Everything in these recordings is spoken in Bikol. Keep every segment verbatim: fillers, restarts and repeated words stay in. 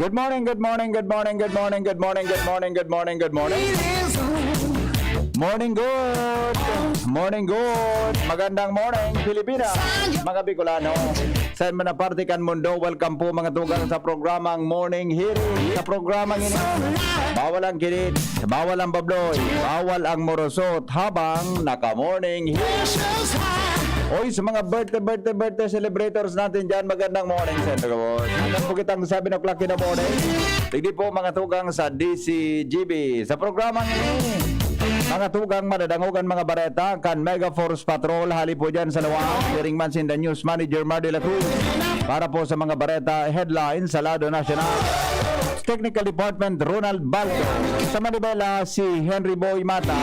Good morning, good morning, good morning, good morning, good morning, good morning, good morning, good morning. Morning good! Morning good! Magandang morning, Pilipinas! Mga Bicolano, sa man na parte kan mundo, welcome po mga tugang sa programang Morning Hearing. Sa programang ini, bawal ang kilit, bawal ang babloy, bawal ang morosot habang naka-morning hearing. Oy, sa mga birthday, birthday, birthday celebrators natin dyan, magandang morning sa inyo, boss. Hanggang po kitang seven o'clock in the morning. Digdi po mga tugang sa D C G B. Sa programang ini, mga tugang, madadangogan mga bareta kan Mega Force Patrol, hali po dyan sa Lawang. Hearing man sinda News Manager Mardy La Cruz. Para po sa mga bareta, headlines sa lado nasyonal. Technical Department, Ronald Baldo. Sa Manibela, si Henry Boy Mata.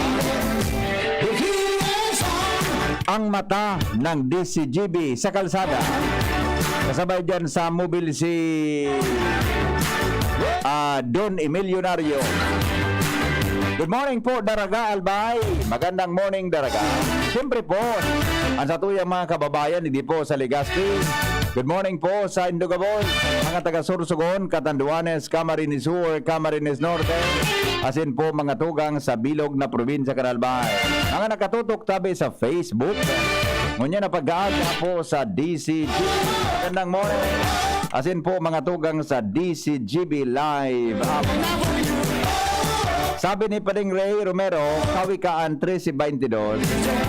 Ang mata ng D C G B sa kalsada. Kasabay dyan sa mobil si, ah, Don Emilionario. Good morning po, Daraga Albay. Magandang morning, Daraga. Siyempre po, ang satuyang mga kababayan, hindi po sa Legazpi. Good morning po sa Indogabol, mga taga Sorsogon, Catanduanes, Camarines Sur, Camarines Norte, asin po mga tugang sa bilog na probinsya kan Albay. Mga nakatutok tabi sa Facebook. Ngunyan na pag-aaga po sa D C G. Magandang morning. Asin po mga tugang sa D C G B Live App. Sabi ni Pading Ray Romero, Kawikaan trese baynte dos,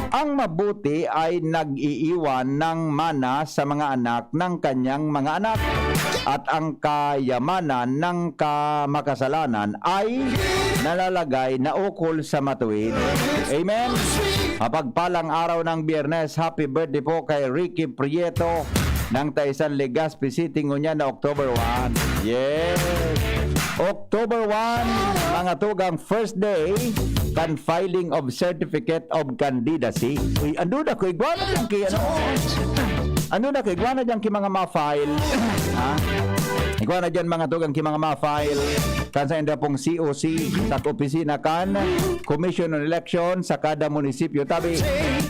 ang mabuti ay nag-iiwan ng mana sa mga anak ng kanyang mga anak, at ang kayamanan ng ka-, makasalanan ay nalalagay na ukol sa matuwid. Amen. Mapagpalang araw ng Biyernes. Happy birthday po kay Ricky Prieto ng Taisan, Legazpi City, ngunyan na October one. Yes. October one, mga tugang, first day kan filing of certificate of candidacy. Uy, ando na ko, igwa na dyan ki, ano? Ando na ko, igwa na dyan ki mga ma-file. Ha? Igwa na dyan, mga tugang, ki mga ma-file. Kan sa inda pong C O C, sa opisina kan Commission on Election sa kada munisipyo. Tabi,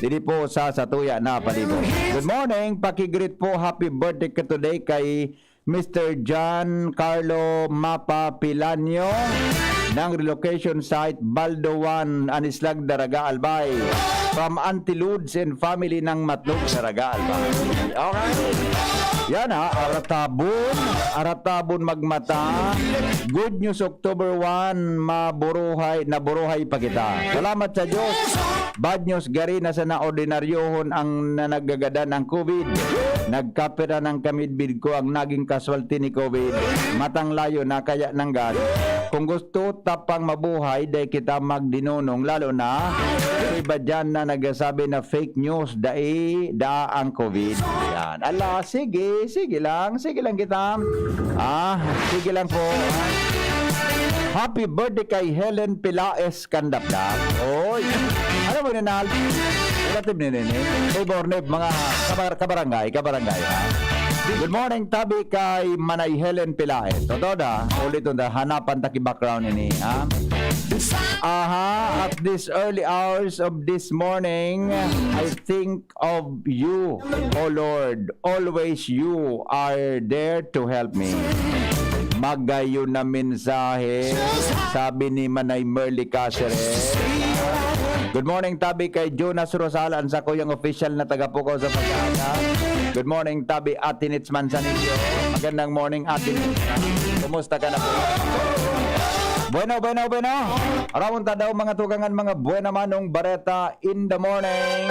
didi po sa satuya na palibot. Good morning, paki-greet po. Happy birthday ka today kay Mister John Carlo Mapa Pilanio ng relocation site Baldo one, Anislag, Daraga, Albay. From Auntie Lourdes and family ng Matlog, Daraga, Albay. Alright. Yan ha, aratabon, aratabon magmata. Good news, October one, maburuhay, naburuhay pa kita. Salamat sa Diyos. Bad news, gari na sana ordinaryohon ang nanagagadan ang COVID. Nagkapira ng kamidbid ko ang naging kaswalti ni COVID. Matang layo na kaya nanggad. Kung gusto ta pang mabuhay, dai kita magdinunong, lalo na may iba dyan na nagsasabi na fake news, dai, daa ang COVID. Yan. Ala, sige, sige lang, sige lang kita. Ah, sige lang po. Happy birthday kay Helen Pilaes Kandapdap. Oy. Alam mo, Rinald, relative ni Nene. Neighbor, neighbor, mga kabar-, kabarangay, kabarangay, ha? Good morning, tabi kay Manay Helen Pilaes. Totoo da, ulit na, hanapan ta ki background ini, ha? Aha, at this early hours of this morning, I think of you, O Lord. Always you are there to help me. Magayon na mensahe, sabi ni Manay Merly Caceres. Good morning, tabi kay Jonas Rosal, ang sakuyang official na taga-Pukaw sa Pag-asa. Good morning, tabi Ate Nits Manzanillo. Gandang morning, Ate. Kumusta ka na po? Bueno, bueno, bueno. Aramon ta daw, mga tugang, an mga buena manong bareta in the morning.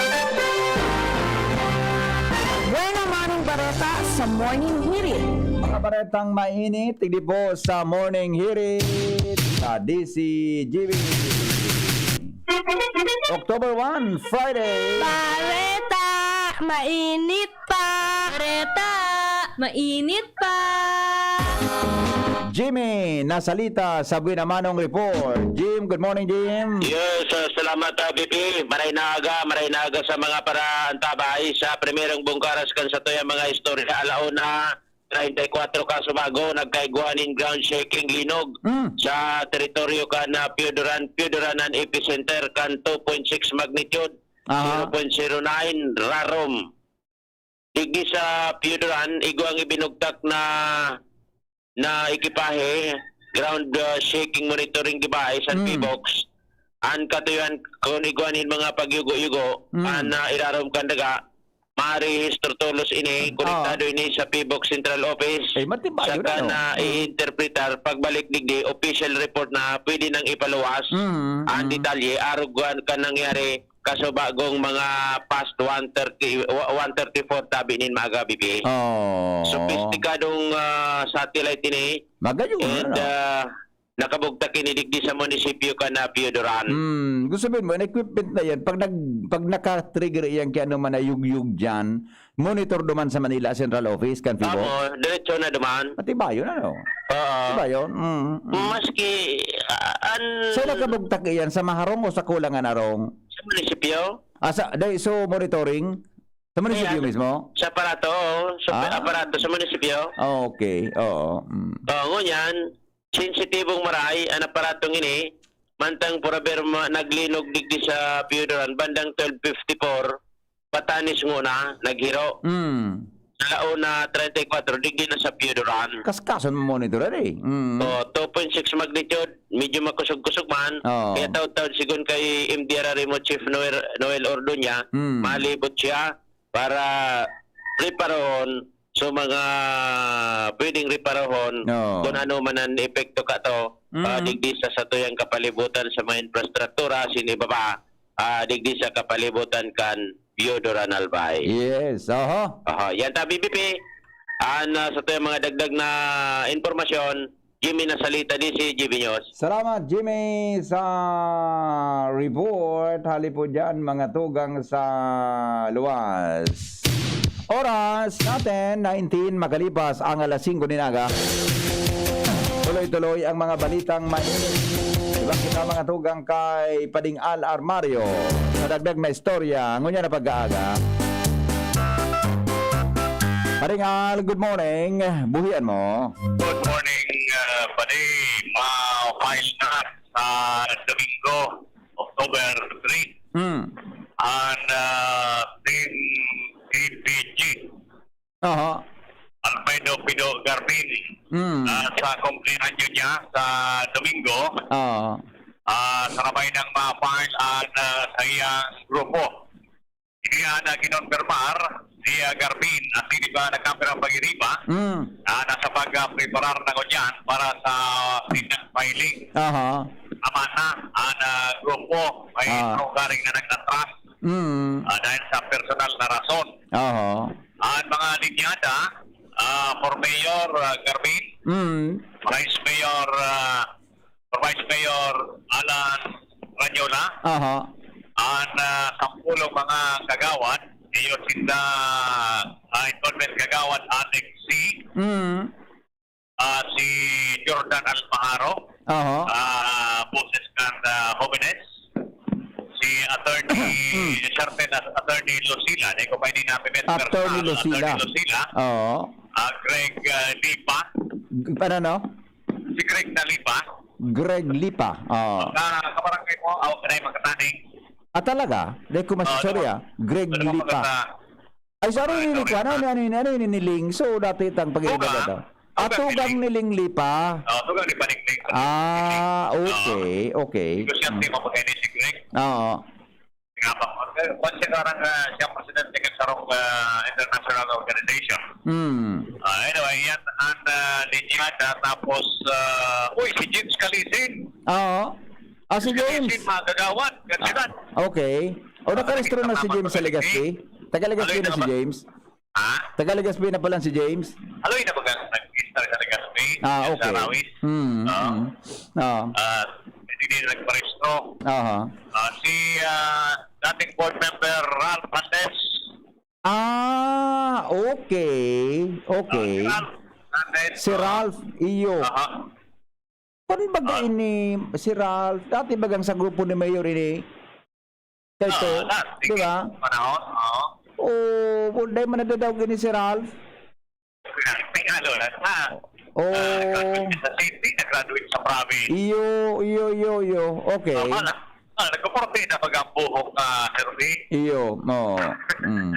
Buena manong bareta sa Morning Hirit. Mga baretang mainit, digdi po sa Morning Hirit sa D C G B. October one, Friday. Bareta, mainit pa. Bareta, mainit pa. Jimmy Nasalita sa Buena Manong Report. Jim, good morning, Jim. Yes, ah, salamat, ah, B P. Maray na aga, maray na aga sa mga paraantabay sa primerong bungkaras kan satuyang mga istorya. Alauna, treinta y cuatro ka subago nagkaigwa nin ground shaking, linog, Mm. sa teritoryo kan, ah, Pioduran. Pioduran an epicenter kan two point six magnitude, Aha. zero point zero nine rarom. Digdi sa Pioduran, igwang ibinugtak na, na ekipahe, ground, ah, shaking monitoring device, an Mm. PHIVOLCS. An katuyohan kun igwa nin mga pagyugo-yugo, Mm. an, ah, irarom kan daga, marehistro tolos ini, Ah. konektado ini sa PHIVOLCS Central Office. Eh, matibayo Saka na, no? na Mm. i-interpretar, pagbalik digdi, official report na pwede nang ipaluwas Mm, an mm. detalye, arog kan, kan nangyari, kasubagong mga past one thirty, wa-, one thirty-four tabi nin maaga, B P. Oh. Sopistikadong, ah, satellite ini. Magayon, And, ano? ah, nakabugtak ini digdi sa munisipyo kan Pioduran. Hmm, gusto sabihin mo, an equipment na yan, pag nag-, pag naka-trigger iyan kaya naman na yugyug dyan, monitor duman sa Manila Central Office, kan PHIVOLCS? Tama, diretso na duman. Matibayon, ano? Oo. Matibayon? Mm, mm. Maski, ah, an- Sa nakabugtak iyan, sa maharong o sa kulangan arong? Sa munisipyo. Ah, sa, dahil, so, monitoring? Sa munisipyo Ayan. mismo? Sa aparato, oo. Sa Ah. aparato, sa munisipyo. Ah, okay. Oo. Mm. Oo, ngunyan, sensitibong maray an aparatong ini, mantang forever ma-, naglinog digdi sa Pioduran, bandang twelve fifty-four, patanis ngona, naghiro. Mm. Sa launa, treinta y cuatro, digdi na sa Pioduran. Kaskason mo monitoran eh. Mm. O, two point six magnitude, medyo makusog-kusog man. Oo. Kaya taud-taud, sigon kay M D R R M O Chief Noel, Noel Ordoña, Mm. malibot siya para reparohon so mga pwedeng reparohon Oo. kung ano man ang epekto kato, ah, Mm. digdi sa satuyang kapalibutan sa mga infrastruktura, sin ibaba, ah, digdi sa kapalibutan kan Pioduran, Albay. Yes, oho. Oho, yan ta, B B P. An, ah, satuyang mga dagdag na impormasyon, Jimmy Nasalita, D C G B News. Salamat, Jimmy, sa report. Hali po dyan, mga tugang sa luwas. Oras natin, nineteen makalipas ang alas singko nin aga. Tuloy-tuloy ang mga balitang mainit. Ibang kita, mga tugang, kay Pading Al Armario. Sa dagdag na istorya, ngunyan na pag-aaga. Pading Al, good morning. Buhian mo. Good morning, uh, padi. Ma-file na sa Domingo, October three. Hmm. An, uh, team A P G, Aha. Alfredo Pido Garmin, Hmm. uh, sa kumpleaños niya sa Domingo, Ah. uh, sarabay nang ma-file an, uh, sa iyang grupo. Ini an, ah, kinonfirmar ni, ah, Garmin, asin iba na kamera pag-iriba, Mm. ah, nasa pag, ah, preparar na ngunyan para sa kanyang filing. Aha. Tama na, an, ah, grupo, may Ah. lugaring na nag-atras, Mm. ah, dahil sa personal na rason. Aha. An mga linyada, ah, for Mayor, ah, Garmin, Mm. Vice Mayor, ah, for Vice Mayor Alan Ranyola, Aha. an, ah, sampulong mga kagawad, iyo sinda, ah, incumbent kagawad Alex C, Mm. ah, si Jordan Almaharo, Aha. ah, boses kan, ah, Jóvenes, si Attorney, Mm. Sartén, Attorney Lucila, di ko pa ini napimet Attorney personal, Lucila. Attorney Lucila, Oo. ah, Greg, ah, Lipa, Ano, no? Si Greg na Lipa. Greg Lipa. Oo. Sa kabarangay mo, aw, kanay magkataning. Ah, talaga? Dahil ko mas Oo, sorry, tama. ah. Greg Ano Lipa. magkata-, Ay, sorry, ano, Lipa. Ano, ano, ano, ano, ano, niling? So, dati itang pag-iiba Tugang. na to. Ah, Tugang Tugang niling. niling Lipa. Oo, Tugang ni Paning Ling. Ah, Oo. okay, okay. Negosyante Mm. mo pagkain si Greg. Oo. Nga ba? Kung siya karang, ah, siya presidente kan sarong, ah, international organization. Hmm. Ah, anyway, yan ang, ah, linya. Tapos, ah, uy, si James Calisin. Oo. Ah, si James. Calisin, mga kagawad, kantidad. Ah, okay. O, nakarehistro na si James sa Legazpi? Taga Legazpi na si James? Ha? Taga Legazpi na pala si James? Aloy na bagang nag-register sa Legazpi? Ah, okay. Sa Rawis? Hmm, Oo. hmm. Oo. Ah, hindi din nagparehistro. Aha. Ah, si, ah, dating board member Ralph Hernandez. Ah, okay. Ah, si Okay. Ralph Hernandez, Si oo. Ralph, iyo. Aha. Kun baga Ah. ini, si Ralph, dati bagang sa grupo ni Mayor ini. Kay Ah, to, dati. di ba? Panahon, oo. Oo, dai man nadadaog ini si Ralph. May ano na, ha? Oo. Ah, nag-graduate sa city, nag-graduate sa province. Iyo, iyo, iyo, iyo. Okay. Tama na. Ah, nagkaporte na pag ang buhok na, Sir D. Iyo, oo. Mm.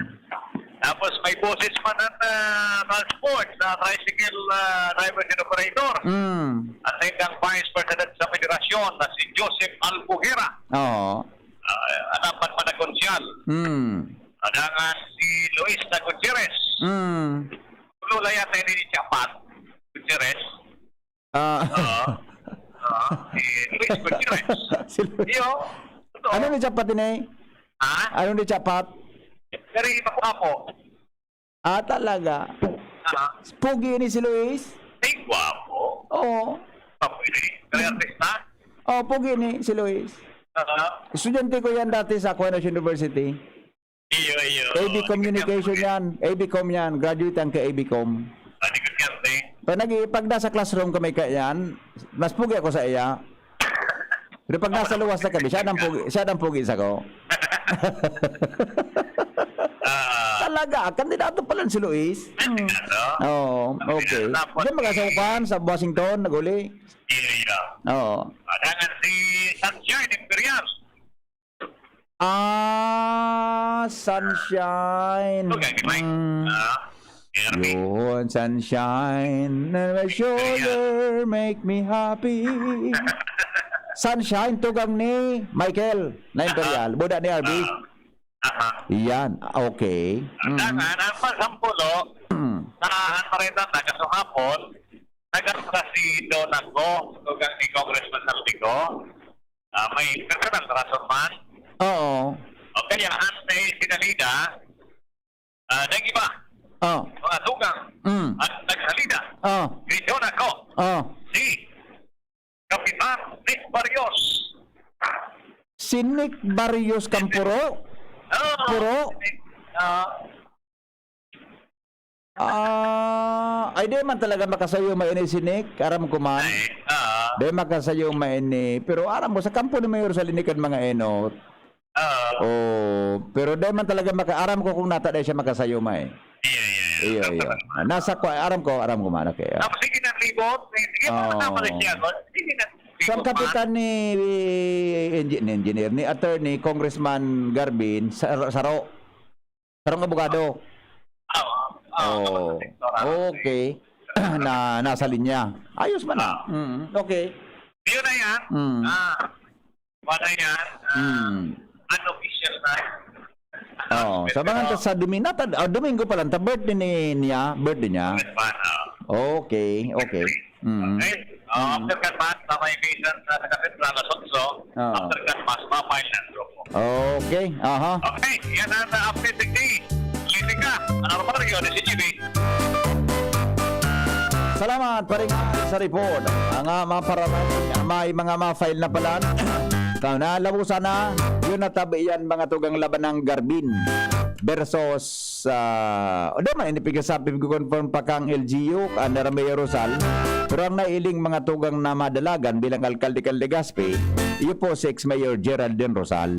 Tapos may boses man ang, ah, transport sa tricycle, ah, driver and operator. Mm. At ang Vice President sa Federasyon na si Joseph Albuguera. Oo. Ah, at ang panpanagkonsihal. Mm. Adangan si Luis na Gutierrez. Mm. Lula yata ini ni Chapat. Gutierrez. Ah. Oo. Oo. Si Luis Gutierrez. Si Luis. Iyo. Totoo. Ano ni Chapat ini? Ha? Ano ni Chapat? Pero iba ko po. Ah, talaga? Ah. Pogi ni si Luis? Ay, gwapo. Oo. Gwapo ini. Kaya artista? Oh, pogi ni si Luis. Ah. Estudyante ko yan dati sa Aquinas University. Iyo, iyo. A B Communication yan. A B Com yan. Graduate ang kay A B Com. Ah, di ko siyempre. Pag nag-, pag nasa classroom kami ka yan, mas pogi ako sa iya. Pero pag nasa luwas na kami, siya nang pogi, siya nang pogi sa ko. Ah. Talaga, kandidato pala si Luis. Kandidato? Oo, okay. Tapos Diyan magkasaukan sa Washington, naguli. Iyo, iyo. Oo. Adangan si Sunshine Imperial. Ah, sunshine. Okay, di ba? Mm. Ah, Ernie. Yun, sunshine. And my shoulder make me happy. Sunshine, tugang ni Michael na Imperial. Buda ni R B. Ah, aha. Yan, okay. Mm. Adangan, ang pangsampulo, Mm. sa Anpareta na kasong hapon, nagkasakasido na ko, tugang ni Congressman Saldico. Ah, may personal na rason man. Oo. O kaya, antay sinalida, ah, ng iba, Oh. mga tugang, Mm. at nagsalida. Oh. Video na ko. Oh. Si Kapitan Nick Barrios. Si Nick Barrios Campuro? Oo. Puro? Ah, Ah, ay, di man talaga makasayuma ini si Nick. Aram ko man. Ay, ah. Di makasayuma ini. Pero aram ko, sa kampo ni Mayor Salini kan mga enot. Ah. Oh, pero di man talaga maka-, aram ko kung nata di siya makasayuma eh. Iya, iya, iya. Iyo, iyo. Nasa kwa-, aram ko, aram ko man. Okay, ah. Tapos sige na, libot. Sige, Oo. Tama na siya. Sige na. Sa Libot, kapitan ni, engi-, ni engineer, ni attorney, Congressman Garbin, sa, Saro. Sarong abogado. Ah, ah, Oh, ah, okay. Na, nasa linya. Ayos man na. Ah. Mm, okay. Yun na yan. Mm. Ah, wala yan. Ah, Mm. Unofficial na. Oh, sa mga Pero ta-, sa Domingo, ta-, ah, Domingo pa lang, ta birthday ni, niya, birthday niya. Birthday pa, ah. Okay, okay. Mm. Okay. Ah, Mm. after kan Mass, sa may mission sa, sa Cathedral, alas otso. Ah. After kan Mass, ma-file na ang grupo. Okay, aha. Okay, yan ang, ah, update ni Litika, ang armaryo ni C G B. Salamat, paring, sa report. Ang, ah, mga paralan, may mga ma-file na pala. Kaya na, labusan na. Yun na tabi yan, mga tugang laban ng Garbin versus sa, o di man, ini pigkasabi ko confirm pa kang L G U, kan Ramey Rosal. Pero ang nailing mga tugang na madalagan bilang alkalde kan Legazpi, iyo po si ex-mayor Geraldine Rosal.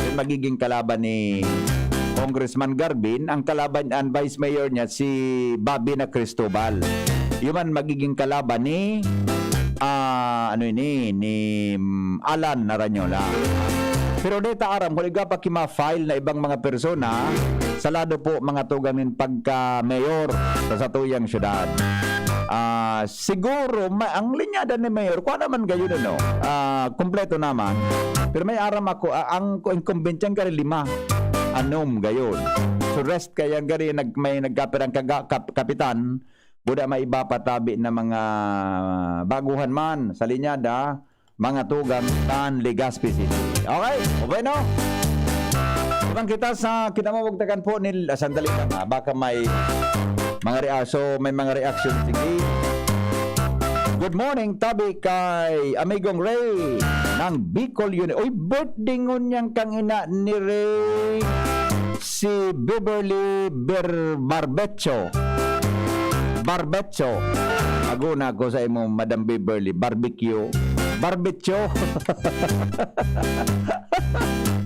Yung magiging kalaban ni Congressman Garbin, ang kalaban, ang vice mayor niya, si Bobby na Cristobal. Yun man magiging kalaban ni, ah, ano ini, ni, mm, Alan Narañola. Pero deta aram, kung igwa pa ki ma-file na ibang mga persona, sa lado po mga tugang nin pagka-mayor sa satuyang syudad. Ah, siguro, ma-, ang linyada ni Mayor, kuha naman gayon, ano, ah, kompleto naman. Pero may aram ako, ah, ang incumbent yan, kari lima. Anom, gayon. to rest kaya gari nag-, may nagkapirang kaga-, kap-, kapitan, buda may iba pa tabi na mga baguhan man sa linyada, mga tugang kan Legazpi City. Okay, o bueno. Ibang kita sa kinamumugtakan po ni, ah, sandali lang, ah, baka may mga rea-, so, may mga reaction. Sige. Good morning, tabi kay Amigong Ray ng Bicol Uni-, uy, birthday ngunyan kang ina ni Ray, si Beverly Ber-, Barbecho. Barbecho. Aguna ko sa imo, Madam Beverly. Barbecue. Barbecho.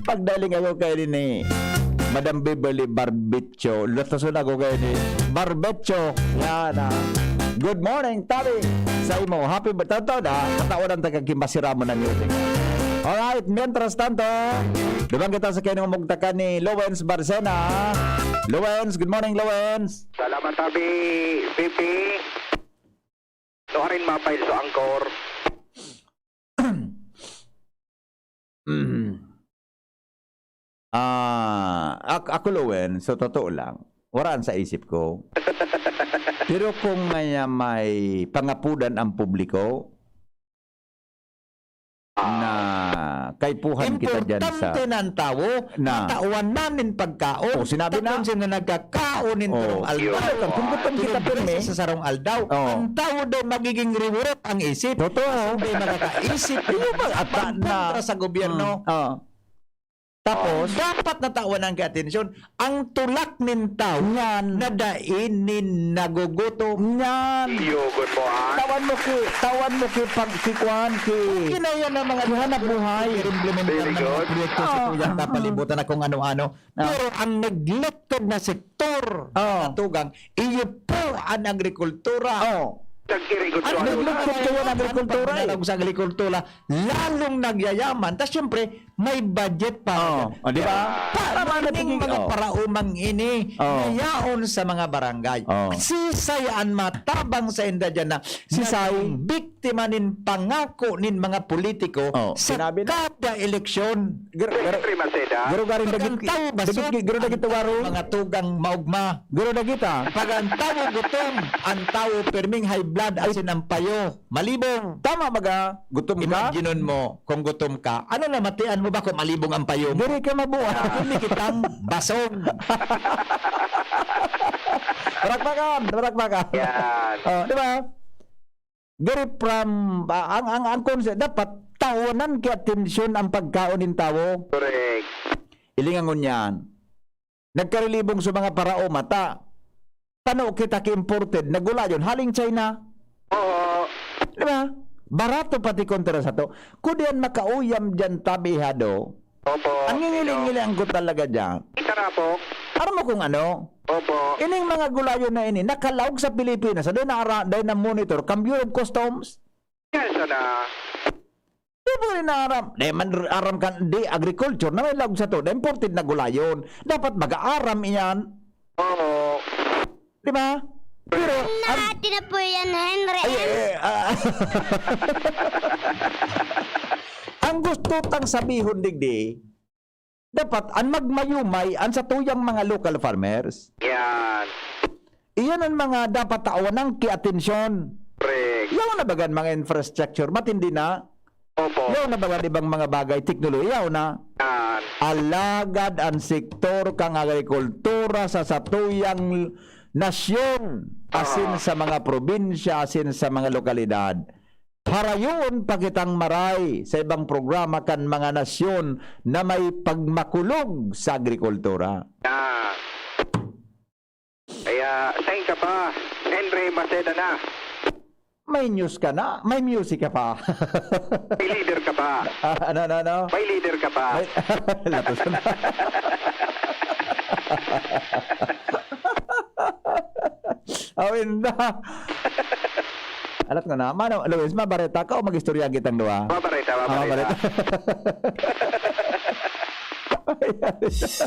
Pagdaling ako kay ni Madam Beverly Barbecho. Lutason ako kay ni Barbecho. Yan, ah. Good morning, tabi. Sa imo. Happy birthday. Totoo na. Katawanan ta kag kimbasira mo na music. Alright. Mientras tanto, duman kita sa kinumugtakan ni Lowens Barcena. Lowens, good morning, Lowens. Salamat, tabi, V P. Nuarin mapay sa angkor. Mm. Ah, ak-, ako, Lowen, sa totoo lang, waraan sa isip ko. Pero kung may, ah, may pangapudan ang publiko, na kaipuhan kita dyan sa Importante na ang tawo, na matawan na nin pagkaon. O, sinabi na. Tapos sino nagkakaon nin O. turong aldaw? Yun. Kung gutom kita, Tulog pirmi. sa sarong aldaw. O. Ang tawo daw magiging reward ang isip. Totoo. Kung di makakaisip, Iyo ba, ata na. pagkontra sa gobyerno. Mm. O. Tapos? Dapat natawan ang atensyon. Ang tulak nin tawo Yan. na dai nin nagugutom. Yan. Iyo, good po, ah. Tawan mo ki, tawan mo ki pag, ki kuan, ki Kinaya ng mga kihanap buhay. Implementar Very ng mga good. proyekto sa Ah, tuyang ah, ah. kapalibutan na kung ano-ano. Ah. Pero ang neglected na sektor, Oh. mga tugang, iyo po ang agrikultura. Oh. Nag-irigod Ang ko, ano? Naglugtod kayo ng agrikultura, eh. Pag nalaog sa agrikultura, lalong nagyayaman. Tas, syempre, may budget pa. Oh, oh, di ba? Para Tama na, maning tigil, mga oh. paraumang ini, Oh. na yaon sa mga barangay. Oh. Sisay an matabang sa inda dyan na Sisay. naging biktima nin pangako nin mga politiko Oh, sa sinabi na. kada eleksyon. Garo, garo, Siyempre, Maceda. garo garing Pag dagit, ang tao basot, dagit, garo dagit ang tao waro. mga tugang maugma. Garo dagit, ah. Pag ang tao gutom, ang tao pirming high blood, Ay. asin ang payo, malibong. Tama baga, gutom ka? Imaginon mo, kung gutom ka, ano na matian mo ba kung malibong ang payo mo? Diri ka mabuhay. Hindi kitang basog. Parakpakan, parakpakan. Yan. Oh, di ba? Diri from, ah, ang, ang, ang concept, dapat tawanan ki atensyon ang pagkaon nin tawo. Correct. Hilinga ngunyan, nagkarilibong sa mga paraoma ta, tano kita ki imported na gulayon, haling China. Oo. Di ba? Barato pati kontra sa to. Kung diyan makauyam diyan, tabi hado, Opo, ang ngingili-ngili ang ko talaga diyan. Kita na po. Aram mo kung ano? Opo. Ining mga gulayon na ini, nakalaog sa Pilipinas, dahil na, dahil na monitor, kan Bureau of Customs. Yan sana. Di mo rin aram. Di man aram kan, di agriculture na may laog sa to. Na imported na gulayon. Dapat mag-aaram iyan. Oo. Di ba? Pero, ang Natin na po yan, Henry. Ay, eh, ah, ang gusto tang sabihon, digdi, dapat ang magmayumay ang satuyang mga local farmers. Yan. Iyan ang mga dapat tawanan ki atensyon. Correct. Yaw na bagan mga infrastructure, matindi na. Opo. Yaw na bagan ibang mga bagay, teknolohiya, yaw na. Yan. Alagad ang sektor kang agrikultura sa satuyang nasyon, asin Aha. sa mga probinsya, asin sa mga lokalidad. Harayon pa kitang maray sa ibang programa kan mga nasyon na may pagmakulog sa agrikultura. Ah. Kaya, sain ka pa? Henry Maceda na. May news ka na? May music ka pa? May leader ka pa? Ah, ano, ano, ano? May leader ka pa? May, latos na. Aw, inda. Alat ko na. Mano, Luis, mabareta ka o mag-istorya kitang duwa? Mabareta, Ah, mabareta. mabareta.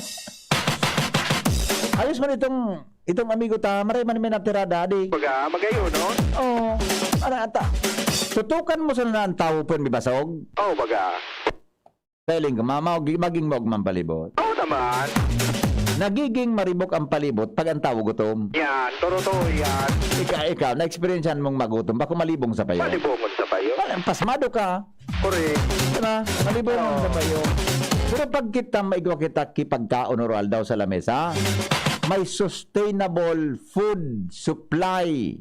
Ayos man itong, itong amigo ta, maray man may natirada, di. Baga, magayon, no? Oo. Ano, ata? Tutukan mo sana ang tawo pwede may basog? Oo, baga. Feeling ko, ma-, ma-, maging maugmang palibot. Oo naman. Nagiging maribok ang palibot pag ang tawo gutom. Yan, totoo yan. Ika-, ikaw, na-experiencehan mong magutom, bako malibong sa payo? Malibongon sa payo. Wala, pasmado ka. Correct. Diba? Malibongon Oo. sa payo. Pero pag kita, maigwa kita, kipagkaon o aldaw sa lamesa, may sustainable food supply.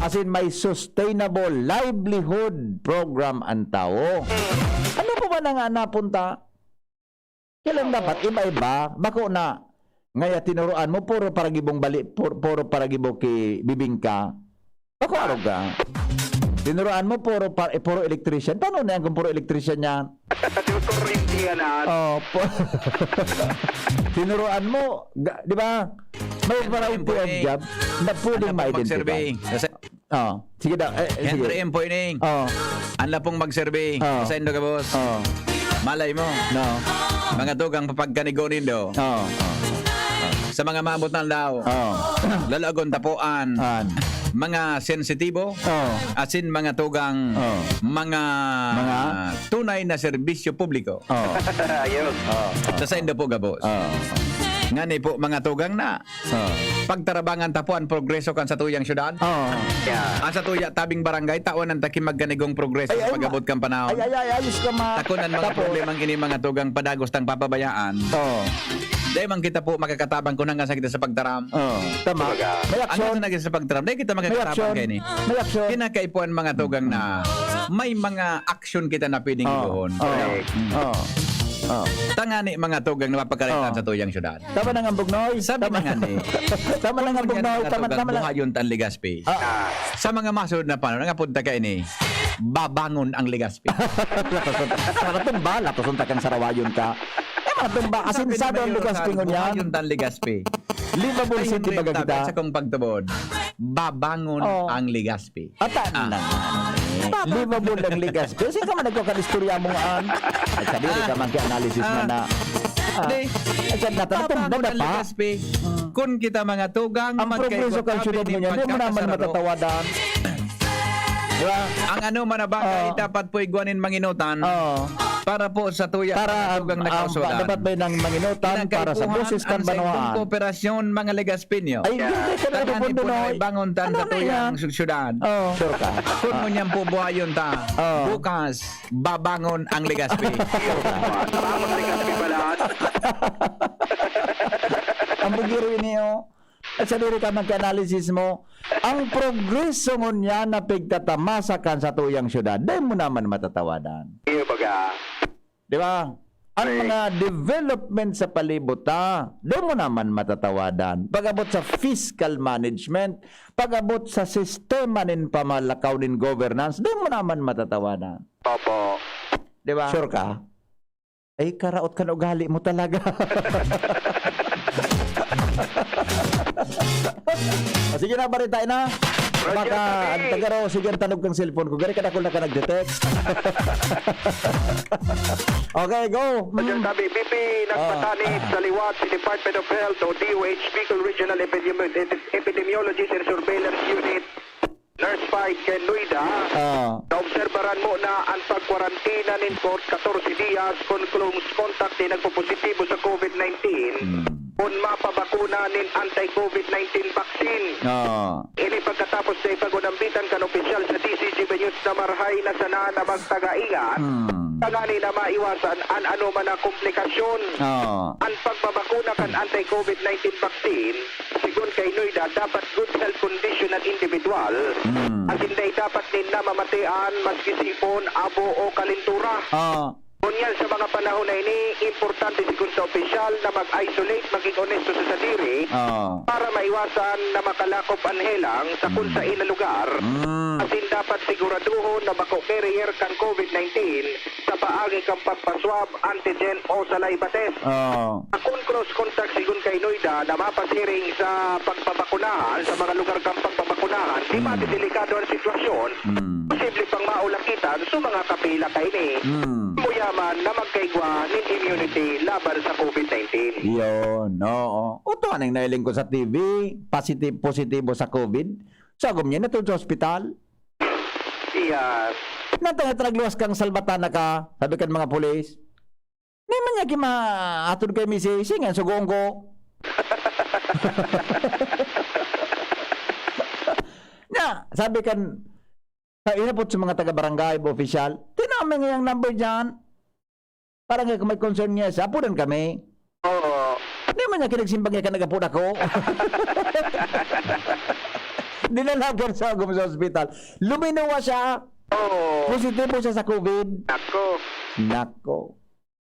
As in, may sustainable livelihood program ang tao. Ano po ba na nga napunta? Kailan dapat iba-iba? Bako na, ngaya tinuruan mo, puro paragibong bali, puro, puro paragibo ki bibingka. Bako arog ka. Tinuruan mo, puro, pa, eh, puro electrician. Paano na yan kung puro electrician yan? Di ba, kuryente yan, ah? Oh, po. Tinuruan mo, ga- di ba? May Siyempre, variety of importante. job na pwedeng Ano pong ma-identify. magsurvey? Kasi Oh, sige daw. Eh, eh, sige. Henry M. Poining. Oh. Ang lapong magsurvey. Oh. Sa indo ka, boss. Oh. Malay mo. No. Mga tugang papagkanigo nindo. Oh. Sa mga maabot na aldaw. Oh. Lalagon tapuan. An. Mga sensitibo. Oh. Asin mga tugang. Oh. Mga Mga? tunay na serbisyo publiko. Oh. Ayun. Oh. Sa saindo po, gabos. Oh. Ngani po, mga tugang na. Oh. Pagtarabangan ta po an progreso kan satuyang syudad. Oh. Yeah. An satuya tabing barangay, tawan an taki magkanigong progreso Ay, sa ay, pag-abot kan panahon. Ay, ay, ay, ayos ka, ma. Takon an mga Tapos? problemang ini, mga tugang padagos tang papabayaan. Oh. Dai man kita po makakatabang kun hanggang sa kita sa pagtaram. Oh. Tama. Kumbaga, May Hanggang aksyon. sa naging sa pagtaram, dai kita May makakatabang aksyon. kaini. May aksyon. Kinakaipuhan, mga tugang, na may mga aksyon kita na pwedeng Oh. gibohon. Oh. Correct. Oh. Oh. Tangani, mga tugang, na mapagkalitan Oh. sa tuyang syudad. Tama na nga, Bugnoy. Sabi Tama. na nga ni, Tama na nga, Bugnoy. Tama, tama na. Buhayon tan Legazpi. Ah. Sa mga masunod na panahon, ang apod ta kaini, babangon ang Legazpi. Latason, latason ba? Latason ta kang sarawayon ka. Eh, matumba. Sabi ni Asinsado ang Mayor Legazpi Tan, ngunyan. Buhayon tan Legazpi. Livable Ay, city Henry baga Octavio, kita. sa kong pagtubod, babangon Oh. ang Legazpi. Ata Ah. na nga, eh. Baba. Livable ang Legazpi. Saan ka man nagkakalistorya mo nga, an? Ay, sabi, Ah. ka man kay analysis Ah. man na. Ah. Di. Ay, siya na, Baba tumba ang na pa. Legazpi. Ah. Kun kita mga tugang, Ang magkaigo progreso kan tabi syudad nin mo niya, di mo naman pagkakasararo. matatawadan. Di ba? Ang ano man na bagay, Oh. dapat po igwa nin manginutan Oh. para po sa tuya, Para, mga tugang na ah, kausulan. dapat may nang manginutan para sa Kinakaipuhan boses kan ang sa indong banwaan. kooperasyon, mga Legazpinyo. Ay, Yeah. hindi ka Tanganing napupundo, po na Noy. ibangon tan Ano sa na tuyang yan? syudad. Oh. Sure ka? Kun Ah. ngunyan po buhayon ta, Oh. bukas, babangon ang Legazpi. Babangon Legazpi pala. Ang bugiro ini, oh. At sa diri ka magka-analysis mo, ang progreso ngunyan na pigtatamasa kan satuyang syudad, dai mo naman matatawadan. Iyo, baga. Di ba? Ang Correct. mga development sa palibot ta, dai mo naman matatawadan. Pag-abot sa fiscal management, pag-abot sa sistema nin pamalakaw nin governance, dai mo naman matatawadan. Opo. Di ba? Sure ka? Ay, karaot kan ugali mo talaga. Ah, sige na, barita na. Roger, Baka Tabi. ang tagaro, sige ang tanog kang cellphone ko. Gari ka dakul na ka nagde-text. Okay, go. Roger, Mm. Tabi, B P, nagpatanid Ah. sa liwat si Department of Health o D O H Bicol Regional Epidemi-, Epidemiologist and Surveillance Unit, Nurse Five, kay Noida. Ah. Naobserbaran mo na ang pagkwarantina nin katorse diyas kun close contact nin nagpopositibo sa COVID nineteen. Mm. Kun mapabakuna nin anti-COVID nineteen vaccine. Ah. Ini pagkatapos na ipagunambitan kan opisyal sa D C G B News na marahay na sana na magtagaingan, Hmm. tanganing na maiwasan an anoman na komplikasyon. Ah. An pagbabakuna kan anti-COVID nineteen vaccine, sigon kay Noida, dapat good health condition an individual. Hmm. Asin dai dapat nin namamatean maski sipon, abo o kalentura. Ah. Ngunyan sa mga panahon na ini, importante sigon sa opisyal na mag-isolate, magin onesto sa sadiri Oo. para maiwasan na makalakop an helang sa kun Mm. saen na lugar. Mm. Asin dapat siguraduhon na bako carrier kan COVID nineteen sa paagi kan pagpa-swab, antigen o saliva test. Oo. Kun close contact sigon kay Noida na mapasiring sa pagbabakunahan sa mga lugar kan pagbabakunahan, di Mm. mati delikado an sitwasyon, Mm. posible pang maulakitan sa mga kapila kaini. Mm. Muyaman na magkaigwa nin immunity laban sa COVID nineteen. Yun, oo. Oto aning nailing ko sa T V, positive, positibo sa COVID. Sagom niya, natulog sa ospital. Yes. Natay na nagluwas kang salbatana ka, sabi kan mga pulis. Ni Di man niya ki maatod kay Misis, sige, sugoon ko. Na, sabi kan, sa inapot sa mga taga-barangay, opisyal, "Tinao mi ngayang number diyan. Para nga kung may concern niya, sa apodan kami." Oo. Di man niya kinagsimbag niya ka nag-apod ako. Dinalagan sa agom sa ospital. Luminuwa siya. Oo. Positibo siya sa COVID. Nako. Nako.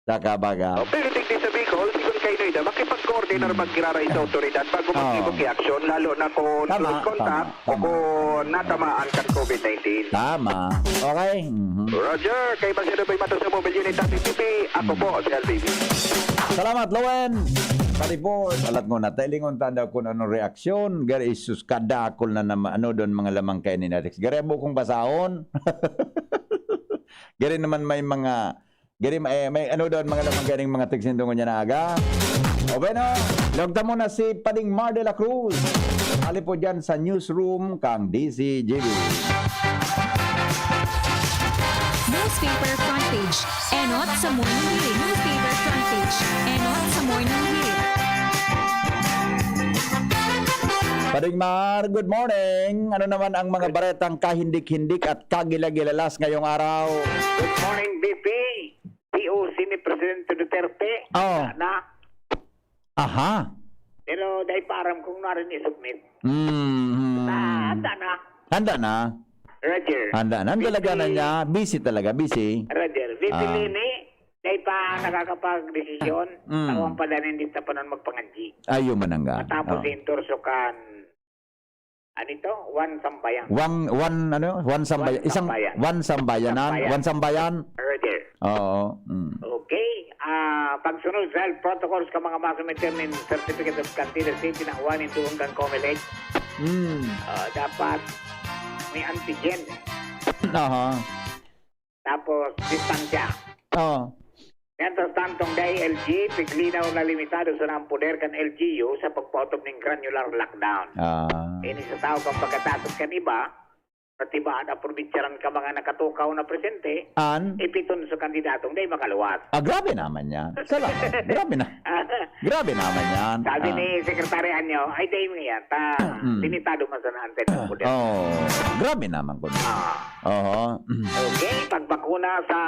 Saka baga. Oh, pero digdi sa Bicol, sigon kay Noida, makipag-coordinate Hmm. maggiraray sa otoridad bago Oo. mag-ibog aksyon, lalo na kung Tama, close contact tama, o tama. kung natamaan kan COVID nineteen. Tama. Okay. Mhm. Roger, kay Masyado Bay Matos sa Mobile Unit, Happy T V. Ako Hmm. po, si L B B. Salamat, Lowen. Sa report, alat mo na, tailingon tanda kung anong reaksyon. Gari, isus, kadakol na naman, ano doon, mga lamang kay ni Natex. Gari, abo kong basahon. Gari naman may mga Gari, eh, may ano daw, mga lamang ganing mga text nindo ngunyan na aga? O bueno, log ta muna si Pading Mar de la Cruz. Ali po dyan sa newsroom kang D C G B. Newspaper front page. Enot sa Morning Hirit. Newspaper front page. Enot sa Morning Hirit. Pading Mar, good morning. Ano naman ang mga baretang kahindik-hindik at kagilagilalas ngayong araw? Good morning, B P. P O C ni Presidente Duterte. Oo. Handa na. Aha. Pero dai pa aram kung nari ni-submit. Mm, mm. Ah, handa na. Handa na. Roger. Handa na. Ang talaga na Busy. niya, busy talaga, busy. Roger, busy Ah. Leni, dai pa nakakapag-desisyon. Mm. Tawang pa dyan, hindi sa panon magpangadji. Ayun man ang ga. Matapos Oo. yung tursukan, ano ito? One Sambayan. One, one, ano? One Sambayan. One Isang Sambayan. One Sambayanan. Sambayan. One Sambayan. Roger. Oo. Mm. Okay. Ah, pagsunod sa health protocols ka mga masumiter nin Certificate of Candidacy, tinawan nin doon kang Comelec. Mm. Ah, dapat may antigen. Aha. Tapos, distansya. Oo. Mientras tanto, ang D I L G, piglinaw na limitado sana ang poder kan L G U sa pagpaotob nin granular lockdown. Ah. Ini sa tao kan pagkatakot kan iba, pati ba an aprobetsaran ka mga nakatukaw na presente, An? ipiton sa kandidatong dai makaluwas. Ah, grabe naman yan. Salamat. Grabe na. Grabe naman yan. Sabi Ah. ni Secretary Anyo, "Ay, dai mo yan. Ta, Mm. limitado man sana ang tenor poder." Oh, grabe naman ko. Ah. Oho. Mm. Okay, pagbakuna sa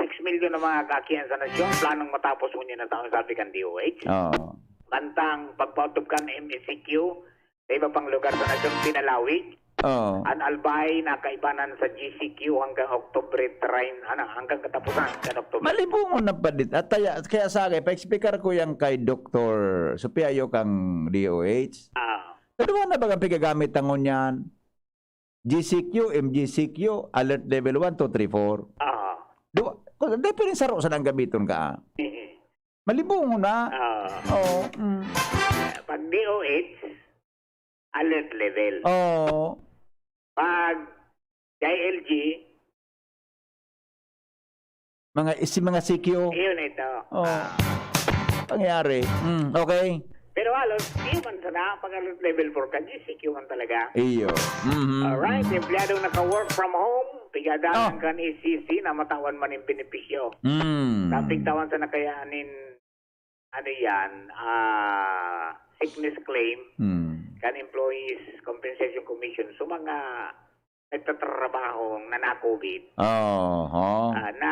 six million na mga kaakihan sa nasyon, planong matapos ngunyan na taon, sabi kan D O H. Oo. Bantang pagpaotob kan M S C Q, sa iba pang lugar sa nasyon, pinalawig. Oo. An Albay, nakaibanan sa G C Q hanggang Oktubre train, ano, hanggang katapusan kan Oktubre. Malibungon na pa dit-, at kaya, kaya sa akin, pa-explicar ko yan kay Doktor Sopiayo kang D O H. Ah. Ano ba na bagang pigagamit ang ngunyan? G C Q, M G C Q, alert level one, two, three, four. Ah. Di ba? Kung, di, pero yung saro sa nang gamiton ka, ah. Mhm. Malibungon na. Ah. Oo. Mm. Pag D O H, alert level. Oo. Pag D I L G, Mga, si mga C Q. Yun ito. Oh. Ah. Pangyari. Mm, okay. Pero halos, di man sana, pag alert level four ka, G C Q man talaga. Iyo. Mhm. Alright, empleyadong naka-work from home, pigadalan Ah. kan S C C na matawan man yung benepisyo. Mm. Kapigtawan sa nakayanin, ano yan, ah, sickness claim, Mm. kan Employees Compensation Commission. So, mga nagtatrabaho na na-COVID, Oho. ah, na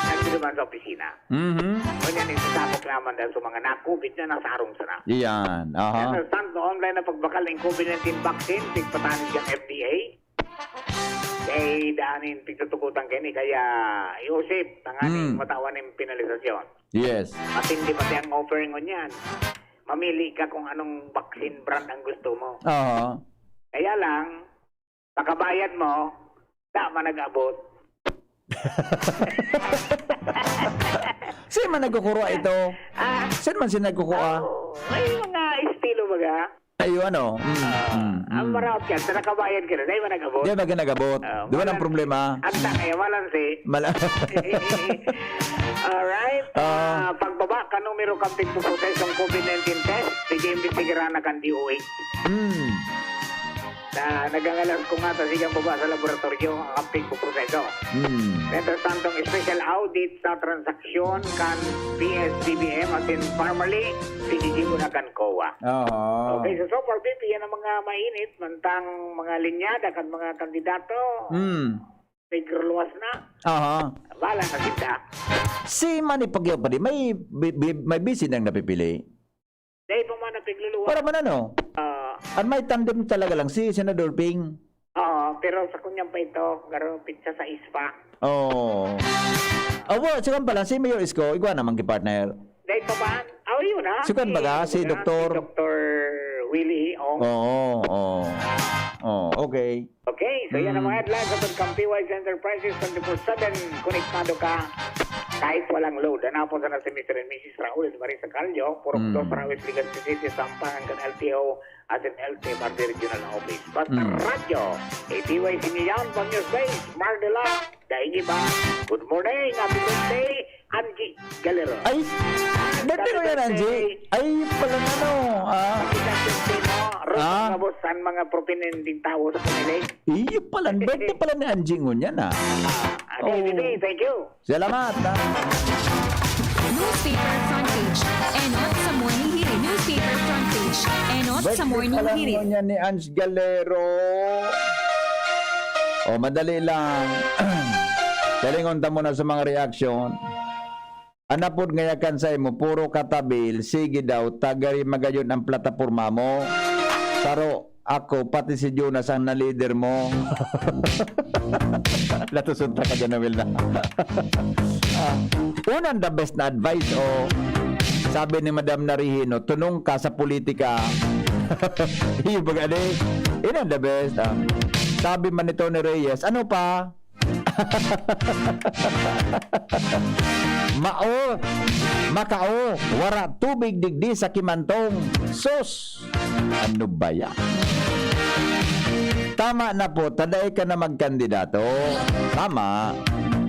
nandun naman sa opisina. Mhm. Ngunyan, isasabak naman dahil sa mga na-COVID na nasa harong sana. Iyan, aha. Kaya sa Santo, online na pagbakal ng COVID nineteen vaccine, tigpatanis yung F D A. Kay daanin, pigtutugutan kayo ni kaya Joseph, tanganing Hmm. matawan ng penalisasyon. Yes. Matindi pati ang offer ngunyan. Mamili ka kung anong vaccine brand ang gusto mo. Oo. Kaya lang, pakabayad mo, da man nag-abot. Saan man nagkukuha ito? Ah. Saan man siya nagkukuha? Oh, may mga estilo baga. Ay, yung ano? Mm, Ah, mm, ang mm. maraot yan, sa nakabayad ka na, dahil man nag-abot. Di ba nag-abot? Ah, Di ba ang walang problema? Ang takay, walang si. Mala- Alright. Ah. Ah, pagbaba ka numero kang pigpuproseso ng COVID nineteen test, sige, imbestigaran na kan D O H. Mm. Ah, nagangalas ko nga ta sigang baba sa laboratoryo ang amping ko proseso. Hmm. Mientras tanto, ang special audit sa transaksyon kan P S B B M asin Farmerly, pinigibo na kan COA. Oo. Okay, so, so far, P P, yan ang mga mainit, mantang mga linyada kan mga kandidato. Hmm. Pigluwas na. Aha. Bala na kita. Si Manny Pacquiao pa di, may bi-, bi-, may busy nang napipili. Dahil pa man ang pigluluwas. Para man ano? Ah. An may tandem talaga lang, si Senador Ping. Oo, pero sa kunyang pa ito, garo pitsa sa ispa. Oo. Awa, sikan pa lang, si Mayor Isko, igwa naman ki partner. Dahil pa ba? Oh, yun, ah. Sikan baga, si Doktor Si Doktor Willie Ong. Oo, oo. Oo, okay. Okay, so yan ang mga headlines sa Pagkampiway Enterprises twenty-four seven. Konektado ka kahit walang load. Hanapon sana si Mister and Missus Raul and Marisa Callo, Purok Mm. Dos, Rawis, Legazpi City, Sampangan kan L T O at ang L T M R T Regional Office. Basta Mm. radyo, A P Y C niyan, Banyos Bay, Smart Dela, Daing Iba. Good morning, happy birthday, Angie Galero. Ay, birthday mo yan, Angie? Ay, pala ano, ah. Happy birthday mo, Ruth Ah. Ngabos, ang mga prominenteng tao sa Pumili. Iyo pala, birthday pala ni Angie ngunyan, ah. Ah, okay, Oh. Bibi, thank you. Salamat, ah. Newspaper front page. Enot sa morning hirit. Newspaper front page. Enot sa Birthday morning pala hirit. ngunyan ni Ange Galero. Oh, madali lang. Dalingon ta muna sa mga reaksyon. An apod ngaya kan saimo, puro katabil, sige daw, tagari magayon ang plataporma mo. Saro, ako, pati si Jonas ang nalider mo. Latuson ta ka dyan, Noel, na. Ah, unang the best na advice, o sabi ni Madam Narihino, "Tunong ka sa politika." Iyo, baga, di? Yun ang the best, ah. Sabi man ni Tony Reyes, "Ano pa?" Mao, makao, wara tubig digdi sa Kimantong. Sus! Ano ba yan? Tama na po, ta dai ka na magkandidato. Tama.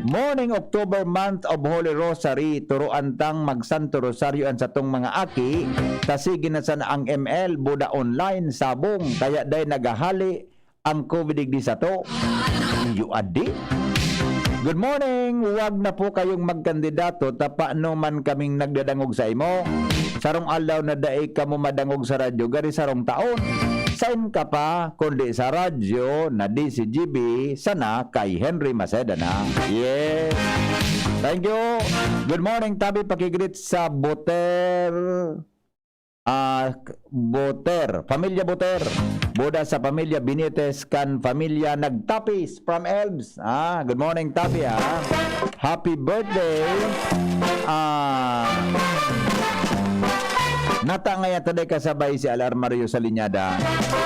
Morning, October, month of Holy Rosary. Turoan tang magsanto rosaryo an satong mga aki. Ta sige na sana ang M L, buda online, sabong. Kaya dai naghahali ang covid digdi sato. Iyo, adi. Good morning! Huwag na po kayong magkandidato, ta paano man kaming nagdadangog sa imo? Sarong aldaw na dai kamo madangog sa radyo, gari sarong taon. Sain ka pa, kundi sa radyo na D C G B, sana kay Henry Maceda na. Yes! Thank you! Good morning, tabi, pakigreet sa Boter. Ah, k-, Boter. Pamilya Boter. Boda sa pamilya Benitez kan pamilya Nagtapis from Elves. Ah, good morning, Tapi, ah. Happy birthday. Ah, nata ngaya taday kasabay si Alar Mario sa linyada.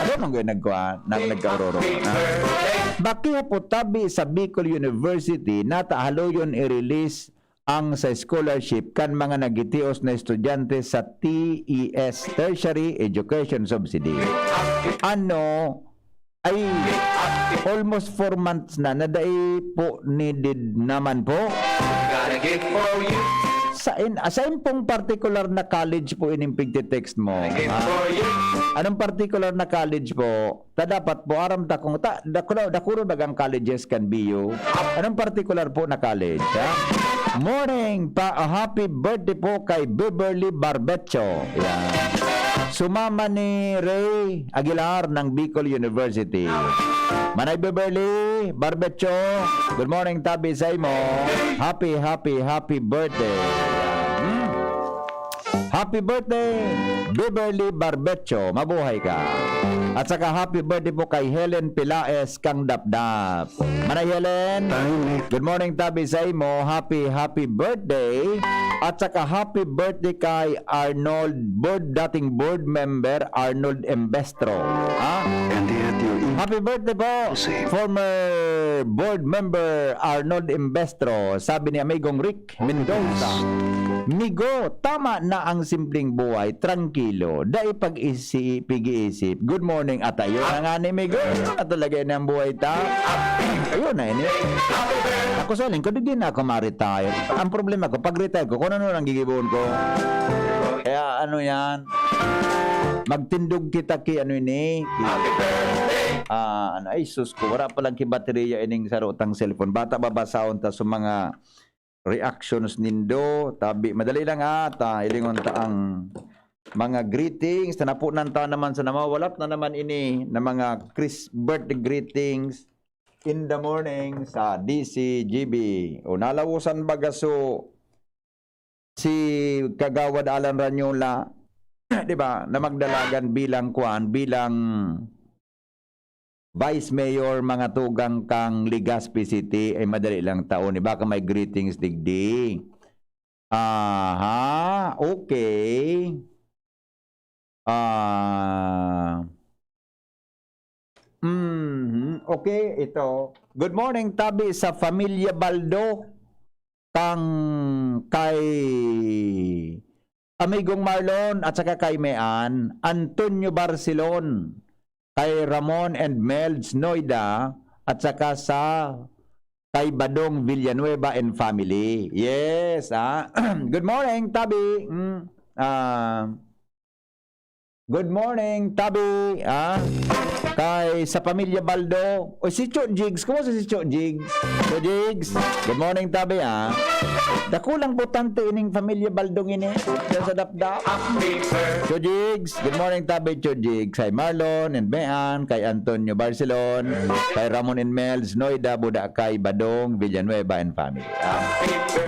Ano man gayon nagkuha, nag-, nagkauroro? Ah. Baki po tabi sa Bicol University, nata haloyon i-release ang sa scholarship kan mga nagtitios na estudyante sa T E S, Tertiary Education Subsidy. Ano ay almost four months na, na dai po needed naman po. Gotta get for you. Sa in-, ah, sa in pong particular na college po ining pigte-text mo? Gotta get Ah, for you. Anong particular na college po? Ta dapat po, aram ta kung ta, dakula-, dakuro bagang colleges kan B U. Anong particular po na college, ha? Morning, pa, ah, happy birthday po kay Beverly Barbecho. Yan. Sumama ni Ray Aguilar ng Bicol University. Manay Beverly Barbecho, good morning, tabi sa imo. Happy, happy, happy birthday. Hmm? Happy birthday, Beverly Barbecho. Mabuhay ka. At saka happy birthday po kay Helen Pilaes kang Dapdap. Manay Helen, good morning, tabi sa imo. Happy, happy birthday. At saka happy birthday kay Arnold, board, dating board member Arnold Embestro. Ha? And yet you Happy birthday po, Same. former board member Arnold Embestro. Sabi ni Amigong Rick Mendoza, "Migo, tama na ang simpleng buhay, trangkilo, dai pag-isi-, pig-iisip." Good morning, at ayun na nga ni Migo. Ano na talaga ini ang buhay ta? Ayun na ini. Ako sa lingkod, di na ako ma-retire. Ang problema ko, pag-retire ko, kung ano nang gigibohon ko. Kaya ano yan? Magtindog kita ki ano ini, ki, ah, ano, ay sus ko, wala palang ki baterya ining sarutang cellphone. Bata babasahon ta sa mga reactions nindo. Tabi, madali lang ata. Ilingon ta ang mga greetings. Tanapunan ta naman sa namawalat na naman ini na mga Chris birthday greetings in the morning sa D C G B. O nalawosan baga so si Kagawad Alan Ranyola, di ba, na magdalagan bilang kuan, bilang Vice Mayor, mga tugang kang Legazpi City, ay madali lang taon. Baka may greetings digdi. Aha, okay. Ah, mhm, okay, ito. Good morning, tabi sa Familia Baldo, kang kay Amigong Marlon at saka kay Mean, Antonio Barcelon, kay Ramon and Melds Noida, at saka sa kay Badong Villanueva and family. Yes, ah. Good morning, tabi. Mm, ah, good morning, tabi. Ah, kay sa pamilya Baldo. O si Cho Jigs. Kumusta si Cho Jigs? Cho Jigs, good morning, tabi, ah. Dakulang botante ining pamilya Baldong ini. Diyan sa Dapdap. Cho Jigs, good morning, tabi, Cho Jigs. Kay Marlon and Mean, kay Antonio Barcelon, kay Ramon and Melds Noida, buda kay Badong Villanueva and family. Ah,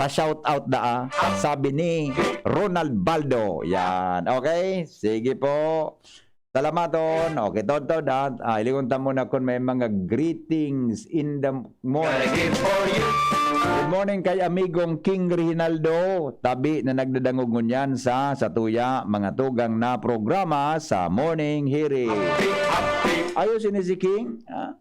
pa-shout out daa, sabi ni Ronald Baldo. Yan. Okay? Sige po. Salamaton. Okay, Tod, Tod, ah. Ah, ilingon ta muna kung may mga greetings in the morning. Good morning kay amigong King Reginaldo, tabi na nagdadangog ngunyan sa, sa tuya, mga tugang na programa sa Morning Hearing. Ayos ini si King, ah.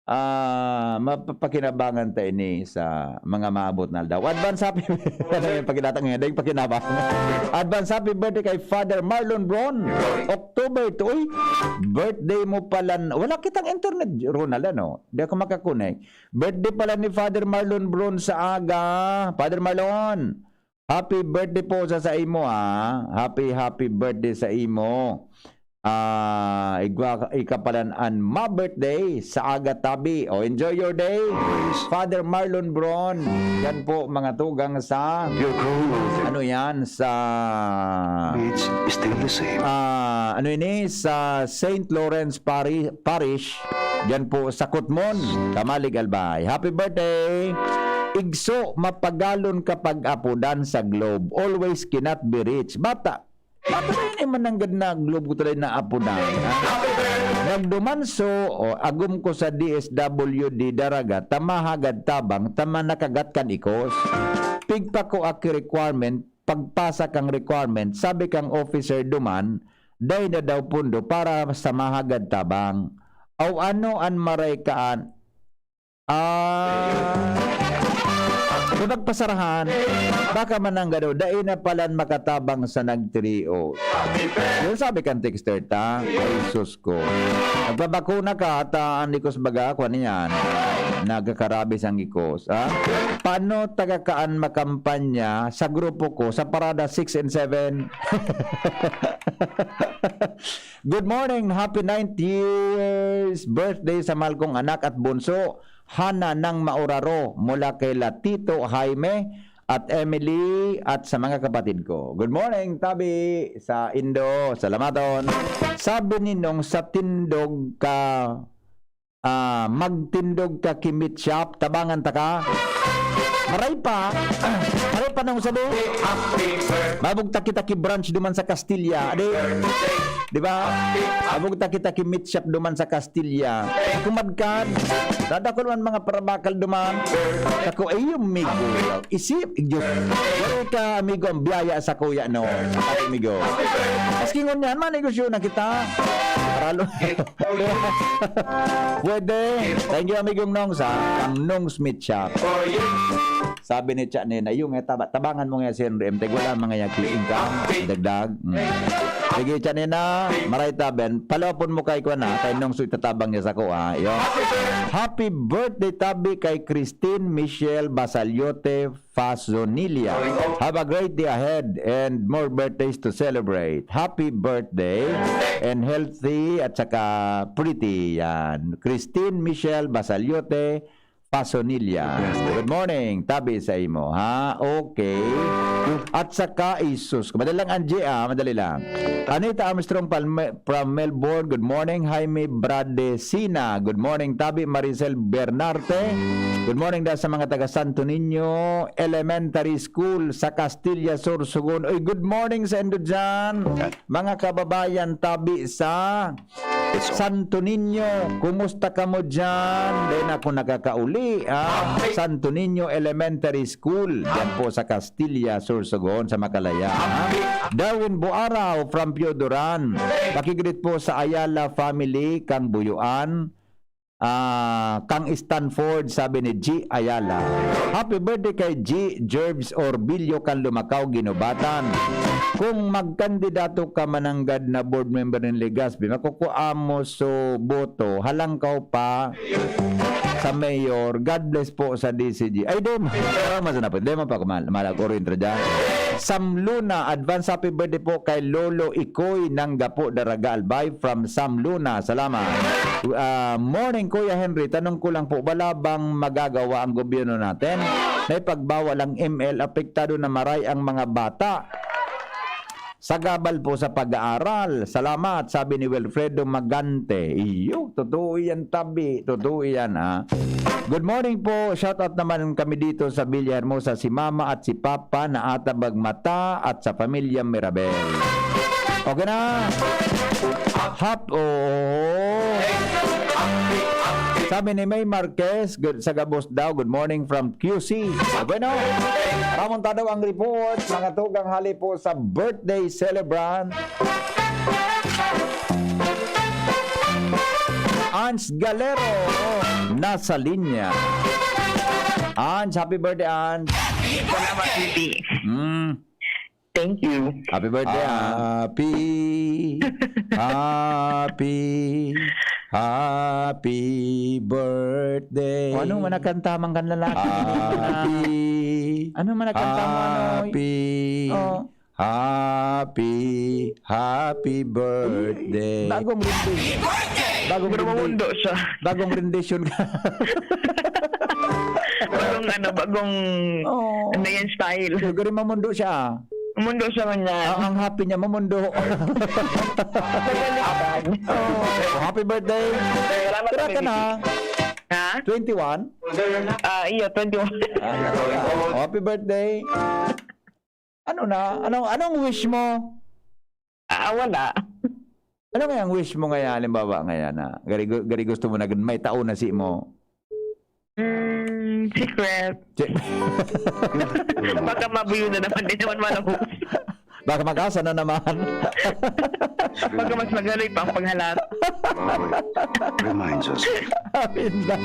Ah, mapapakinabangan ta ini sa mga maabot na aldaw. Advance happy, ano yung pakinatang ngayon? Dahil pakinabang. Advance happy birthday kay Father Marlon Bron. October two. Uy, birthday mo pala. Wala kitang internet, Ronald, ano? Di ako makakonek. Birthday pala ni Father Marlon Bron sa aga. Father Marlon, happy birthday po sa, sa imo, ah. Happy, happy birthday sa imo. Ah, igwa, ika pala an ma birthday sa aga tabi. O, enjoy your day. Father Marlon Bron, yan po, mga tugang sa, ano yan, sa, it's still the same. Ah, ano ini? Sa Saint Lawrence Pari-, Parish, yan po, sa Kutmon, Tamalig, Albay. Happy birthday! Igso, mapagalon kapag apodan sa Globe. Always cannot be reached. Bata, Paano ba yun? Eh, mananggad na globe ko talaga na apo na, ha? Nagduman so, o, agom ko sa D S W D Daraga, ta mahagad tabang, ta manakagat kan ikos. Pigpa ko aki requirement, pagpasa kang requirement, sabi kang officer duman, dai na daw pundo para sa mahagad tabang. Aw ano an maray kaan, Ah, kung nagpasarahan, baka mananggad o, dai na palan makatabang sa nagtrio. Yun sabi kan texter ta, ay sus ko. Nagpabakuna ka, ata an ikos baga, kwan yan. Nagkakarabis ang ikos, ha? Paano taga kaan makampanya sa grupo ko sa parada six and seven? Good morning, happy ninth years birthday sa mahal kong anak at bunso. Hana ng Mauraro mula kay la Tito Jaime at Emily at sa mga kapatid ko. Good morning, tabi sa Indo. Salamaton. Sabi ni Nong, sa tindog ka, ah, magtindog ka ki meat shop, tabangan ta ka. Maray pa. Maray pa nang sabi. Mabugtak kita ki brunch duman sa Castilla. Adi, di ba? Mabugtak kita ki meat shop duman sa Castilla. Kumadkad. Dadakol man mga parabakal duman. Kako, ay, amigo. Isip, Diyos. Wala ka, amigo, ang biyaya sa kuya, no? Amigo. Maski ngunyan, manegosyo na kita. Paralo. Pwede. Thank you, amigong Nongs, ha? Ang Nongs Meat Shop. Sabi ni Cha ni, na yung, eh, taba-, tabangan mo nga si Henry M. Teg, wala mga yaki income, dagdag. Mm. Sige, tiyan na. Maray taben. Palopon mo kay kuwan, ha? Kay Nongso itatabang niya sako, ha? Yo. Happy birthday, tabi, kay Christine Michelle Basaliote Fasonilla. Have a great day ahead and more birthdays to celebrate. Happy birthday and healthy at saka pretty. Yan. Christine Michelle Basaliote Fasonilla. Good morning, tabi sa imo, ha? Okay. At saka, isus. Madali lang, Angie, ah. Madali lang. Anita Armstrong Palme- from Melbourne. Good morning, Jaime Bradesina. Good morning, tabi Maricel Bernarte. Good morning da sa mga taga Santo Niño Elementary School sa Castilla, Sorsogon. Uy, good morning sa indo dyan. Mga kababayan, tabi sa Santo Niño, kumusta kamo dyan? Dai na ako nakakauli, ah. Santo Niño Elementary School, dyan po sa Castilla, Sorsogon, sa Macalaya, ah. Darwin Buarao from Pioduran. Pakigreet po sa Ayala family, kang Buyuan, ah, kang Stanford, sabi ni G Ayala. Happy birthday kay G Jervis Orbilio kan Lumacao, Guinobatan. Kung magkandidato ka mananggad na board member nin Legazpi, makukua mo so boto, halangkaw pa sa mayor. God bless po sa D C G. Ay, di mo. Pero mas na po. Di mo pa kumal. Malag oro intro dyan. Sam Luna, advance happy birthday po kay Lolo Ikoy ng Gapo Daraga Albay from Sam Luna. Salamat. Ah, morning, Kuya Henry. Tanong ko lang po, wala bang magagawa ang gobyerno natin na ipagbawal ang M L? Apektado na maray ang mga bata. Sagabal po sa pag-aaral. Salamat, sabi ni Wilfredo Magante. Iyo, totoo yan, tabi. Totoo yan, ha? Good morning po. Shout out naman kami dito sa Villahermosa, si Mama at si Papa na atabag mata at sa pamilya Mirabel. Okay na. Hap, oh. Sabi ni May Marquez, good, sa gabos daw, good morning from Q C. Ah, bueno, ramon ta daw ang report, mga tugang hali po sa birthday celebrant. Ans Galero, nasa linya. Ans, happy birthday, Ans. Salamat, Bibi. Mm. Thank you. Happy birthday, ah. Happy, happy, happy birthday. O, anong manakanta man kan lalaki? Happy. Anong manakanta mo, ano? Happy. Oh. Happy, happy birthday. Bagong rendition. Bagong Pero rendition. Mamundo siya. Bagong rendition ka. Bagong ano, bagong Oo. Ano yan, style. Siguro mamundo siya. Mamundo siya man yan. Ang, ang happy niya, mamundo. Nagalitan. Oh, happy birthday. Salamat, Pira ka Baby. Na? Ha? Twenty-one? Ah, iyo, twenty-one. Ah, oh, happy birthday. Ano na? Anong, anong wish mo? Ah, wala. Ano kaya ang wish mo ngayon, halimbawa, ngayon na gari, gu- gari gusto mo na may tao na si mo? Mm, secret. Che- Baka mabuyo na naman, di naman malabos. Baka mag-asa na naman. Baka mas magaloy pa ang paghalat. Reminds us. Ayun na.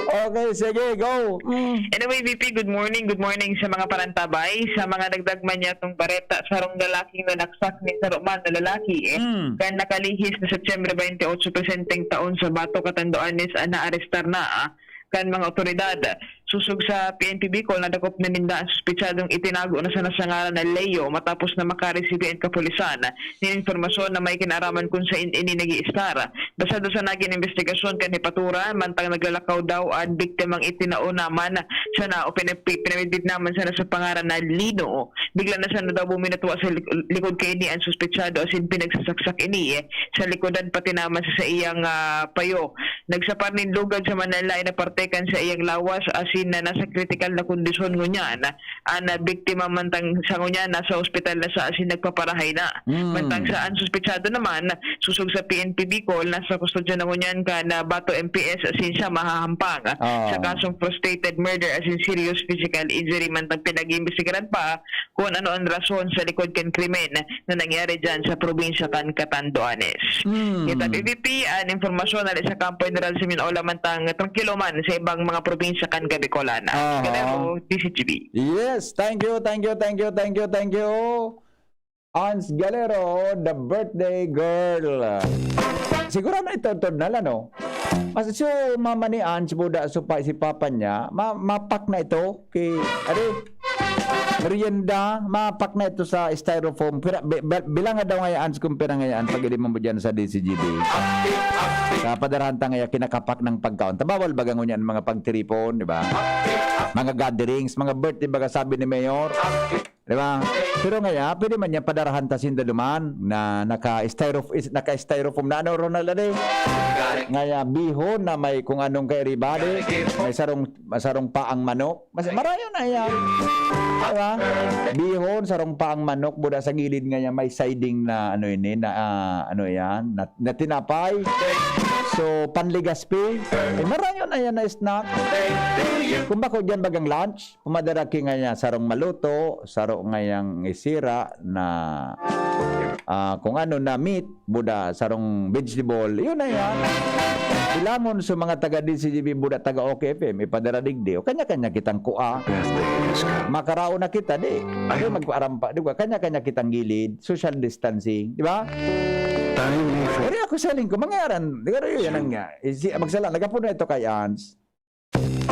Okay, sige, go. Mm. Anyway, V P, good morning. Good morning sa mga parantabay. Sa mga dagdag man niya itong bareta, sarong lalaking nanaksak ni saro man na lalaki, eh, Mm. kan nakalihis na Setyembre twenty-eight, presenteng taon sa Bato, Catanduanes, ang naarestar na, ah, kan mga otoridad. Sosog sa P N P Bicol, nadakop na ninda ang suspetsadong itinago na sana sa ngaran na Leo matapos na makaresibi ang kapulisan nin impormasyon na may kinaaraman kun sain ini nag-iistar. Basado sa nagin imbestigasyon kan hepatura, mantang naglalakaw daw an biktimang itinao naman sana o pinapi-, pinamidbid naman sana sa pangaran na Lino. Bigla na sana daw buminatwa sa lik-, likod kaini an suspetsado asin pinagsasaksak ini sa likodan pati naman sa saiyang, ah, payo. Nagsapar nin lugag sa manlaen-laen na parte kan saiyang lawas asin na nasa kritikal na kondisyon ngunyan. An, ah, biktima mantang sa ngunyan nasa ospital na sa asin nagpaparahay na. Mm. Mantang sa an suspetsado naman, sosog sa P N P Bicol, nasa kustodya na ngunyan kan, ah, Bato M P S asin siya mahahampang, ah, Oo. sa kasong frustrated murder asin serious physical injury, mantang pinag-iimbestigaran pa kung ano an rason sa likod kan krimen na nangyari dyan sa probinsya kan Catanduanes. Mm. Kita P V P, an impormasyon na sa Kampo General Simeon Ola mantang trangkilo man sa ibang mga probinsya kan Bicolana. Aha. Galero, D C G B. Yes, thank you, thank you, thank you, thank you, thank you. Ans Galero, the birthday girl. Siguro na ito, ito na lang, no? Mas, so, mama ni Ans, buda, so, pa, si papa niya, ma, mapak na ito. Kay, ano, merienda, mapak na ito sa styrofoam. Pira, bi, bi, bilang nga daw ngayon, Ans, kung pira ngayon, pag-iliman mo dyan sa D C G B. Sa padarahan ta ngayon, kinakapak ng pagkaon. Tabawal baga ngunyan ang mga pagtiripon, di ba? Mga gatherings, mga birthday, baga sabi ni Mayor. Di ba? Pero ngayon, pwede man niya padarahan ta sinda duman na naka-styrof-, is, naka-styrofoam na ano, Ronald, ade? Ngayon, bihon na may kung anong kay everybody. May sarong, sarong paang manok. Mas, marayo na yan. Di ba? Bihon, sarong paang manok, buda sa gilid ngayon, may siding na ano yun eh, na ah, ano yan, na, na tinapay. So, panligaspi. Eh, marayo na yan na snack. Kung bako dyan bagang lunch, pumadara ki ngayon, sarong maluto, saro ngayang isira na ah, kung ano na meat, buda, sarong vegetable, yun na yan. Bilangon sa mga taga D C G B, buda, taga OK F M, ipadara digdi. O kanya-kanya kitang kua. Makaraon na kita, di. Ay, magpaarampa, di ba? Kanya-kanya kitang gilid, social distancing, di ba? Time for Pero ako sa lingko, mangyaran, pero yun ang nga. Isi, magsala, nagapuno ito kay Ans.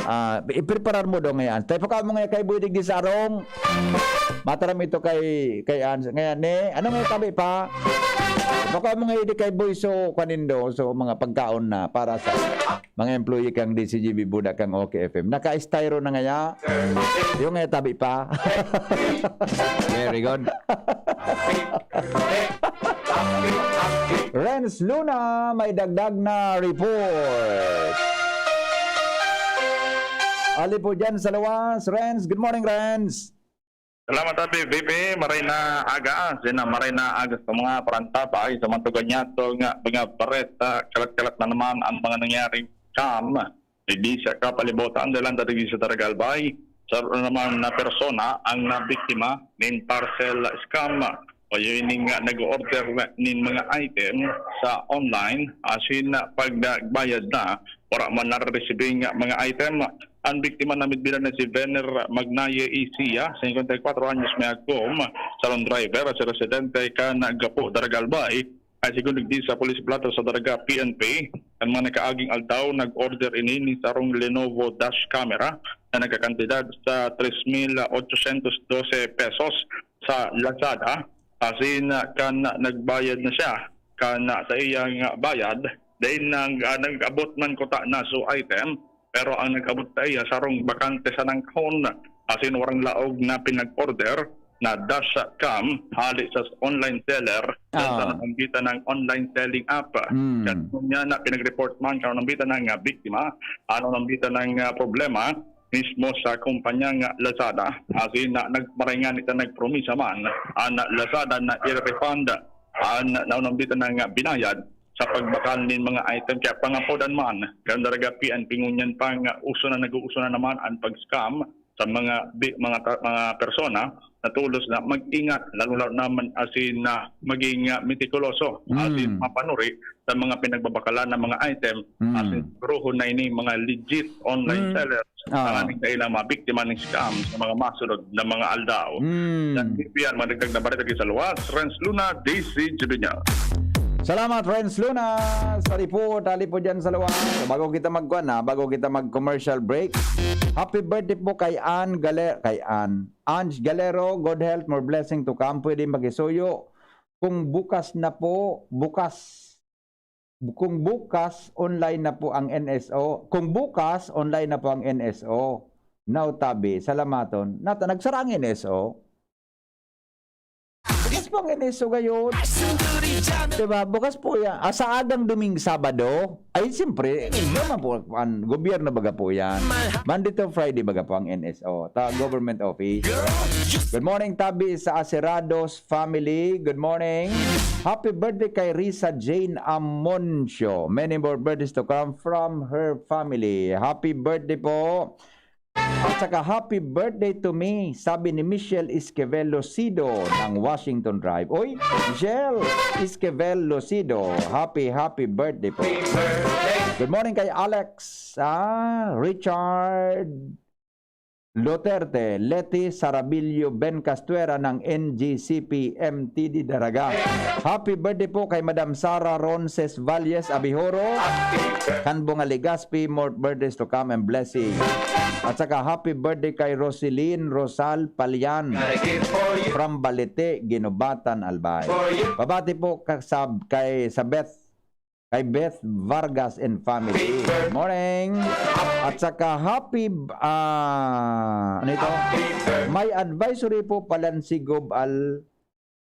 Ah, ipreparar mo daw ngayon. Tayo pa ka mo ngayon kay Boy digdi sa arong. Mataram ito kay, kay Ans. Ngayon, eh, ano ngayon tabi pa? Baka mo ngayon di kay Boy, so, kanindo, so, mga pagkaon na para sa mga employee kang D C G B, buda kang OK F M. Naka-styro na ngaya. Yung ngayon tabi pa. Very good. Renz Luna, may dagdag na report. Ali po dyan sa luwas. Renz, good morning, Renz. Salamat, Abi. B P, maray na aga. Sina maray na aga sa mga parantabay sa mga tuganyato nga mga bareta. Kalat-kalat na naman ang mga nangyaring scam. Digdi sa kapalibutan, dalan ta digdi sa Daraga Albay. Sa naman na persona ang nabiktima nin parcel scam. Payo ini nga nag-order nin mga item sa online, asin pagbayad na, wala man naresibing mga item. Ang biktima na midbilan na si Vener Magnaye Isia, singkwenta y kwatro anyos, may agom, salon driver, sa residente kan Gapo, Daraga Albay. Ay, sigun digdi sa Police Blotter sa Daraga, P N P, kan mga nakaaging aldaw, nag-order ini ni sarong Lenovo dash camera na nagkakantidad sa tres mil ochocientos doce pesos sa Lazada. Asin, ah, kan nagbayad na siya, kan, ah, sa iyang, ah, bayad, dahil nang, ah, nag-abot man kuta na so item, pero ang nag-abot sa iya, sarong bakante sanang kahon, asin warang laog na pinag-order na dash cam hali sa online seller, sa Ah. nambitan ng online selling app. Mm. Kaya niya na pinag-report man, kaya nambitan ng, ah, biktima, ano nambitan ng, ah, problema mismo sa kumpanya nga Lazada. Asin na nagmaringan ito, nagpromisa man ang Lazada na i-refund ang naunambitan ng, ah, binayad sa pagbakal nin mga item. Kaya pangapodan man kan Daraga P N P ngunyan pa nga uso na, nag-uuso na naman ang pag-scam sa mga bi-, mga ta-, mga persona na tulos na mag-ingat, lalo-lalo naman asin na maging, ah, metikuloso, Mm. asin mapanuri sa mga pinagbabakalan ng mga item, Mm. asin siguruhon na ini mga legit online Mm. sellers, Ah. tanganing dai lang mabiktima ning scam sa mga masunod na mga aldaw. Mm. Yan, yan, madagdag na bareta ki sa luwas, Renz Luna, D C G B News. Salamat, Renz Luna, sa report. Ali po dyan sa luwas. So, bago kita magkuhan, ha, bago kita mag-commercial break, happy birthday po kay Ann Galer-, kay Ann. Ange Galero, good health, more blessing to come. Pwede makisuyo. Kung bukas na po, bukas, kung bukas, online na po ang N S O. Kung bukas, online na po ang N S O. Now, tabi, salamaton. Nata, nagsara ang N S O. Bukas po ang N S O ngayon. Diba? Bukas po yan. Ah, sa agang Doming Sabado, ay, siyempre, naman po, ang gobyerno baga po yan. Monday to Friday baga po ang N S O. Ta, government office. Good morning, tabi sa Acerados family. Good morning. Happy birthday kay Risa Jane Amoncio. Many more birthdays to come from her family. Happy birthday po. At saka, "Happy birthday to me," sabi ni Michelle Esquivel Lucido ng Washington Drive. Oy, Michelle Esquivel Lucido, happy, happy birthday po. Good morning kay Alex, ah, Richard Duterte, Leti Sarabillo, Ben Castuera ng N G C P M T D Daraga. Happy birthday po kay Madam Sara Ronces Valles Abihoro. Kanbong Aligaspi, more birthdays to come and blessing. At saka happy birthday kay Rosilin Rosal Palian from Balete, Ginubatan, Albay. Pabati po ka-, sa, kay, sa Beth, kay Beth Vargas and family. Good morning. At saka happy, ah, ano ito? May advisory po pala si Gob Al,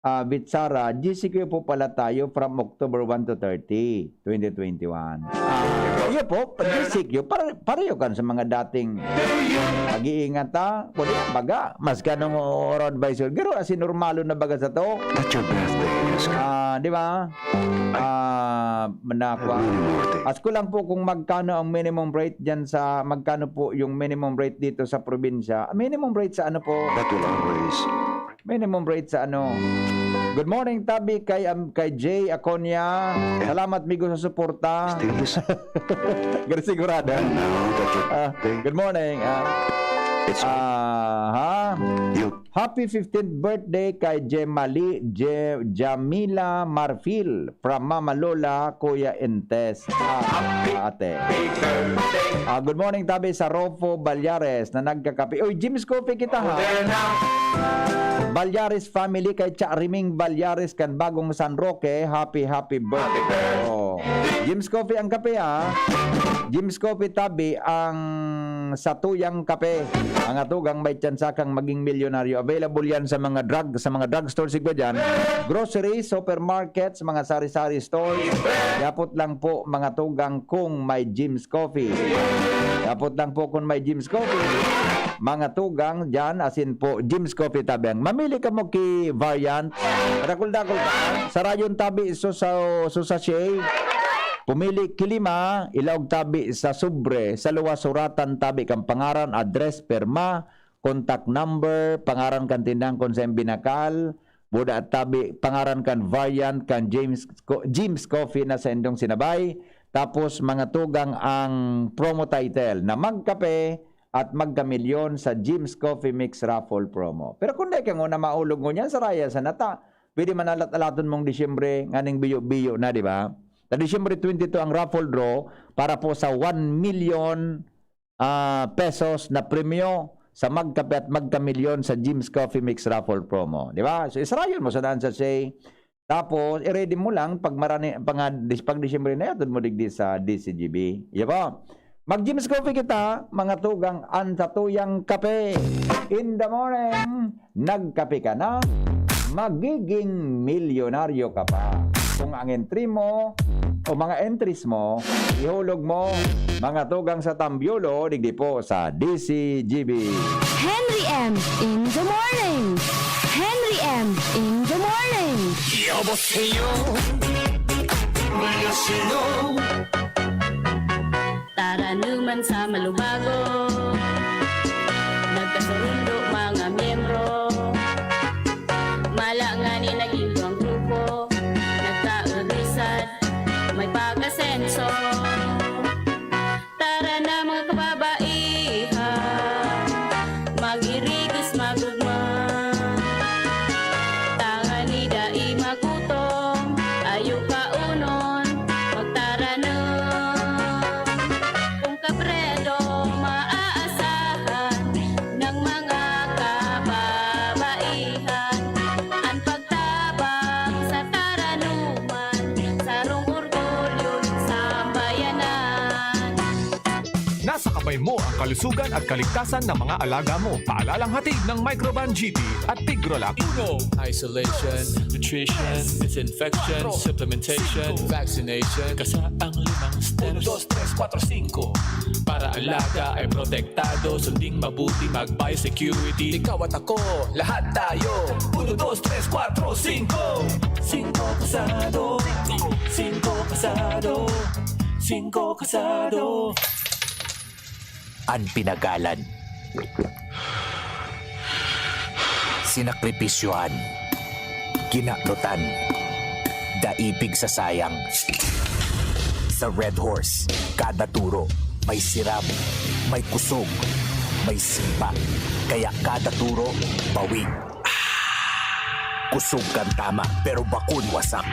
ah, Vitsara. G C Q po pala tayo from October one to thirty, twenty twenty-one. Ah, iyo po, G C Q, pare-, pareho kan sa mga dating pag-iingat, ha? Pwede na baga, mas kanong oro advisory. Pero as in, normalo na baga sa to. That's your birthday, Oscar. Ah, di ba? Ah, manakwa. Mini Morte. Ask ko lang po kung magkano ang minimum rate dyan sa, magkano po yung minimum rate dito sa probinsya? Minimum rate sa ano po? That will always. Minimum rate sa ano? Good morning, Tabi, kay, um, kay Jay Aconia. Yeah. Salamat, migo, sa suporta. Still the same. Pero sigurado. I know that you Ah, think good morning. Ah, it's ah, ha? You. Happy fifteenth birthday kay Jemali, Je-, Jamila Marfil from Mama Lola, Kuya Entes. Ah, ate. Ah, good morning, Tabi, sa Rofo Balyares na nagkakape. Uy, Jim's Coffee kita, ha? Balyares family kay Cha Riming Balyares kan Bagong San Roque. Happy, happy birthday. Oh. Jim's Coffee ang kape, ha? Jim's Coffee, Tabi, ang satuyang kape. Ang atugang may tsansa kang maging milyonaryo. Available yan sa mga drug, sa mga drugstore siguro dyan. Grocery, supermarket, sa mga sari-sari stores. Yapot lang po, mga tugang, kung may Jim's Coffee. Yapot lang po kung may Jim's Coffee. Mga tugang dyan, asin po, Jim's Coffee, Tabi. Ang mamili ka mo ki variant. Dakul-dakul ka. Sa rayon, Tabi, so sa, so sachet. Pumili ki lima, ilaog, Tabi, sa sobre. Sa luwas, suratan, Tabi, kang pangaran, address, perma, contact number, pangaran kan tindahan kun saen binakal, buda, Tabi, pangaran kan variant kan James Co-, Jim's Coffee na saindong sinabay. Tapos, mga tugang, ang promo title na magkape at magkamilyon sa Jim's Coffee Mix Raffle Promo. Pero kung di ka nguna maulog ngunyan, saraya sa nata, pwede man alat-alaton mong Disyembre, nganing biyo-biyo na, di ba? Sa Disyembre twenty-two ang raffle draw para po sa one million ah, pesos na premyo sa magkape at magkamilyon sa Jim's Coffee Mix Raffle Promo. Di ba? So, isarayon mo sa daan sa say. Tapos, i-ready mo lang pag marani, pag, pag Disyembre na yatod mo digdi sa D C G B. Di ba? Mag-Jim's Coffee kita, mga tugang, an satuyang kape. In the morning, nagkape ka na, magiging milyonaryo ka pa. Kung ang entry mo o mga entries mo, ihulog mo, mga tugang sa Tambiolo, digdi po sa D C G B. Henry M in the morning. Henry M in the morning. 여보세요. 안녕하세요. Taranuman sa malubago, nagkasurundo mga miyembro. Mala ngani naging duwang grupo, nagkaunusad, may pag-asenso. Tara na, mga kababaihan, mag-irigos, magugma. Tangani dai magutom, ayo kaunon, magtaranom. Kung kabredo maaasahan ng mga kababaihan, ang pagtabang sa taranuman, sarong orgulyo ng sambayanan. Nasa kamay mo ang kalusugan at kaligtasan ng mga alaga mo. Paalalang hatid ng Microban G T at Tigrolac. Uno. Isolation, nutrition, disinfection, supplementation, vaccination. Kasa ang limang steps. Uno, dos, tres, kuwatro, singko. Para alaga ay protektado, sunding mabuti, mag-biosecurity. Ikaw at ako, lahat tayo. Uno, dos, tres, kuwatro, singko. Singko kasado. Singko kasado. Singko kasado. An pinagalan. Sinakripisyohan. Kinadotan. Dai pigsasayang. Sa Red Horse, kada turo, may siram, may kusog, may sipa. Kaya kada turo, bawi. Kusog kan tama, pero bakong wasak.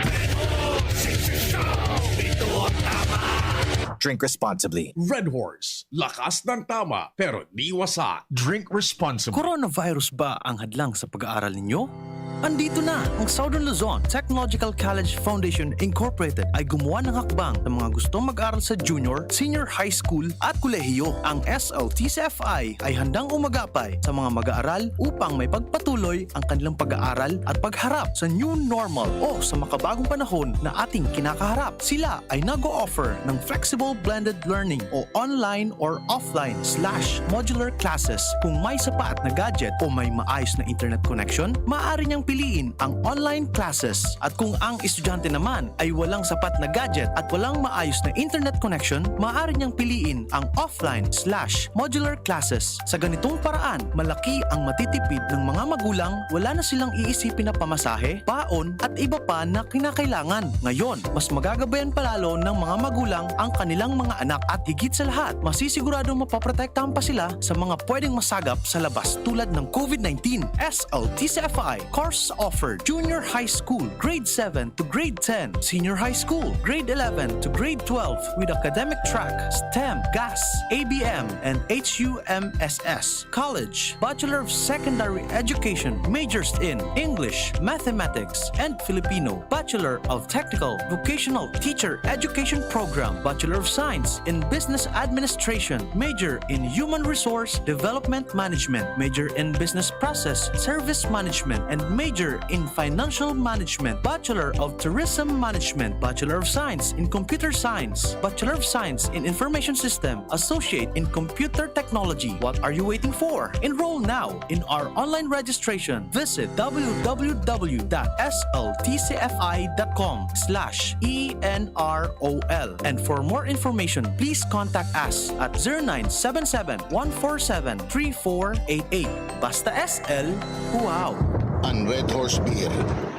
Drink responsibly. Red Horse, lakas ng tama, pero di wasak. Drink responsibly. Coronavirus ba ang hadlang sa pag-aaral ninyo? Andito na ang Southern Luzon Technological College Foundation Incorporated ay gumawa ng hakbang sa mga gustong mag-aral sa junior, senior high school at kolehiyo. Ang S L T C F I ay handang umagapay sa mga mag-aaral upang may pagpatuloy ang kanilang pag-aaral at pagharap sa new normal o sa makabagong panahon na ating kinakaharap. Sila ay nag-o-offer ng flexible blended learning o online or offline slash modular classes. Kung may sapat na gadget o may maayos na internet connection, maaari niyang piliin ang online classes. At kung ang estudyante naman ay walang sapat na gadget at walang maayos na internet connection, maaari niyang piliin ang offline slash modular classes. Sa ganitong paraan, malaki ang matitipid ng mga magulang, wala na silang iisipin na pamasahe, paon, at iba pa na kinakailangan. Ngayon, mas magagabayan pa lalo ng mga magulang ang kanilang mga anak at higit sa lahat, masisiguradong mapoprotektahan pa sila sa mga pwedeng masagap sa labas tulad ng COVID nineteen. S L T C F I, course offered, junior high school, grade seven to grade ten, senior high school, grade eleven to grade twelve with academic track, STEM, GAS, A B M, and H U M S S. College, Bachelor of Secondary Education, majors in English, Mathematics, and Filipino, Bachelor of Technical Vocational Teacher Education Program, Bachelor of Science in Business Administration, major in Human Resource Development Management, major in Business Process Service Management, and major in Financial Management, Bachelor of Tourism Management, Bachelor of Science in Computer Science, Bachelor of Science in Information System, Associate in Computer Technology. What are you waiting for? Enroll now in our online registration. Visit w w w dot s l t c f i dot com slash e n r o l. And for more information, please contact us at zero nine seven seven, one four seven, three four eight eight. Basta S L, wow! An Red Horse Beer,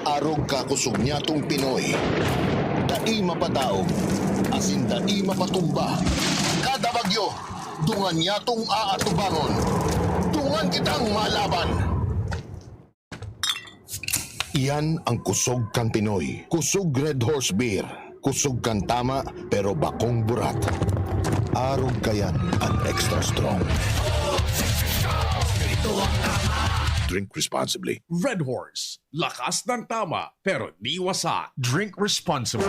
arog kakusog niyatong Pinoy. Dai mapadaog, asin dai mapatumba. Kada bagyo, dungan niyatong aatubangon. Dungan kitang malaban. Iyan ang kusog kan Pinoy. Kusog Red Horse Beer. Kusog kan tama, pero bakong burat. Arog kayan an extra strong. Drink responsibly. Red Horse. Lakas ng tama, pero di wasa. Drink responsibly.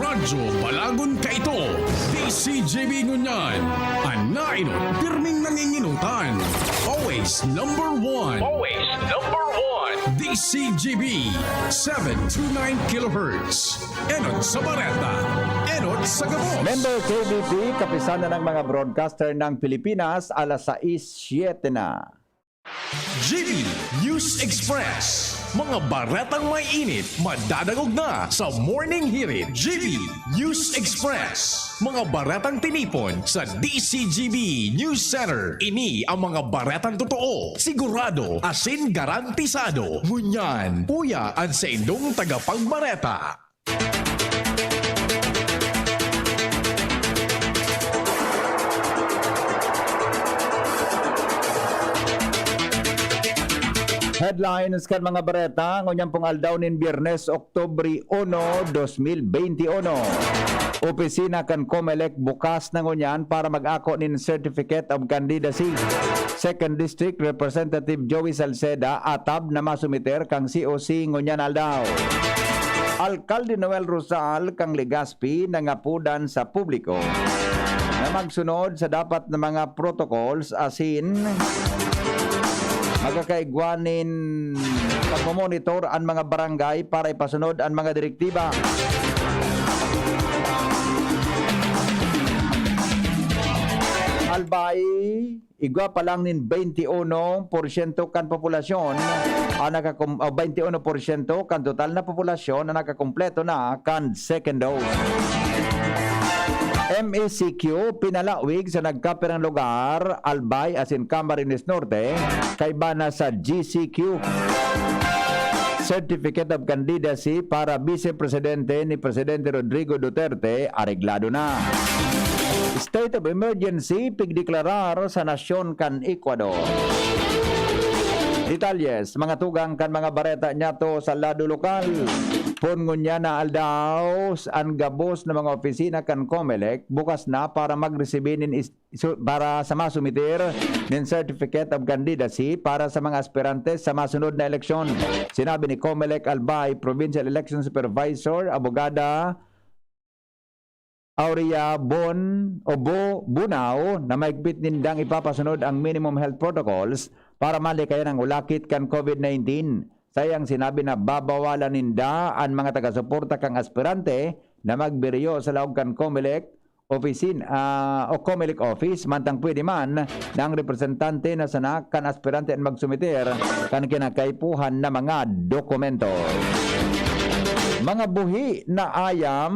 Radyo Balagon kaito. D C G B ngunyan. An nainot, pirming nanginginutan. Always number one. Always number one. D C G B, seven two nine kilohertz. Enot sa bareta. Enot sa gabos. Member K B P, Kapisanan ng mga Broadcaster ng Pilipinas, alas sais, siyete na. G B News Express. Mga baretang may init, madadangog na sa Morning Hirit. G B News Express. Mga baretang tinipon sa D C G B News Center. Ini ang mga baretang totoo, sigurado, asin garantisado. Ngunyan, uya an saindong tagapagbareta. Headlines kan mga bareta, ngunyan pong aldaw nin Biyernes, Oktubre uno, dos mil benti uno. Opisina kan Comelec bukas na ngunyan para mag-ako nin Certificate of Candidacy. Second District Representative Joey Salceda atab na masumiter kan C O C ngunyan aldaw. Alkalde Noel Rosal kan Legazpi nangapodan sa publiko na magsunod sa dapat na mga protocols asin magkakaigwa nin pagmomonitor an mga barangay para ipasunod an mga direktiba. Albay, igwa pa lang nin benti uno porsyento kan populasyon ang nakakum-, o benti uno porsyento kan total na populasyon ang nakakumpleto na kan second dose. M E C Q pinalawig sa nagkapirang lugar, Albay asin Camarines Norte, kaiba na sa G C Q. Certificate of Candidacy para Vice Presidente ni Presidente Rodrigo Duterte areglado na. State of emergency pigdeklarar sa nasyon kan Ecuador. Detalles, mga tugang kan mga bareta niyato sa lado lokal. Poon ngunyan na aldaw, an gabos na mga opisina kan Comelec bukas na para magresibi nin is-, su-, para sa masumiter nin Certificate of Candidacy para sa mga aspirantes sa masunod na eleksyon. Sinabi ni Comelec Albay Provincial Election Supervisor, Abogada Aurea Bon o Bo Bunao na mahigpit nindang ipapasunod ang minimum health protocols para malikayan ang ulakit kan COVID nineteen. Saiyang sinabi na babawalan ninda an mga taga-suporta kan aspirante na magbiriyo sa laog kan Comelec opisin, ah, o Comelec office, mantang pwede man na ang representante na sana kan aspirante an magsumiter kan kinakaipuhan na mga dokumento. Mga buhi na ayam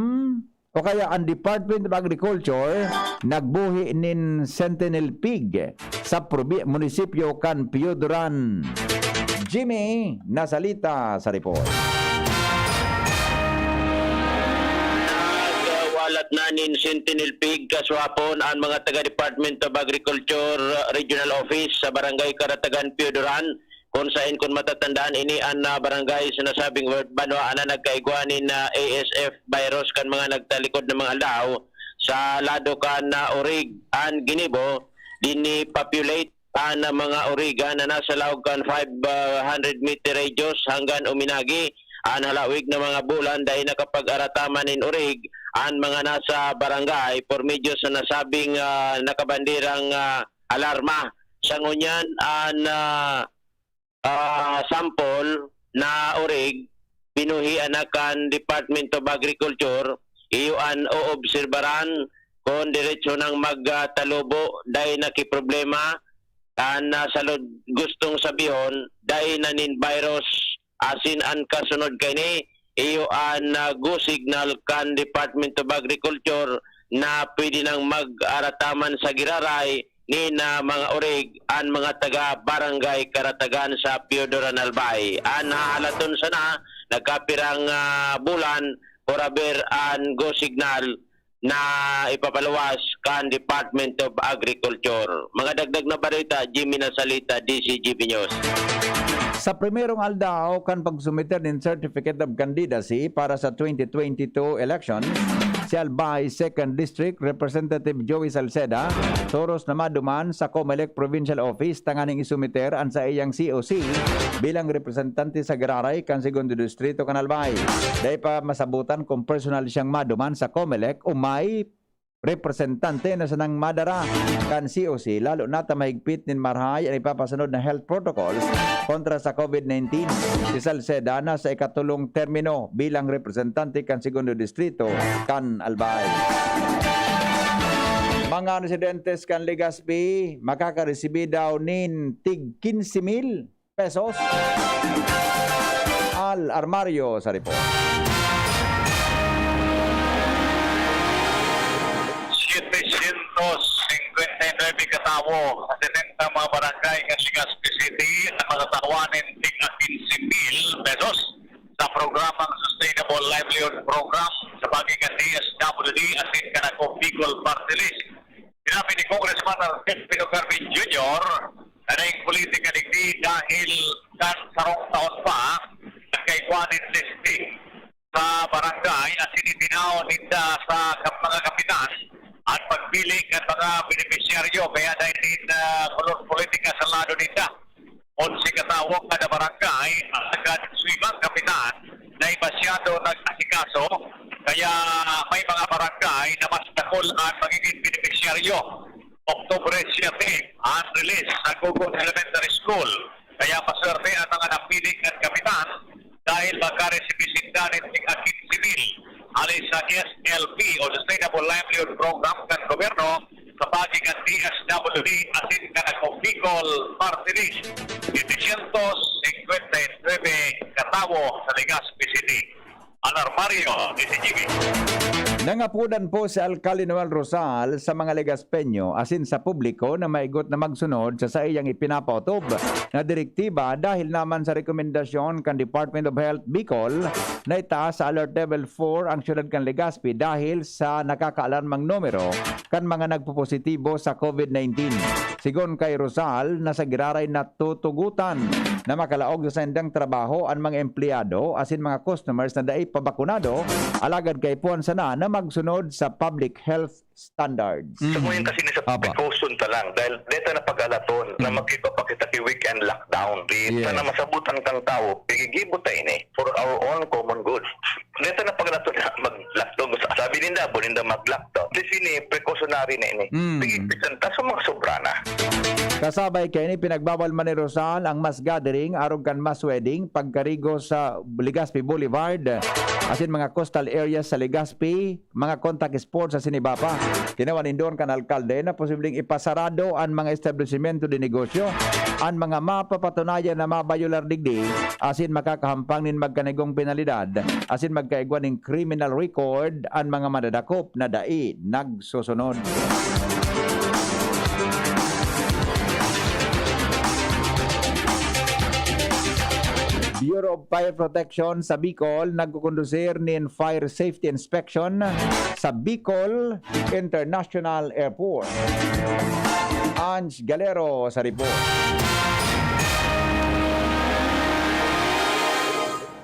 o kaya ang Department of Agriculture nagbuhi nin Sentinel Pig sa probi-, munisipyo kan Pioduran. Jimmy Nasalita sa report. Nagwalat na nin Sentinel Pig kaswapon an mga taga Department of Agriculture Regional Office sa Barangay Karatagan, Pioduran, kung sain, kung matatandaan, ini an, ah, barangay sa nasabing Word Banwa na nagkaigwa nin, ah, A S F virus kan mga nagtalikod na mga aldaw sa lado kan, ah, Orig. An ginibo, dinipopulate an, ah, mga origan na nasa laog kan five hundred meter radius hanggang uminagi an halawig na mga bulan dai nakapag-arataman nin orig an mga nasa barangay por medio sa nasabing, ah, nakabanderang, ah, alarma. Sa ngunyan, an, ah, ah, sample na orig, binuhian na kan Department of Agriculture, iyo an oobserbaran kun diretso nang magtalubo, dai na ki problema. An, ah, salud gustong sabihon, dai na nin virus, asin an kasunod kaini, iyo an, ah, go signal kan Department of Agriculture na pwede nang mag-arataman sa giraray nin, ah, mga orig an mga taga Barangay Karatagan sa Pioduran, Albay. An hahalaton sana, nagkapirang, ah, bulan, forever an go signal na ipapaluwas kan Department of Agriculture. Mga dagdag na bareta, Jimmy Nasalita, D C G B News. Sa primerong aldaw kan pagsumiter nin Certificate of Candidacy para sa twenty twenty-two election, si Albay Second District Representative Joey Salceda toros na maduman sa Comelec Provincial Office tanganing isumiter an saiyang C O C bilang representante sa giraray kan Segundo Distrito kan Albay. Dai pa masabotan kung personal siyang maduman sa Comelec o may representante na sanang madara kan C O C, lalo na ta mahigpit nin marahay an ipapasunod na health protocols kontra sa COVID nineteen. Si Salceda nasa ikatulong termino bilang representante kan Segundo Distrito kan Albay. Mga residentes kan Legazpi makakaresibi daw nin tig quince mil pesos. Al Armario sa report. Setecientos cincuenta y nueve katawo sa setenta mga barangay kan Legazpi City ang matatawa nin tig-a quince mil pesos sa programang Sustainable Livelihood Program sa paagi kan D S W D asin kan Ako Bicol Party List. Sinabi ni Congressman Arnel Pino Carmen Junior na naing politika digdi dahil kan sarong taon pa, nagkaigwa nin listing sa barangay asin itinao ninda sa kap-, mga kapitan an pagpili kan mga benepisyaryo, kaya dai nin, ah, kolor politika sa lado ninda. Onse katawo kada barangay, alagad swimang kapitan na masyado nag-asikaso, kaya may mga barangay na mas dakul an magiging benepisyaryo. Oktubre siyete, an release sa Gugon Elementary School, kaya maswerte an mga napili kan kapitan dahil makaresibi sinda nin tig-a quince mil hali sa S L P o Sustainable Livelihood Program kan gobyerno sa paagi kan D S W D asin kan Ako Bicol Party List. Setecientos cincuenta y nueve katawo sa Legazpi City. Al Armario, D C G B. Nangapodan po si Alkalde Noel Rosal sa mga Legaspeño asin sa publiko na maigot na magsunod sa saiyang ipinapaotob na direktiba dahil naman sa rekomendasyon kan Department of Health Bicol na itaas sa Alert Level four ang siyudad kan Legazpi dahil sa nakakaalarmang numero kan mga nagpopositibo sa COVID nineteen. Sigon kay Rosal, na sa giraray natutugotan na makalaog sa saindang trabaho an mga empleyado asin mga customers na dai pa bakunado, alagad kaipuhan sana na magsunod sa public health standards. Mm. Sa ngayon kasi ni sa Apa. precaution ta lang, dahil deta na pag-alaton na Mm. magkaiba pa kita ki weekend lockdown. Di Yes. sana masabutan kang tawo, pigigibo ta ini for our own common good. Deta na pag-alaton na mag-lockdown. Sabi ninda, abo ninda mag-lockdown. Di sini, precautionary na ini. Mm. Pigigpisan ta sa mga sobra na. Kasabay kaini, pinagbawal man ni Rosal ang mass gathering, arog kan mass wedding, pagkarigo sa Legazpi Boulevard, asin mga coastal areas sa Legazpi, mga contact sports asin iba pa. Tinawan indon kan alkalde na posibleng ipasarado an mga establisimento de negosyo, an mga mapapatunayan na mabayolar digdi, asin makakahampang nin magkanigong penalidad, asin magkaigwa nin criminal record an mga madadakop na dai nagsusunod. Bureau of Fire Protection sa Bicol nagkukondusir nin fire safety inspection sa Bicol International Airport. Ange Galero sa report.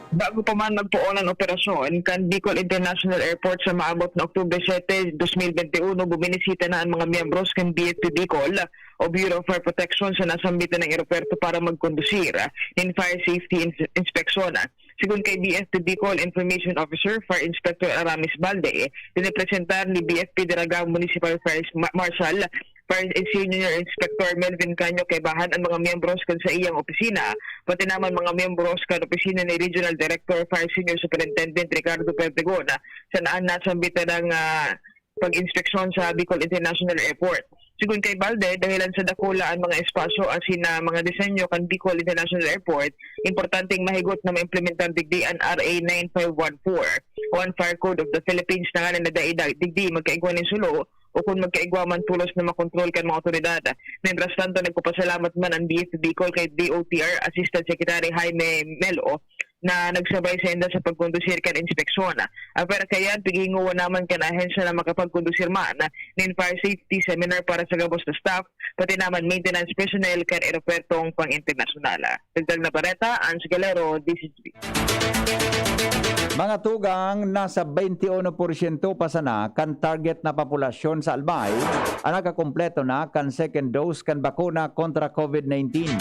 Bago pa man magpoon an operasyon kan Bicol International Airport sa maabot na Oktubre siete, dos mil bente uno, buminisita na an mga miyembros kan B F P Bicol o Bureau of Fire Protection sa nasambit na eropuerto para magkondusir nin fire safety ins-, inspection. Sigon kay B F P Bicol Information Officer, Fire Inspector Aramis Balde, dinepresentar ni B F P Daraga Municipal Fire Ma-, Marshal Fire Senior Inspector Melvin Canyo Quebahan an mga miyembros kan saiyang opisina, pati naman mga miyembros kan opisina ni Regional Director Fire Senior Superintendent Ricardo Perdigon, sa naan nasambit na, ah, pag-inspeksyon sa Bicol International Airport. Sigon kay Balde, dahelan sa dakula an mga espasyo asin na mga disenyo kan Bicol International Airport, importanteng mahigot na maimplementar digdi an R A nine five one four o an Fire Code of the Philippines na nganing na dai da-, digdi magkaigwa nin sulo o kun magkaigwa man tolos na makontrol kan mga awtoridad. Mientras tanto, nagpapasalamat man an B F P Bicol kay D O T R Assistant Secretary Jaime Melo na nagsabay sainda sa pagkondusir kan inspeksyon. Apwera kaiyan, pighingowa naman kan ahensya na makapagkondusir man nin fire safety seminar para sa gabos na staff, pati naman maintenance personnel kan eropuwertong pang-internasyonal. Dagdag na bareta, Ange Galero, D Z G B. Mga tugang, nasa twenty-one porsyento pa sana kan target na populasyon sa Albay ang nakakumpleto na kan second dose kan bakuna kontra COVID nineteen.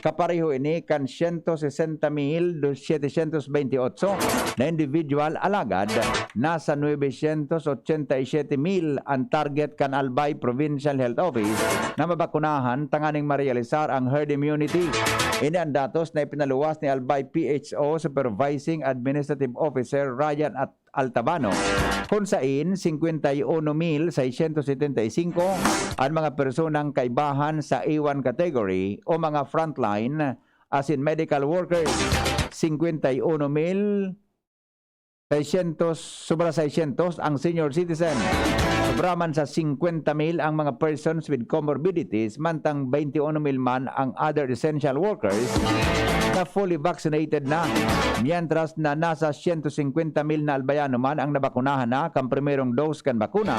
Kapareho ini kan siyento sesenta mil setecientos veintiocho na individual, alagad nasa nuebesyentos ochenta y siete mil an target kan Albay Provincial Health Office na mabakunahan tanganing marealisar ang herd immunity. Ini an datos na ipinaluwas ni Albay P H O Supervising Administrative Officer Ryan At-, Altabano, kun sain singkwenta y uno mil seiscientos setenta y singko an mga personang kaibahan sa A one category o mga frontline asin medical workers. Singkwenta y uno mil seiscientos, sobra seiscientos ang senior citizen. Sobra man sa singkwenta mil ang mga persons with comorbidities, mantang twenty-one mil man ang other essential workers na fully vaccinated na. Mientras na nasa siyento singkwenta mil na Albayano man ang nabakunahan na kan primerong dose kan bakuna,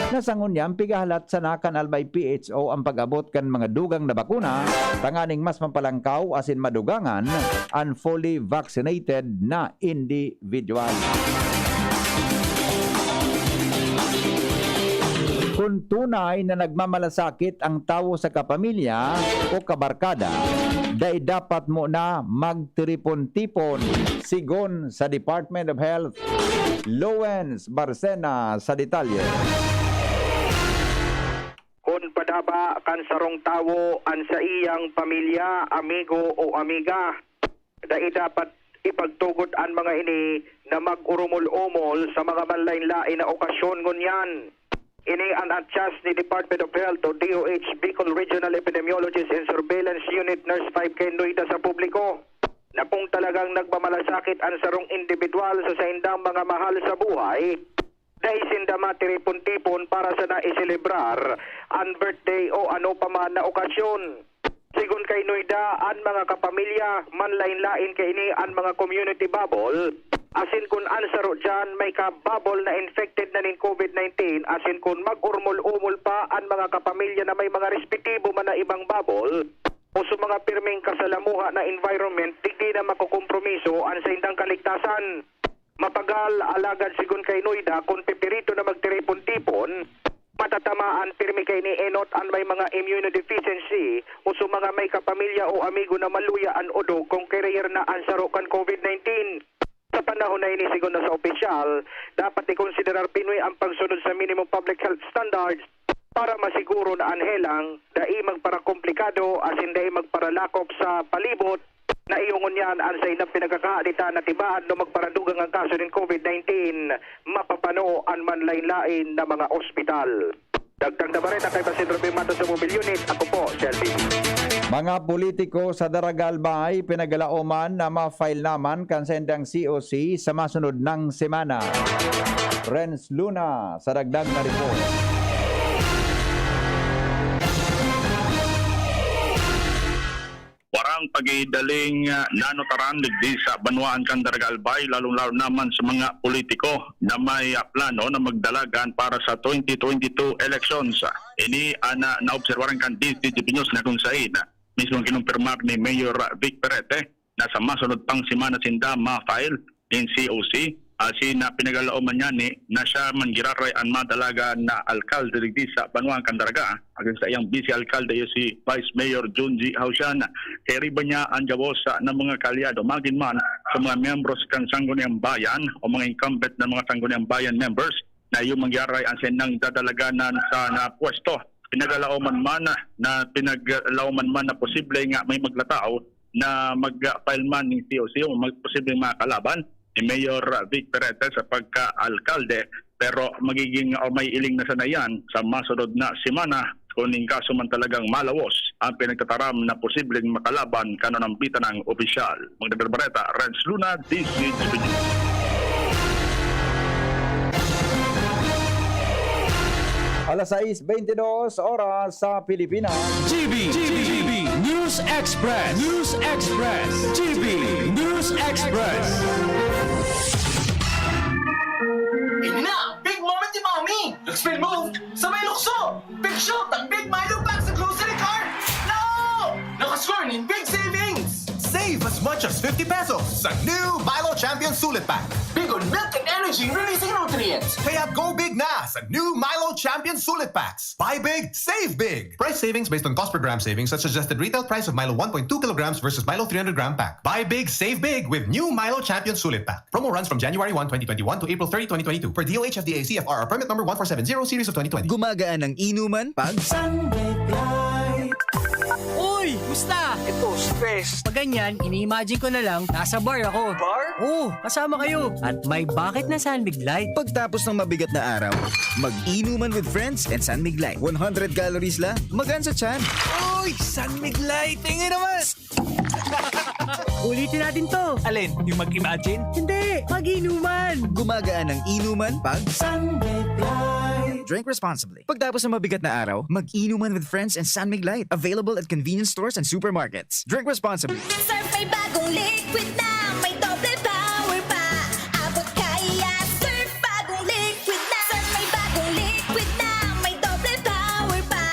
na sa ngunyan pigahalat sana kan Albay P H O ang pag-abot kan mga dugang na bakuna, tanganing mas mapalangkaw asin madugangan an fully vaccinated na individual. Kun tunay na nagmamalasakit ang tawo sa kapamilya o kabarkada, dai dapat mo na magtiripon-tipon, sigon sa Department of Health. Lowens Barcena sa detalye. Kun padaba kan sarong tawo an saiyang pamilya, amigo o amiga, dai dapat ipagtugot an mga ini na mag-urumol-umol sa mga manlaen-laen na okasyon ngunyan. Ini an atyas ni Department of Health o D O H Bicol Regional Epidemiologist and Surveillance Unit Nurse five K Noida sa publiko, na kung talagang nagmamalasakit an sarong indibidwal sa saindang mga mahal sa buhay, Dai sinda matiripon-tipon para sana iselebrar an birthday o ano pa man na okasyon. Sigon kay Noida, an mga kapamilya manlaen-laen kaini an mga community bubble, asin kun an saro diyan may ka-bubble na infected na nin covid nineteen, asin kun mag-urmol-umol pa an mga kapamilya na may mga respetibo man na ibang bubble o sa mga pirming kasalamuha na environment, digdi na makokompromiso an saindang kaligtasan. Mapagal, alagad sigon kay Noida, kun pipirito na magtiripon-tipon, matatamaan pirmi kaini enot an may mga immunodeficiency o sa mga may kapamilya o amigo na maluya an odog kun carrier na an saro kan covid nineteen. Sa panahon na ini, sigon na sa opisyal, dapat ikonsiderar pinwi ang pagsunod sa minimum public health standards para masiguro na an helang dai magparakomplikado asin dai magparalakop sa palibot na iyo ngunyan an saindang pinagkakahaditan na tibaad no magparadugang an kaso nin covid nineteen, mapapano an manlain-lain na mga ospital. Dagdag na bareta kay Basin Ruben Matos sa Mobile Unit, ako po si Alvin. Mga politiko sa Daraga Albay pinagalaoman na ma-file naman kan saindang C O C sa masunod nang semana. Renz Luna sa dagdag na report. Warang pagidaling, ah, nanotaran digdi sa banwaan kan Daraga Albay, lalong-lalo naman sa mga politiko na may, ah, plano na magdalagan para sa twenty twenty-two elections. Ini an, ah, naobserbaran kan D Z G B News na kung sain, ah, mismong kinumpirmar ni Mayor, ah, Vic Perete na sa masunod pang semana sinda ma-file nin C O C, asin na pinagalaoman niya ni na siya man giraray an madalagan na alkalde digdi sa banwaan kan Daraga, asin sa iyang vice alkalde iyo si Vice Mayor John G Hausian. Kairiba niya an gabos sa, ng mga kaalyado, magin man sa mga miyembros kan Sangguniang Bayan o mga incumbent na mga Sangguniang Bayan members na iyo man giraray an saindang dadalaganan sa na pwesto. Pinagalaoman man na, pinagalaoman man na posible nga may maglatao na mag-file man nin C O C o mag-, posibleng makalaban ni Mayor Vic Perete sa pagka-alkalde, pero magiging o may iling na sana yan sa masunod na semana kung in kaso man talagang malawos ang pinagtataram na posibleng makalaban kan nanambitan ng opisyal. Magdadalbareta, Renz Luna, D Z G B News. Alas sais beintidos, oras sa Pilipinas. G B, G B, News Express, News Express, G B News Express. Ini na, big moment ni Mommy! Nag-spin move sa may lukso! Big shoot ang Big Milo Pack sa grocery cart! No! Nakascore nin big savings! Save as much as fifty pesos sa new Milo Champion Sulit Pack. Big on milk and energy releasing nutrients. Kaya go big na sa new Milo Champion Sulit Packs. Buy big, save big. Price savings based on cost per gram savings at suggested retail price of Milo one point two kilograms versus Milo three hundred gram pack. Buy big, save big with new Milo Champion Sulit Pack. Promo runs from January one, twenty twenty-one to April thirty, twenty twenty-two, per D O H F D A C F R or permit number one four seven zero series of twenty twenty. Gumagaan ang inuman pag Sunday Light. Uy! Musta? Ito, stress. Pag ganyan, ini-imagine ko na lang, nasa bar ako. Bar? Oo, kasama kayo. At may bakit na San Mig Light. Pagtapos ng mabigat na araw, mag-inuman with friends and San Mig Light. One hundred calories lang, magaan sa tiyan. Uy! San Mig Light! Tingin naman! Ulitin natin to. Alin? Yung mag-imagine? Hindi! Mag-inuman! Gumagaan ang inuman pag San Mig Light. Drink responsibly. Pagtapos ng mabigat na araw, mag-inuman with friends and San Mig Light. Available at convenience stores and supermarkets. Drink responsibly. Surf may bagong liquid na, may doble power pa. Abot kaya, Surf bagong liquid na. Surf may bagong liquid na, may doble power pa.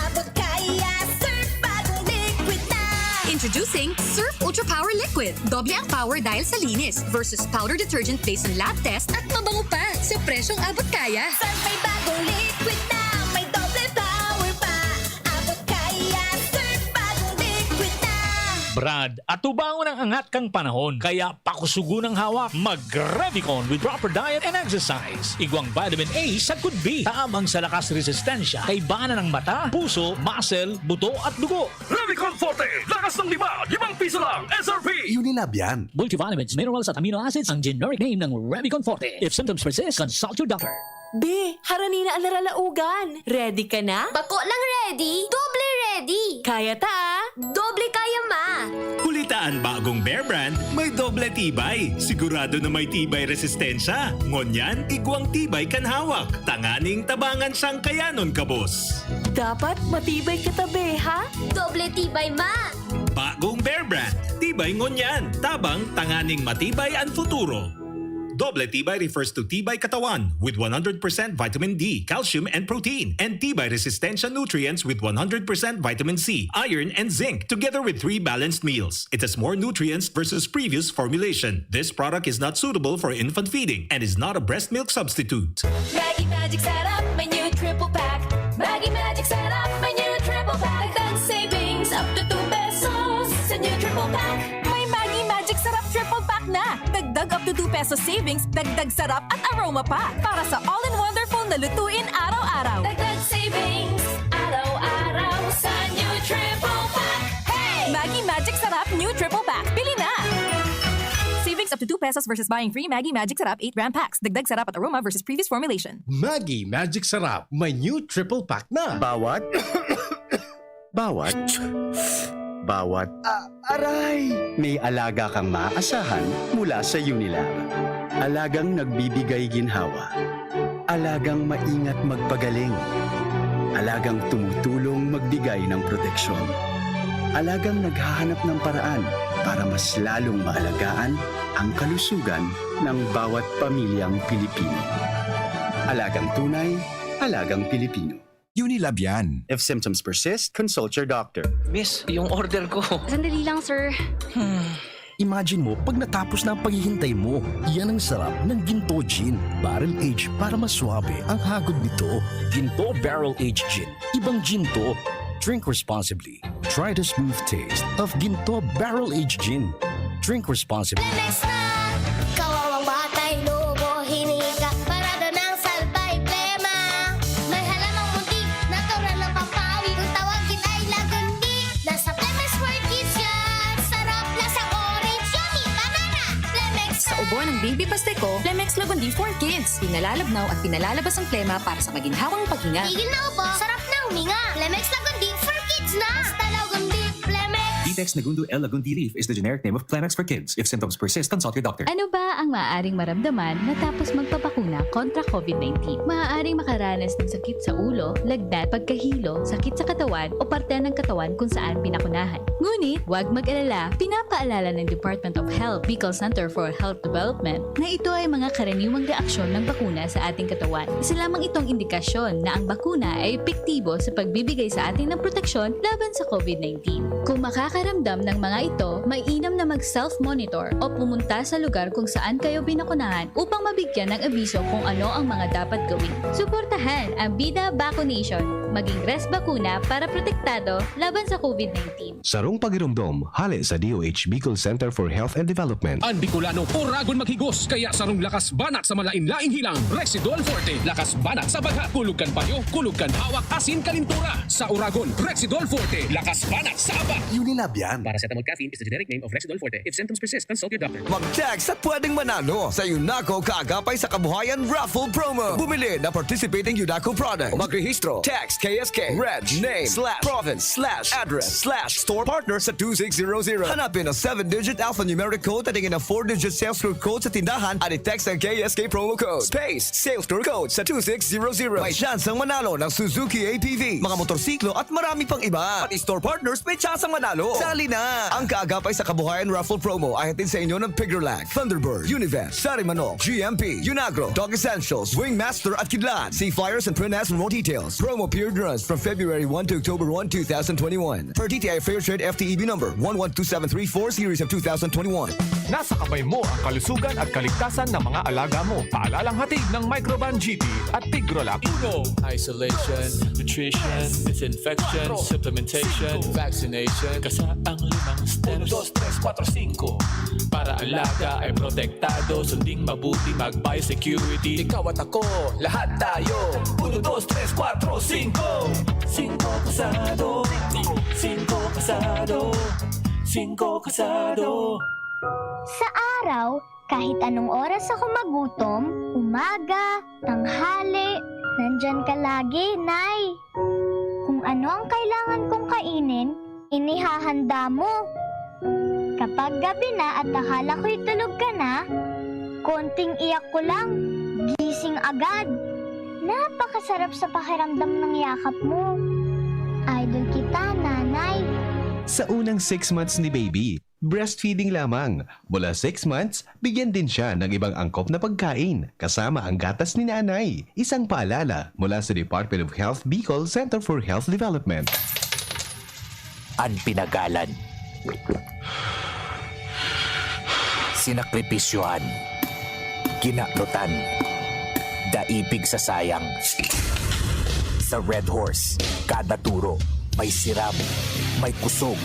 Abot kaya, Surf bagong liquid na. Introducing Surf Ultra Power Liquid. Doble ang power dahil sa linis versus powder detergent based on lab test at mabango pa sa presyong abot kaya. Surf may bagong liquid na, may doble power pa. Abot kaya, Surf bagong liquid na. Brad, atubangon ang angat kang panahon, kaya pakusugon ang hawak. Mag-Revicon with proper diet and exercise. Igwang vitamin A sagkod B. Tabang sa lakas resistensya, kaibanan ng mata, puso, muscle, buto at dugo. Revicon Forte, lakas ng lima, limang piso lang, S R P. Unilab yan. Multivitamins, minerals at amino acids ang generic name ng Revicon Forte. If symptoms persist, consult your doctor. Be, harani na an naralaogan. Ready ka na? Bako lang ready, doble ready. Kaya ta, ah. Doble kaya, ma. Huli Ta an bagong Bear Brand may doble tibay. Sigurado na may tibay resistensya. Ngunyan, igwang tibay kan hawak. Tanganing tabangan siyang kayanon kabos. Dapat matibay ka tabi, ha? Doble tibay ma! Bagong Bear Brand. Tibay ngunyan. Tabang tanganing matibay an futuro. Doble tibay refers to tibay katawan with one hundred percent vitamin D, calcium, and protein, and tibay resistensya nutrients with one hundred percent vitamin C, iron, and zinc, together with three balanced meals. It has more nutrients versus previous formulation. This product is not suitable for infant feeding and is not a breast milk substitute. Maggi Magic Sarap, may new triple pack. Maggi Magic Sarap, may new triple pack. Dagdag savings up to two pesos sa new triple pack. May Maggi Magic Sarap triple pack na. Dagdag up to two pesos savings, dagdag sarap at aroma pa. Para sa all-in-wonderful na lutuin araw-araw. Dagdag savings, araw-araw sa new triple pack. Hey! Maggi Magic Sarap New Triple Pack. Pili na! Savings up to two pesos versus buying three Maggi Magic Sarap eight gram packs. Dagdag sarap at aroma versus previous formulation. Maggi Magic Sarap, may new triple pack na. Bawat, bawat, bawat Ah, aray! May alaga kang maaasahan mula sa Unilab. Alagang nagbibigay ginhawa. Alagang maingat magpagaling. Alagang tumutulong magbigay ng proteksyon. Alagang naghahanap ng paraan para mas lalong maalagaan ang kalusugan ng bawat pamilyang Pilipino. Alagang tunay, alagang Pilipino. Unilab yan. If symptoms persist, consult your doctor. Miss, yung order ko. Sandali lang, sir. Imagine mo, pag natapos na ang paghihintay mo, iyan ang sarap ng Ginto Gin. Barrel Age para mas swabe ang hagod nito. Ginto Barrel Age Gin. Ibang Ginto. Drink responsibly. Try the smooth taste of Ginto Barrel Age Gin. Drink responsibly. Lemex na! Kawawang batay, lobo, hinika, parada ng salbay, plema. May halamang muntik, natural na pampawi. Kung tawagin ay lagundi, nasa Lemex World Kids yan. Sarap, lasang orange, yummy, banana. Lemex Sa ubo ng baby pastiko, Lemex Lagundi for Kids. Pinalalabnaw at pinalalabas ang plema para sa maginhawang paghinga. Tigil na ubo, sarap na huminga. Lemex Lagundi for Kids na. Basta Lagundi, Lemex. Vitex Nagundo L Lagundi Leaf is the generic name of Kleenex for kids. If symptoms persist, consult your doctor. Ano ba ang maaaring maramdaman matapos magpabakuna kontra COVID nineteen? Maaaring makaranas ng sakit sa ulo, lagnat, pagkahilo, sakit sa katawan o parte ng katawan kung saan pinakunahan. Ngunit, huwag mag-alala, pinapaalala ng Department of Health, Bicol Center for Health Development, na ito ay mga karaniwang reaksyon ng bakuna sa ating katawan. Isa lamang itong indikasyon na ang bakuna ay epektibo sa pagbibigay sa atin ng proteksyon laban sa COVID nineteen. Kung makakaramdam ng mga ito, mainam na mag-self-monitor o pumunta sa lugar kung saan kayo binakunahan upang mabigyan ng abiso kung ano ang mga dapat gawin. Suportahan ang Bida Vaccination. Maging res bakuna para protektado laban sa COVID nineteen. Sarong pagiromdom, hale sa D O H Bicol Center for Health and Development. An Bicolano, oragon maghigos, kaya sarong lakas banat sa malain-laing hilang. Rexidol Forte, lakas banat sa bagha, kulog kan payo, kulog kan hawak, asin kalintura. Sa oragon, Rexidol Forte, lakas banat sa aba. Unilab yan. Paracetamol caffeine is the generic name of Rexidol Forte. If symptoms persist, consult your doctor. Mag-text at pwedeng manalo sa Yunaco Kaagapay sa Kabuhayan Raffle Promo. Bumili na participating Yunaco product. Magrehistro. Text K S K, reg, name, slash, province, slash, address, slash, store partner sa two six zero zero. Hanapin ang seven-digit alphanumeric code at ang four-digit sales clerk code sa tindahan at i-text ang K S K promo code, space, sales clerk code sa two six zero zero. May tsansang manalo ng Suzuki A T V, mga motorsiklo at marami pang iba. Pati store partners may tsansang manalo. Sali na! Ang Kaagapay sa Kabuhayan Raffle Promo ay hatid sa inyo ng Pigrolac, Thunderbird, Univest, Sarimanok, G M P, Unagro, Dog Essentials, Wingmaster at Kidlat. See flyers and print ads for more details. Promo period runs from February one to October one, two thousand twenty-one. Per D T I Fair Trade F T E B number one one two seven three four, series of two thousand twenty-one. Nasa kamay mo ang kalusugan at kaligtasan ng mga alaga mo. Paalalang hatid ng Microban G P at Pigrolac. Uno. Isolation, nutrition, disinfection, supplementation, vaccination. Kasaang limang steps. Uno, dos, tres, kuwatro, singko. Para alaga ay protektado, sunding mabuti, mag-biosecurity. Ikaw at ako, lahat tayo. Uno, dos, tres, kuwatro, singko. Singko kasado. Singko kasado. Singko kasado. Sa araw, kahit anong oras ako magutom, umaga, tanghali, nandyan ka lagi, Nay. Kung ano ang kailangan kong kainin, inihahanda mo. Kapag gabi na at akala ko'y tulog ka na, konting iyak ko lang, gising agad. Napakasarap sa pakiramdam ng yakap mo. Idol kita, nanay. Sa unang six months ni baby, breastfeeding lamang. Mula six months, bigyan din siya ng ibang angkop na pagkain, kasama ang gatas ni nanay. Isang paalala mula sa Department of Health Bicol Center for Health Development. An pinagalan. Sinakripisyohan. Kinanutan. Daipig sa sayang. Sa Red Horse, kada turo, may siram, may kusog,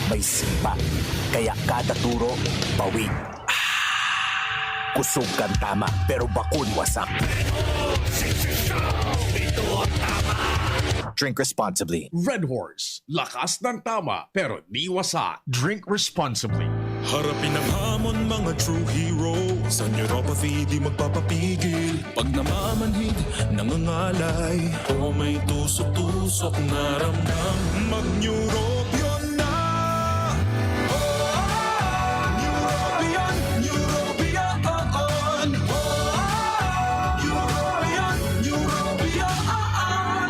may sipa. Kaya kada turo, bawig. Kusog kan tama, pero bakun wasak. Drink responsibly. Red Horse, lakas ng tama pero di wasak. Drink responsibly. Harapin ang hamon, mga true hero. Sa neuropathy di magpapapigil. Pag namamanhid, nangangalay, o may tusok-tusok na ramdam, mag-Neurobion na! Neurobion, Neurobion, Neurobion, Neurobion.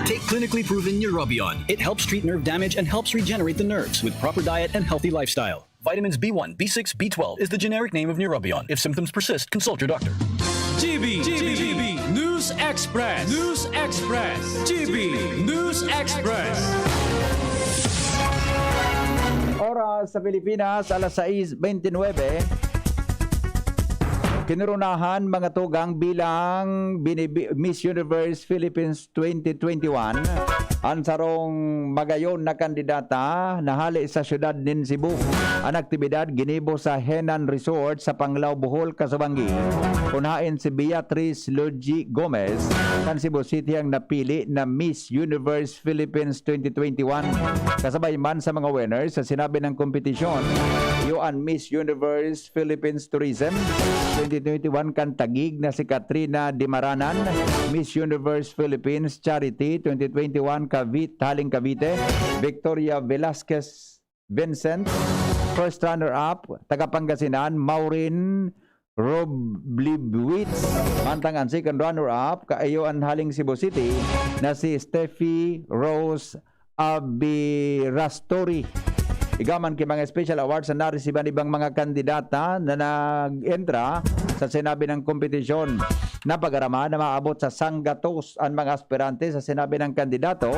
Take clinically proven Neurobion. It helps treat nerve damage and helps regenerate the nerves with proper diet and healthy lifestyle. Vitamins B one, B six, B twelve is the generic name of Neurobion. If symptoms persist, consult your doctor. G B, G B, News Express, News Express, G B News Express. Oras sa Pilipinas, alas sais bentynwebe. Kinurunahan mga tugang bilang binibi- Miss Universe Philippines twenty twenty-one an sarong magayon na kandidata na hale sa siyudad nin Cebu. An aktibidad ginibo sa Henan Resort sa Panglao, Bohol, kasubanggi. Kun haen si Beatrice Luigi Gomez kan Cebu City ang napili na Miss Universe Philippines twenty twenty-one. Kasabay man sa mga winners sa sinabi ng kompetisyon, iyo an Miss Universe Philippines Tourism twenty twenty-one kan Taguig na si Katrina Dimaranan, Miss Universe Philippines Charity twenty twenty-one Cavite, haling Cavite, Victoria Velasquez Vincent, first runner-up, taga Pangasinan, Maureen Roblibwitz, mantang ang second runner-up, kaiyo an haling Cebu City na si Steffi Rose Abirastori. Igaman ki mga special awards na naresiban ibang mga kandidata na nag-entra sa sinabi ng kompetisyon. Napag-araman na maabot sa sanggatos an mga aspirante sa sinabi ng kandidato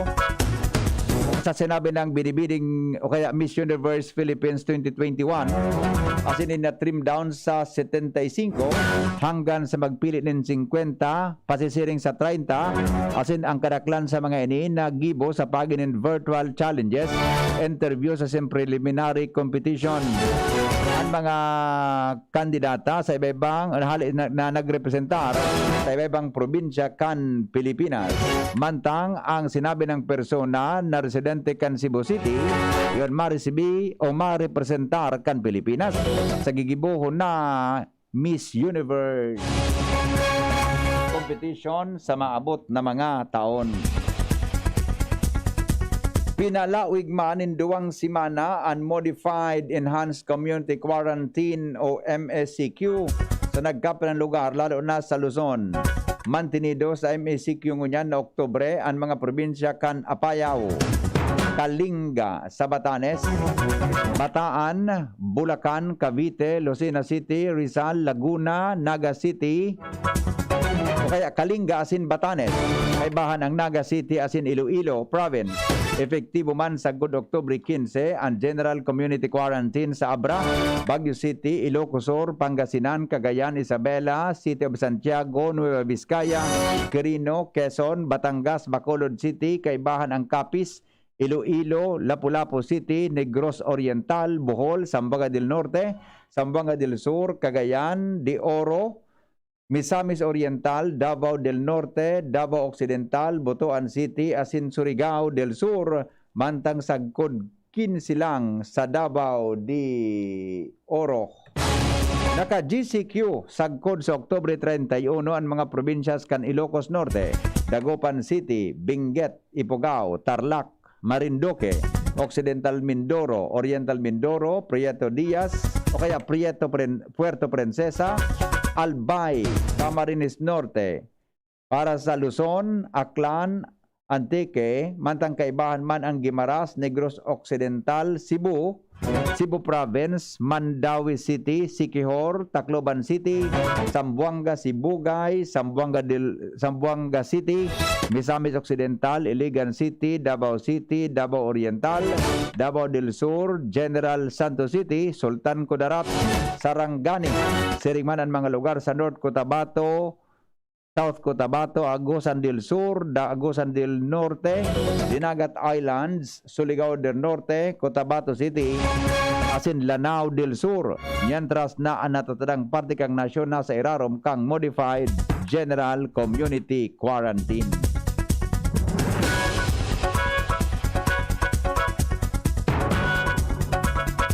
sa sinabi ng Binibining o kaya Miss Universe Philippines twenty twenty-one. Asin in na trim down sa setenta y cinco hanggang sa magpili nin singkwenta, pasisiring sa treinta, asin ang kadaklan sa mga ini nagibo sa pagi nin virtual challenges, interview sa sin preliminary competition. Ang mga kandidata sa iba-ibang hali na, na nagrepresentar sa iba-ibang probinsya kan Pilipinas. Mantang ang sinabi ng persona na residente kan Cebu City, yon maresibi o marepresentar kan Pilipinas sa gigibohon na Miss Universe competition sa maabot na mga taon. Pinalawig man nin duwang semana an Modified Enhanced Community Quarantine o M E C Q sa nagkape ng lugar, lalo na sa Luzon. Mantinido sa M E C Q ngunyan na Oktubre an mga probinsya kan Apayao, Kalinga sa Batanes, Bataan, Bulacan, Cavite, Lucena City, Rizal, Laguna, Naga City, o kaya Kalinga asin Batanes. Kaibahan ang Naga City asin Iloilo Province. Epektibo man sagkod Oktubre quince an General Community Quarantine sa Abra, Baguio City, Ilocos Sur, Pangasinan, Cagayan, Isabela, City of Santiago, Nueva Vizcaya, Quirino, Quezon, Batangas, Bacolod City, kaibahan ang Capiz, Iloilo, Lapu-Lapu City, Negros Oriental, Bohol, Zamboanga del Norte, Zamboanga del Sur, Cagayan de Oro, Misamis Oriental, Davao del Norte, Davao Occidental, Butuan City, asin Surigao del Sur, mantang sagkod quince lang sa Davao de Oro. Naka-G C Q sagkod sa Oktubre treinta y uno an mga probinsyas kan Ilocos Norte, Dagupan City, Benguet, Ifugao, Tarlac, Marinduque, Occidental Mindoro, Oriental Mindoro, Prieto Diaz, o kaya Prieto Pren-, Puerto Princesa, Albay, Camarines Norte. Para sa Luzon, Aklan, Antique, mantang kaibahan man ang Guimaras, Negros Occidental, Cebu, Cebu Province, Mandaue City, Siquijor, Tacloban City, Zamboanga, Sibugay, Zamboanga del, Zamboanga City, Misamis Occidental, Iligan City, Davao City, Davao Oriental, Davao del Sur, General Santos City, Sultan Kudarat, Sarangani. Siring man an mga lugar sa North Cotabato, South Cotabato, Agusan del Sur, da-, Agusan del Norte, Dinagat Islands, Surigao del Norte, Cotabato City, asin Lanao del Sur. Mientras na an natatadang parte kan nasyon nasa irarom kan Modified General Community Quarantine.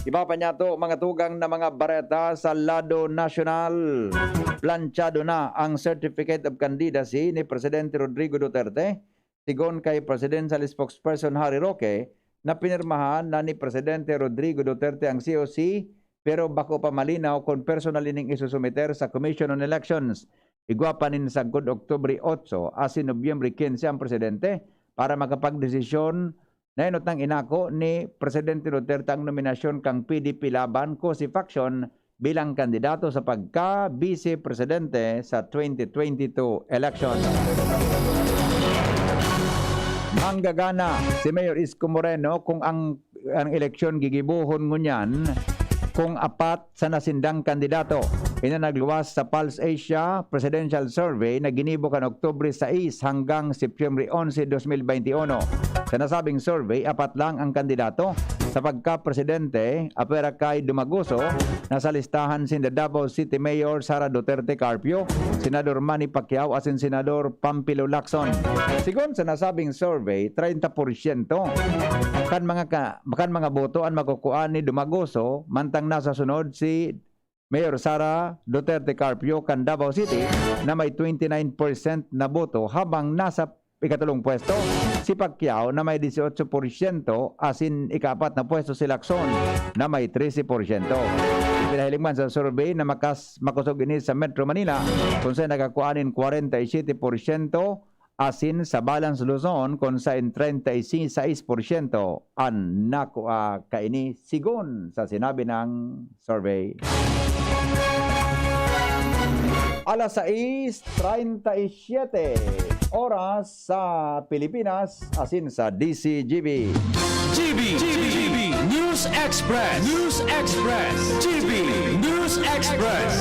Iba pa niyato, mga tugang na mga bareta sa lado nasyonal. Planchado na ang Certificate of Candidacy ni Presidente Rodrigo Duterte, sigon kay Presidential Spokesperson Harry Roque, na pinirmahan na ni Presidente Rodrigo Duterte ang C O C, pero bako pa malinaw kun personal ining isusumiter sa Commission on Elections. Igwa pa nin sagkod Oktubre otso asin Nobyembre quince ang presidente para makapagdesisyon. Naenot nang inako ni Presidente Duterte ang nominasyon kan P D P Laban, Cosi Faction, bilang kandidato sa pagka-Bise Presidente sa twenty twenty-two election. Manggagana si Mayor Isko Moreno kung ang, ang eleksyon gigibohon ngunyan kung apat sa nasindang kandidato. Ini nagluwas sa Pulse Asia Presidential Survey na ginibo kan Oktubre sais hanggang Setyembre onse, dos mil bente uno. Sa nasabing survey, apat lang ang kandidato sa pagka-presidente, apwera kay Dumaguso, na sa listahan sinda Davao City Mayor Sara Duterte Carpio, Senador Manny Pacquiao asin Senador Pampilo Lacson. Sigon sa nasabing survey, treinta por ciento kan mga ka-, kan mga boto an makukuha ni Dumaguso, mantang nasa sunod si Mayor Sara Duterte Carpio kan Davao City na may twenty-nine percent na boto, habang nasa ikatulong pwesto si Pacquiao na may dieciocho por ciento, asin ikaapat na pwesto si Lacson na may trese por ciento. Pinahiling man sa survey na makas-, makosog ini sa Metro Manila, kung saan nakakua nin kwarenta y siyete por ciento, asin sa Balance Luzon, kun saen treinta y seis por ciento an nakua kaini, sigon sa sinabi ng survey. Alas sais treinta y siete oras sa Pilipinas, asin sa D C G B. G B, G B, G B, News Express, News Express, G B, News Express.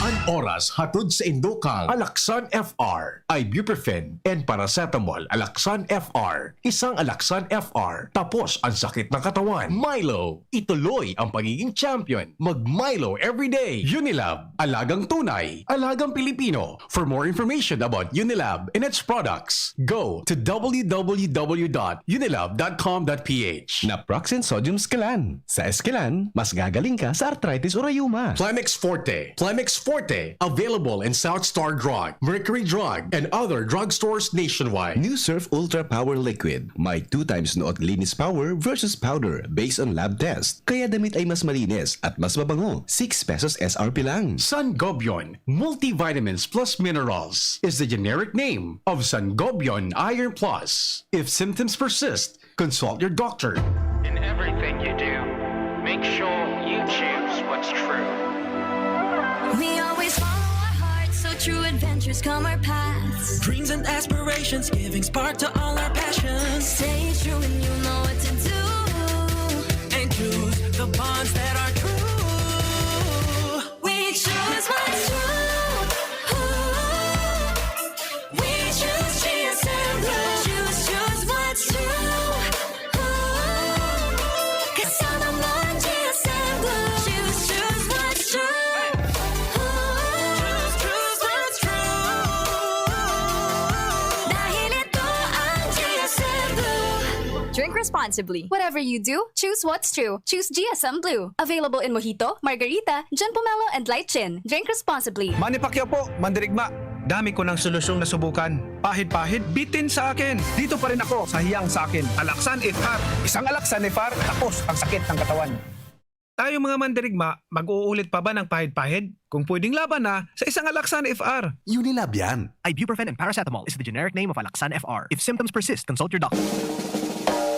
An oras hatod sa indo kan Alaxan F R, ibuprofen, and paracetamol. Alaxan F R, isang Alaxan F R, tapos ang sakit ng katawan. Milo, ituloy ang pagiging champion. Mag Milo everyday. Unilab, alagang tunay, alagang Pilipino. For more information about Unilab and its products, go to w w w dot unilab dot com dot p h. Naproxen Sodium Esquilan. Sa Esquilan, mas gagaling ka sa arthritis o rayuma. Plemex Forte. Plemex Forte. Available in South Star Drug, Mercury Drug, and other drugstores nationwide. New Surf Ultra Power Liquid. May two times Noot Linis Power versus powder based on lab test. Kaya damit ay mas malinis at mas mabango. Six pesos S R P lang. Sangobion Multivitamins Plus Minerals is the generic name of Sangobion Iron Plus. If symptoms persist, consult your doctor. In everything you do, make sure you choose what's true. We always follow our hearts, so true adventures come our paths. Dreams and aspirations, giving spark to all our passions. Stay true and you know what to do. And choose the bonds that are true. We choose what's true. We choose G S M Blue. Choose, choose what's true. Kasama mo ang G S M Blue. Choose, choose what's true. Choose, choose what's true. Dahil ito ang G S M Blue. Drink responsibly. Whatever you do, choose what's true. Choose G S M Blue. Available in mojito, margarita, John Pomelo, and light gin. Drink responsibly. Manny Pacquiao po, mandirigma. Dami ko ng solusyong nasubukan. Pahid-pahid, bitin sa akin. Dito pa rin ako sa hiyang sa akin. Alaksan F R. Isang Alaksan F R, tapos ang sakit ng katawan. Tayo mga mandirigma, mag-uulit pa ba ng pahid-pahid? Kung pwedeng laban na, sa isang Alaksan F R. Unilab yan. Ibuprofen and paracetamol is the generic name of Alaxan F R. If symptoms persist, consult your doctor.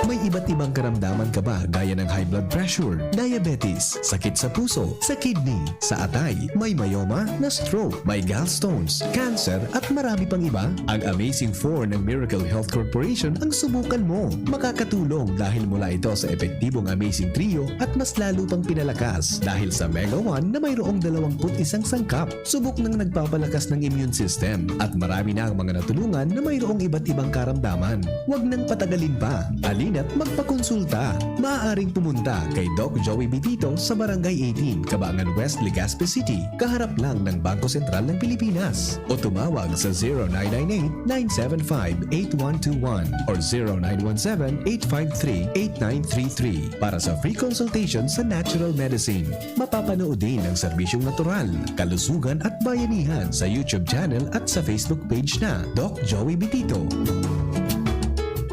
May iba't ibang karamdaman ka ba, gaya ng high blood pressure, diabetes, sakit sa puso, sa kidney, sa atay, may myoma, na-stroke, may gallstones, cancer, at marami pang iba? Ang Amazing Four ng Miracle Health Corporation ang subukan mo. Makakatulong dahil mula ito sa epektibong Amazing Trio at mas lalo pang pinalakas dahil sa Mega One na mayroong dalawang put isang sangkap. Subok nang nagpapalakas ng immune system at marami na ang mga natulungan na mayroong iba't ibang karamdaman. Huwag nang patagalin pa. Alina't magpakonsulta. Maaaring pumunta kay Doc Joey Bitito sa Barangay eighteen, Kabangan West, Legazpi City, kaharap lang ng Bangko Sentral ng Pilipinas. O tumawag sa zero nine nine eight, nine seven five, eight one two one or zero nine one seven, eight five three, eight nine three three para sa free consultation sa natural medicine. Mapapanood din ang serbisyong natural, kalusugan at bayanihan sa YouTube channel at sa Facebook page na Doc Joey Bitito.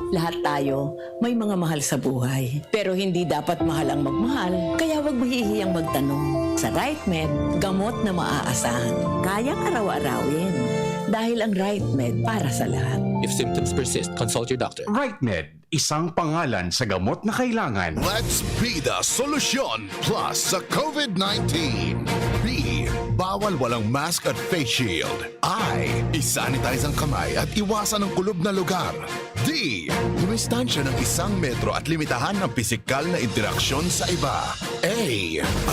Lahat tayo may mga mahal sa buhay. Pero hindi dapat mahal ang magmahal, kaya huwag mahihiyang magtanong. Sa RightMed, gamot na maaasahan. Kayang araw-arawin. Dahil ang RightMed para sa lahat. If symptoms persist, consult your doctor. RightMed, isang pangalan sa gamot na kailangan. Let's be the Solusyon Plus sa COVID nineteen. B, bawal walang mask at face shield. I, isanitize ang kamay at iwasan ang kulob na lugar. D, dumistansya ng isang metro at limitahan ang pisikal na interaksyon sa iba. A,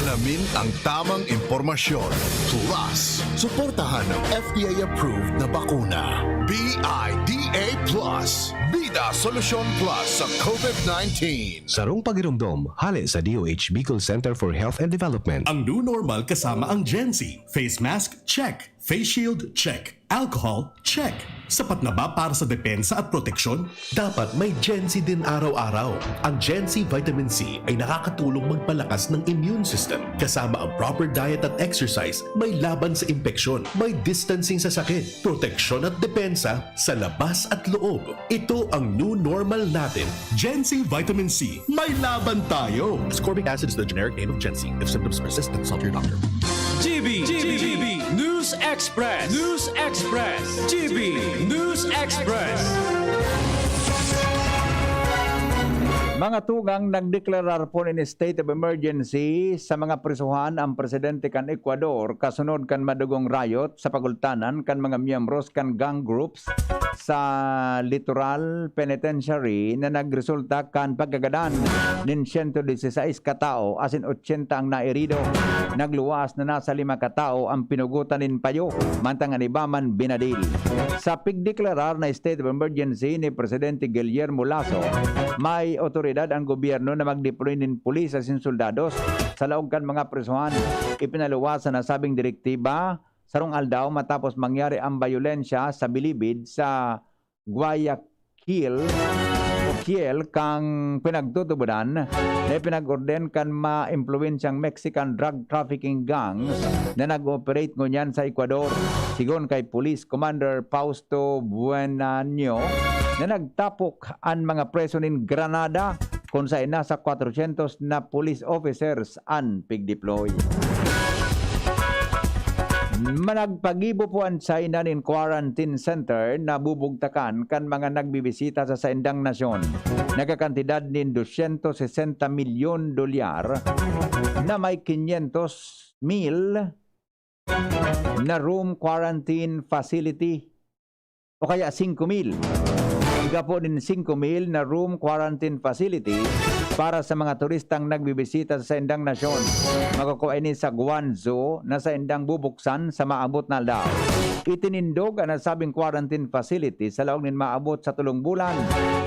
alamin ang tamang impormasyon. Plus, suportahan ng F D A-approved na bakuna. B I D A plus. Bida Solusyon Plus sa COVID nineteen. Sarong pagiromdom, hale sa D O H Bicol Center for Health and Development. Ang new normal kasama ang Gen Z. Face mask, check. Face shield, check. Alcohol, check. Sapat na ba para sa depensa at proteksyon? Dapat may Gen Z din araw-araw. Ang Gen Z Vitamin C ay nakakatulong magpalakas ng immune system. Kasama ang proper diet at exercise, may laban sa impeksyon, may distancing sa sakit, proteksyon at depensa sa labas at loob. Ito ang new normal natin. Gen Z Vitamin C, may laban tayo! Ascorbic acid is the generic name of Gen Z. If symptoms persist, consult your doctor. G B, G B, News Express, News Express, G B News Express. Mga tugang, nagdeklarar po nin state of emergency sa mga prisuhan ang presidente kan Ecuador kasunod kan madugong riot sa pagultanan kan mga miyembros kan gang groups sa Litoral Penitentiary na nagresulta kan pagkagadan nin siyento disisais ka tawo asin otsenta ang nairido. Nagluwas na nasa lima ka tawo ang pinugotan nin payo, mantang an iba man binadil. Sa pigdeklarar na state of emergency ni Presidente Guillermo Lasso, may otoridad ang gobyerno na mag-deploy nin pulis asin soldados sa laog kan mga prisohan. Ipinaluwas sa nasabing direktiba sarong aldaw matapos mangyari ang bayolensya sa bilibid sa Guayaquil o Kiel kan pinagtutubodan na ipinag-orden kan maimpluwensyang Mexican drug trafficking gangs na nag-ooperate ngunyan sa Ecuador. Sigon kay Police Commander Fausto Buenanyo na nagtapok an mga preso nin granada kun saen nasa kwatrosyentos na police officers an pigdeploy. Managpagibo po an China nin quarantine center na bubugtakan kan mga nagbibisita sa saindang nasyon. Nagkakantidad nin dosyentos sesenta milyon dolyar na may kinyentos mil na room quarantine facility o kaya singko mil. Igapo nin singko mil na room quarantine facility para sa mga turistang nagbibisita sa saindang nasyon. Makukuha ini sa Guangzhou na saindang bubuksan sa maabot na aldaw. Itinindog an nasabing quarantine facility sa laog nin maabot sa tolong bulan,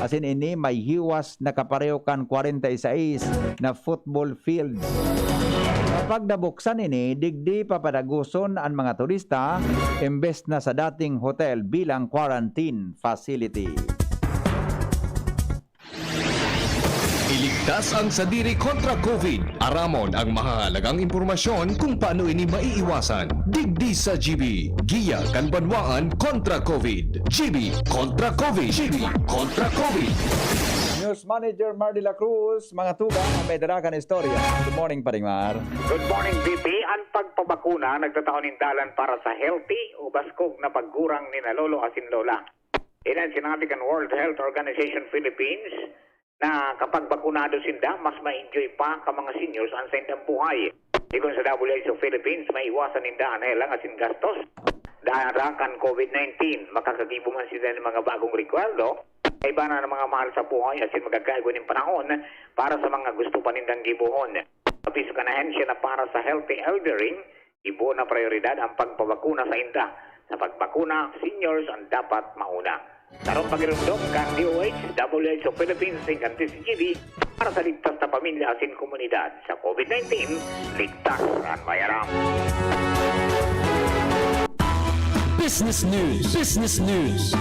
asin ini may hiwas na kapareho kan kwarenta y seis na football field. Kapag nabuksan ini, digdi papadagoson an mga turista imbes na sa dating hotel bilang quarantine facility. Hiling Ligtas ang sadiri kontra COVID. Aramon ang mahahalagang impormasyon kung paano ini maiiwasan. Digdi sa G B, Giya kan Banwaan kontra COVID. G B kontra COVID. G B kontra COVID. News Manager Mar de la Cruz, mga tugang, may dara kan istorya. Good morning, Paring Mar. Good morning, V P. Ang pagpabakuna nagtatao nin dalan para sa healthy o baskog na paggurang ni na lolo asin lola. Iyan sinabi kan World Health Organization Philippines na kapag bakunado sinda, mas ma-enjoy pa ka mga seniors ang saindang buhay. Sigon sa W H O Philippines, maiwasan ninda an helang asin gastos dara kan COVID nineteen. Makakagibo man sila ng mga bagong rekwerdo, kaiba na ng mga mahal sa buhay asin magagaygo nin panahon para sa mga gusto pa nindang gibohon. Abiso kan ahensya na para sa healthy eldering, ibo na prioridad ang pagpabakuna sa inda. Sa pagbakuna, seniors ang dapat mauna. Sarong pagirumdom kan D O H, W H O Philippines, kan T C G D, para sa ligtas na pamilya asin komunidad. Sa COVID nineteen, ligtas an may aram. Business News. Business News.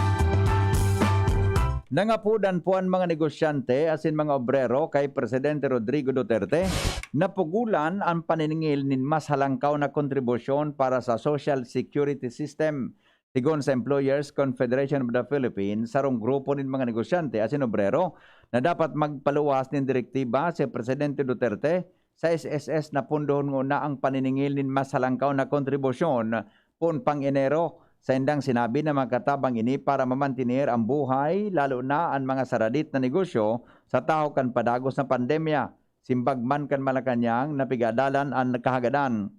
Nangapodan po an mga negosyante asin mga obrero kay Presidente Rodrigo Duterte na pugolan an paniningil nin mas halangkaw na kontribusyon para sa social security system. Sigon sa Employers Confederation of the Philippines, sarong grupo nin mga negosyante asin obrero na dapat magpaluwas nin direktiba si Presidente Duterte sa S S S na pondohon ngona ang paniningil nin mas halangkaw na kontribusyon poon pang Enero. Saindang sinabi na makatabang ini para mamantener an buhay, lalo na an mga saradit na negosyo, sa tahaw kan padagos na pandemya. Simbag man kan Malacañang na pig-aadalan an kahagadan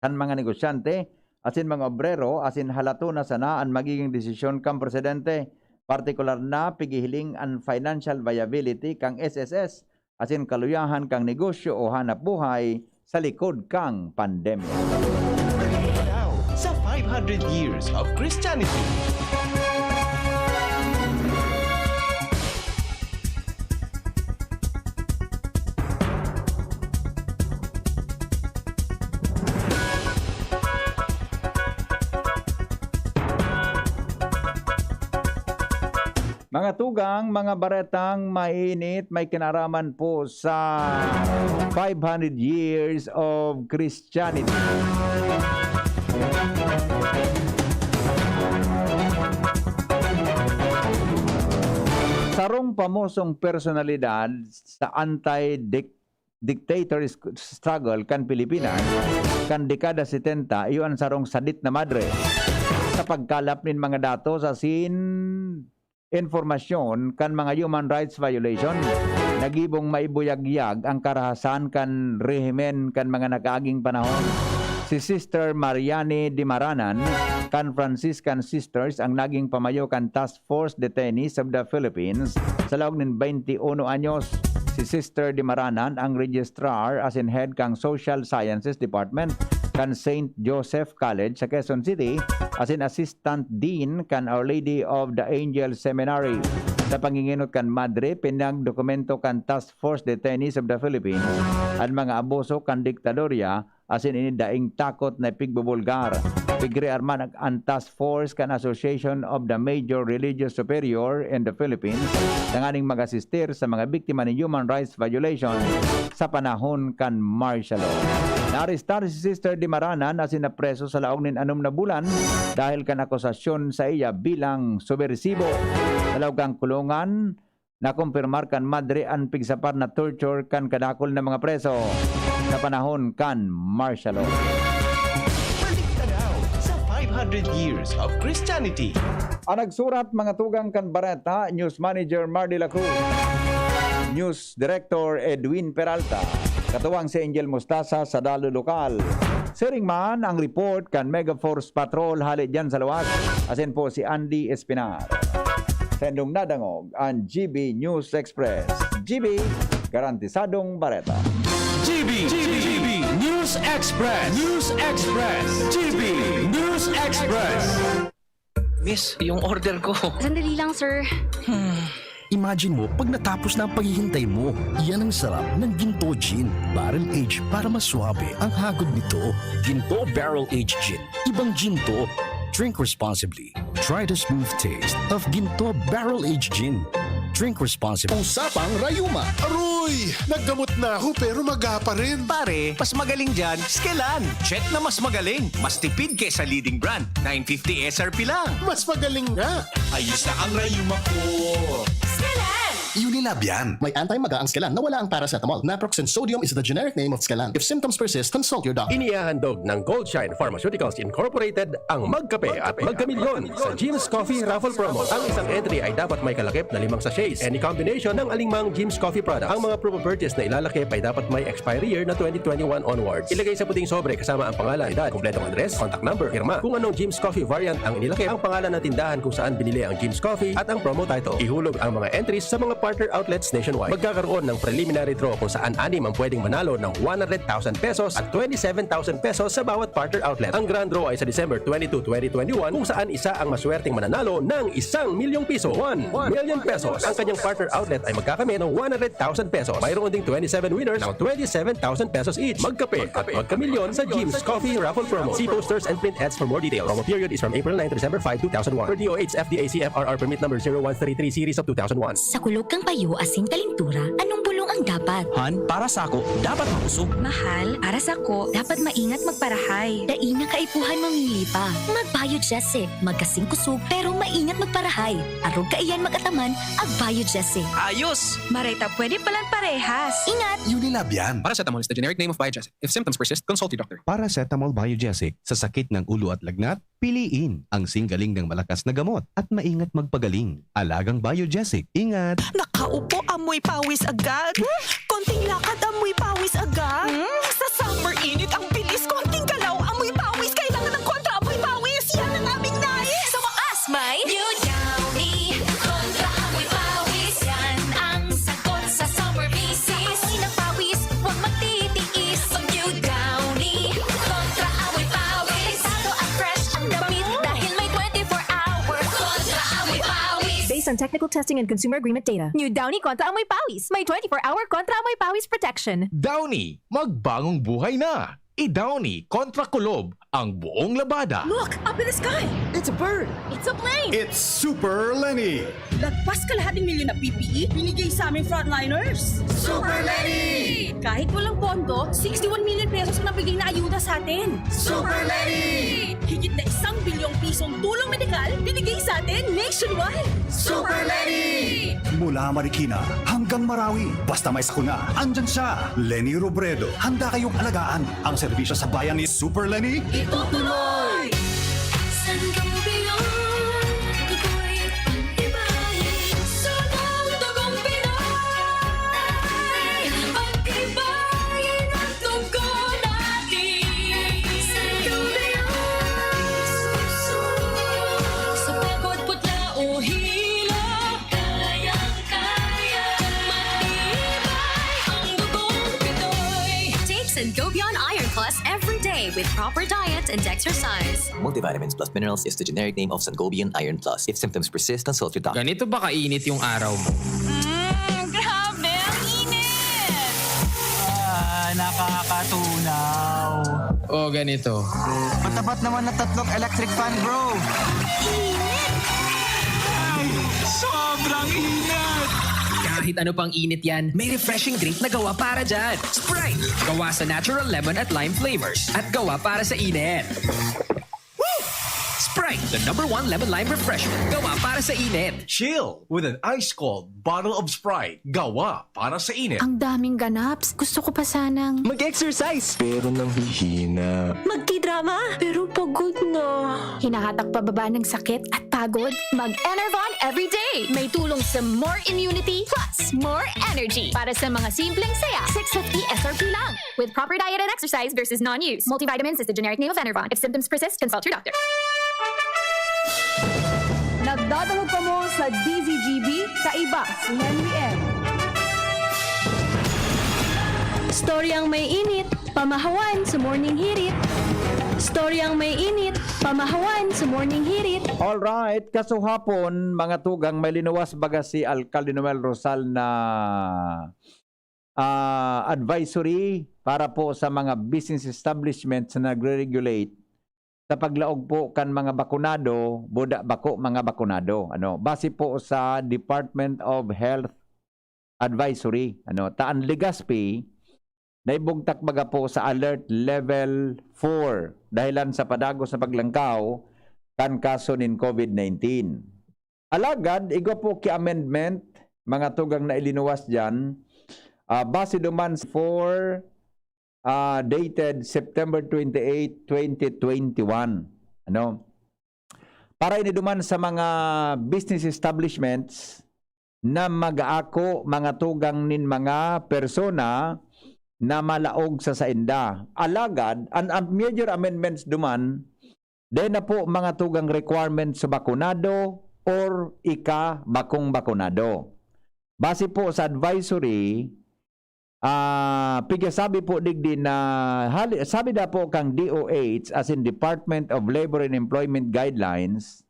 kan mga negosyante asin mga obrero, asin halaton na sana an magiging desisyon kan presidente, partikular na pighihiling an financial viability kan S S S asin kaluyahan kan negosyo o hanap buhay sa likod kan pandemya. Sa five hundred years of Christianity. Mga tugang, mga baretang mainit, may kinaraman po sa five hundred years of Christianity. Sarong pamosong personalidad sa anti-dic-, dictator sc-, struggle kan Pilipinas kan dekada setenta, iyo an sarong sadit na madre. Sa pagkalap nin mga datos asin impormasyon kan mga human rights violation, nagibong maibuyagyag ang karahasan kan rehimen kan mga nakaaging panahon. Si Sister Mariani Dimaranan kan Franciscan Sisters ang naging pamayo kan Task Force Detainees of the Philippines sa laog nin twenty-one anyos. Si Sister Dimaranan ang registrar asin head kan Social Sciences Department kan Saint Joseph College sa Quezon City asin assistant dean kan Our Lady of the Angels Seminary. Sa pangingenot kan madre, pinagdokumento kan Task Force Detainees of the Philippines an mga abuso kan diktadorya asin ini daing takot na ipigbubulgar. Pigrearman an task force kan Association of the Major Religious Superior in the Philippines tanganing mag-asistir sa mga biktima nin human rights violation sa panahon kan martial law. Naarestar si Sister Dimaranan asin napreso sa laog nin anom na bulan dahil kan akusasyon saiya bilang subersibo. Sa laog kan kulungan, nakumpirmar kan madre an pigsapar na torture kan kadakul na mga preso sa panahon kan martial law. Balik tanaw sa five hundred years of Christianity. An nagsurat, mga tugang kan bareta, News Manager Mar de la Cruz, News Director Edwin Peralta, katuwang si Angel Mostasa sa Dalo Lokal. Siring man ang report kan Megaforce Patrol hale diyan sa luwas, asin po si Andy Espinar. Saindong nadangog an G B News Express. G B, garantisadong bareta. G B, G B News Express. News Express. G B News Express. Miss, yung order ko. Sandali lang, sir. Hmm. Imagine mo, pag natapos na ang paghihintay mo, yan ang sarap ng Ginto Gin. Barrel aged para mas suabe ang hagod nito. Ginto Barrel Aged Gin. Ibang Ginto. Drink responsibly. Try the smooth taste of Ginto Barrel Aged Gin. Drink responsibly. Usapang Rayuma. Aroy! Naggamot na ako pero maga pa rin. Pare, mas magaling dyan, Skelan. Check na mas magaling. Mas tipid kesa leading brand. Nine fifty S R P lang. Mas magaling nga. Ayos na ang rayuma ko. Skelan! Unilab yan. May anti-maga ang Skelan na wala ang paracetamol. Naproxen sodium is the generic name of Skelan. If symptoms persist, consult your doctor. Inihahandog ng Goldshine Pharmaceuticals Incorporated ang Magkape at Magkamilyon sa Jim's Coffee Raffle Promo. Ang isang entry ay dapat may kalakip na limang sachets. Any combination ng alingmang Jim's Coffee product. Ang mga proof of purchase na ilalakip ay dapat may expiry year na twenty twenty-one onwards. Ilagay sa puting sobre kasama ang pangalan, edad, kompletong address, contact number, pirma. Kung anong Jim's Coffee variant ang inilakip, ang pangalan ng tindahan kung saan binili ang Jim's Coffee at ang promo title. Ihulog ang mga entries sa mga partner outlets nationwide. Magkakaroon ng preliminary draw kung saan anim ang pwedeng manalo ng one hundred thousand pesos at twenty-seven thousand pesos sa bawat partner outlet. Ang grand draw ay sa December twenty-two, twenty twenty-one, kung saan isa ang maswerteng mananalo ng isang milyong piso, one million pesos. Ang kanyang partner outlet ay magkakamit ng one hundred thousand pesos. Mayroon ding twenty-seven winners ng twenty-seven thousand pesos each. Magkape at magkamilyon sa Jim's Coffee Raffle Promo. See posters and print ads for more details. Promo period is from April nine to December five, two thousand one. Per D O H F D A C F R R Permit Number zero one three three Series of two thousand one. Sa kulog kan payo asin kalintura, anong bulong ang dapat? Han, para sako, dapat makusog. Mahal, para sako, dapat maingat magparahay. Dai na kaipuhan mamili pa. Mag-Biogesic, magkasing kusog pero maingat magparahay. Arog kaiyan mag-ataman, ag-Biogesic. Ayos! Maray ta pwede palan parehas. Ingat! Unilab yan. Paracetamol is the generic name of Biogesic. If symptoms persist, consult your doctor. Paracetamol Biogesic sa sakit ng ulo at lagnat, piliin ang singgaling ng malakas na gamot at maingat magpagaling. Alagang Biogesic. Ingat! Nakaupo, amoy pawis agad. Konting lakad, amoy pawis agad. Sa summer init, ang bilis. Konting galaw, amoy pawis. Kailangan ng kontra amoy pawis. Yan ang aming nais. Sa wakas, may New Downy. Kontra amoy pawis. Yan ang sagot sa summer misis. Sa amoy ng pawis, huwag magtitiis. Mag New Downy. Kontra amoy pawis. Delikado at fresh ang damit dahil may twenty-four hour kontra amoy pawis. Based on technical testing and consumer agreement data. New Downy Kontra Amoy Pawis. May twenty-four hour Kontra Amoy Pawis protection. Downy, magbagong buhay na! I-Downy kontra kulob ang buong labada. Look! Up in the sky! It's a bird! It's a plane! It's Super Lenny! Lagpas kalahading milyon na P P E, binigay sa aming frontliners! Super Lenny! Kahit walang pondo, sixty-one million pesos ang nabigay na ayuda sa atin! Super Lenny! Higit na isang bilyong pisong tulong medikal binigay sa atin nationwide! Super Lenny! Mula Marikina hanggang Marawi, basta may sakuna, andyan siya! Lenny Robredo, handa kayong alagaan! Ang serbisyo sa bayan ni Super Lenny, itutuloy! Sangobion, ako'y pag-ibahin. Sabong dugong Pinoy, pag-ibahin ang dugo natin. Sangobion, sa pagod, putla o hilo, kayang-kaya kung matibay ang dugong Pinoy. Take Sangobion Iron Plus every day with proper diet and exercise. Multivitamins plus minerals is the generic name of Sangobion Iron Plus. If symptoms persist, consult your doctor. Ganito ba kainit yung araw mo? Mm, grabe, ang init! Ah, nakakatunaw. O ganito. Matapat naman na tatlong electric fan, bro. Init! Ay, sobrang init! Kahit ano pang init yan, may refreshing drink na gawa para dyan. Sprite! Gawa sa natural lemon at lime flavors. At gawa para sa init. Sprite, the number one lemon lime refreshment. Gawa para sa init. Chill with an ice-cold bottle of Sprite. Gawa para sa init. Ang daming ganaps. Gusto ko pa sanang Mag-exercise! Pero nanghihina. Magtidrama! Pero pagod na. Hinahatak pababa ng sakit at pagod? Mag-Enervon everyday! May tulong sa more immunity plus more energy para sa mga simpleng saya. six fifty S R P lang. With proper diet and exercise versus non-use. Multivitamins is the generic name of Enervon. If symptoms persist, consult your doctor. Nagdadangog kamo sa D Z G B, kaiba si Henry M. Storyang may init, pamahawan sa morning hirit. Storyang may init, pamahawan sa morning hirit. Alright, kasuhapon, mga tugang, may linuwas baga si Alkalde Noel Rosal na ah, advisory para po sa mga business establishments na nagre-regulate sa paglaog po kan mga bakunado, buda bako mga bakunado, ano, base po sa Department of Health Advisory, ano, ta an Legazpi naibugtak baga po sa alert level four dahilan sa padagos na paglangkaw kan kaso nin COVID nineteen. Alagad, igwa po ki amendment, mga tugang na ilinuwas diyan, ah, base duman sa four, ah, dated September twenty-eight, twenty twenty-one. Ano? Para ini duman sa mga business establishments na mag-aako mga tugang nin mga persona na malaog sa sainda. Alagad, an, an major amendments duman, dai na po mga tugang requirements sa bakunado or ika bakong bakunado. Base po sa advisory, ah, pigkasabi po digdi na hali-, sabi na po kang D O H, as in Department of Labor and Employment Guidelines,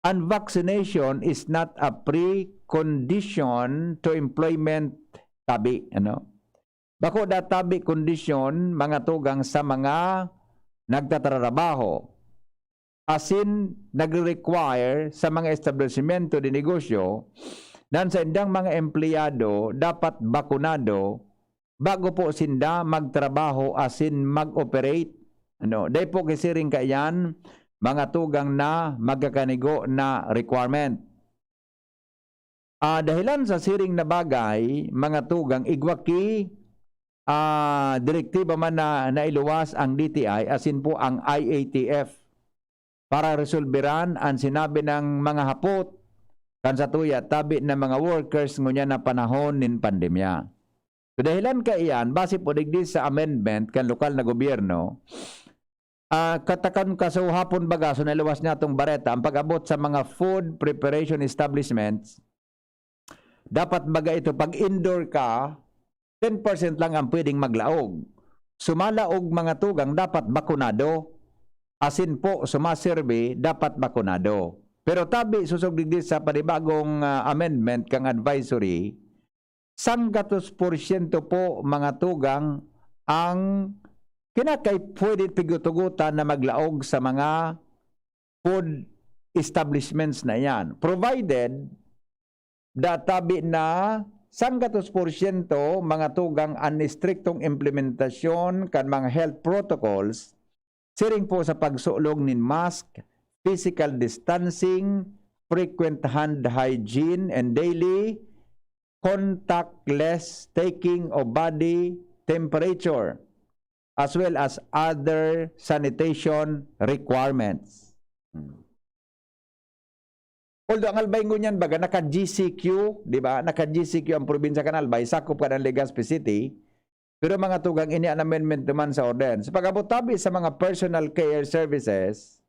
an vaccination is not a precondition to employment tabi, ano? Bako da tabi kondisyon mga tugang sa mga nagtatrabaho, asin nagre-require sa mga establisimento de negosyo na an saindang mga empleyado dapat bakunado bago po sinda magtrabaho asin mag-operate. Ano, dai po kisiring kaiyan mga tugang na magkakanigo na requirement. Ah, dahilan sa siring na bagay, mga tugang, igwa ki, ah, direktiba man na nailuwas ang D T I, asin po ang I A T F, para resolberan an sinabi nang mga hapot kan satuya tabi na mga workers ngunyan na panahon nin pandemya. So, dahilan kaiyan, base po digdi sa amendment kan lokal na gobyerno, ah, katakan kaso hapon baga, so nailuwas niya itong bareta, ang pag-abot sa mga food preparation establishments, dapat baga ito, pag indoor ka, ten percent lang ang pwedeng maglaog. Sumalaog mga tugang, dapat bakunado. Asin po, sumaserbi, dapat bakunado. Pero tabi, susog digdi sa panibagong, ah, amendment kang advisory, sanggatos porsyento po, mga tugang, ang kinakay pwede pigutugutan na maglaog sa mga food establishments na iyan, provided databi na sanggatos porsyento, mga tugang, an estriktong implementasyon kan mga health protocols, siring po sa pagsulog nin mask, physical distancing, frequent hand hygiene, and daily contactless taking of body temperature, as well as other sanitation requirements. Hmm. Although ang Albay ngunyan baga naka-G C Q, di ba? Naka-G C Q ang probinsya kan Albay, sakop kan Legazpi City. Pero mga tugang, ini an amendment naman sa ordinance. Sa pag-abot tabi sa mga personal care services,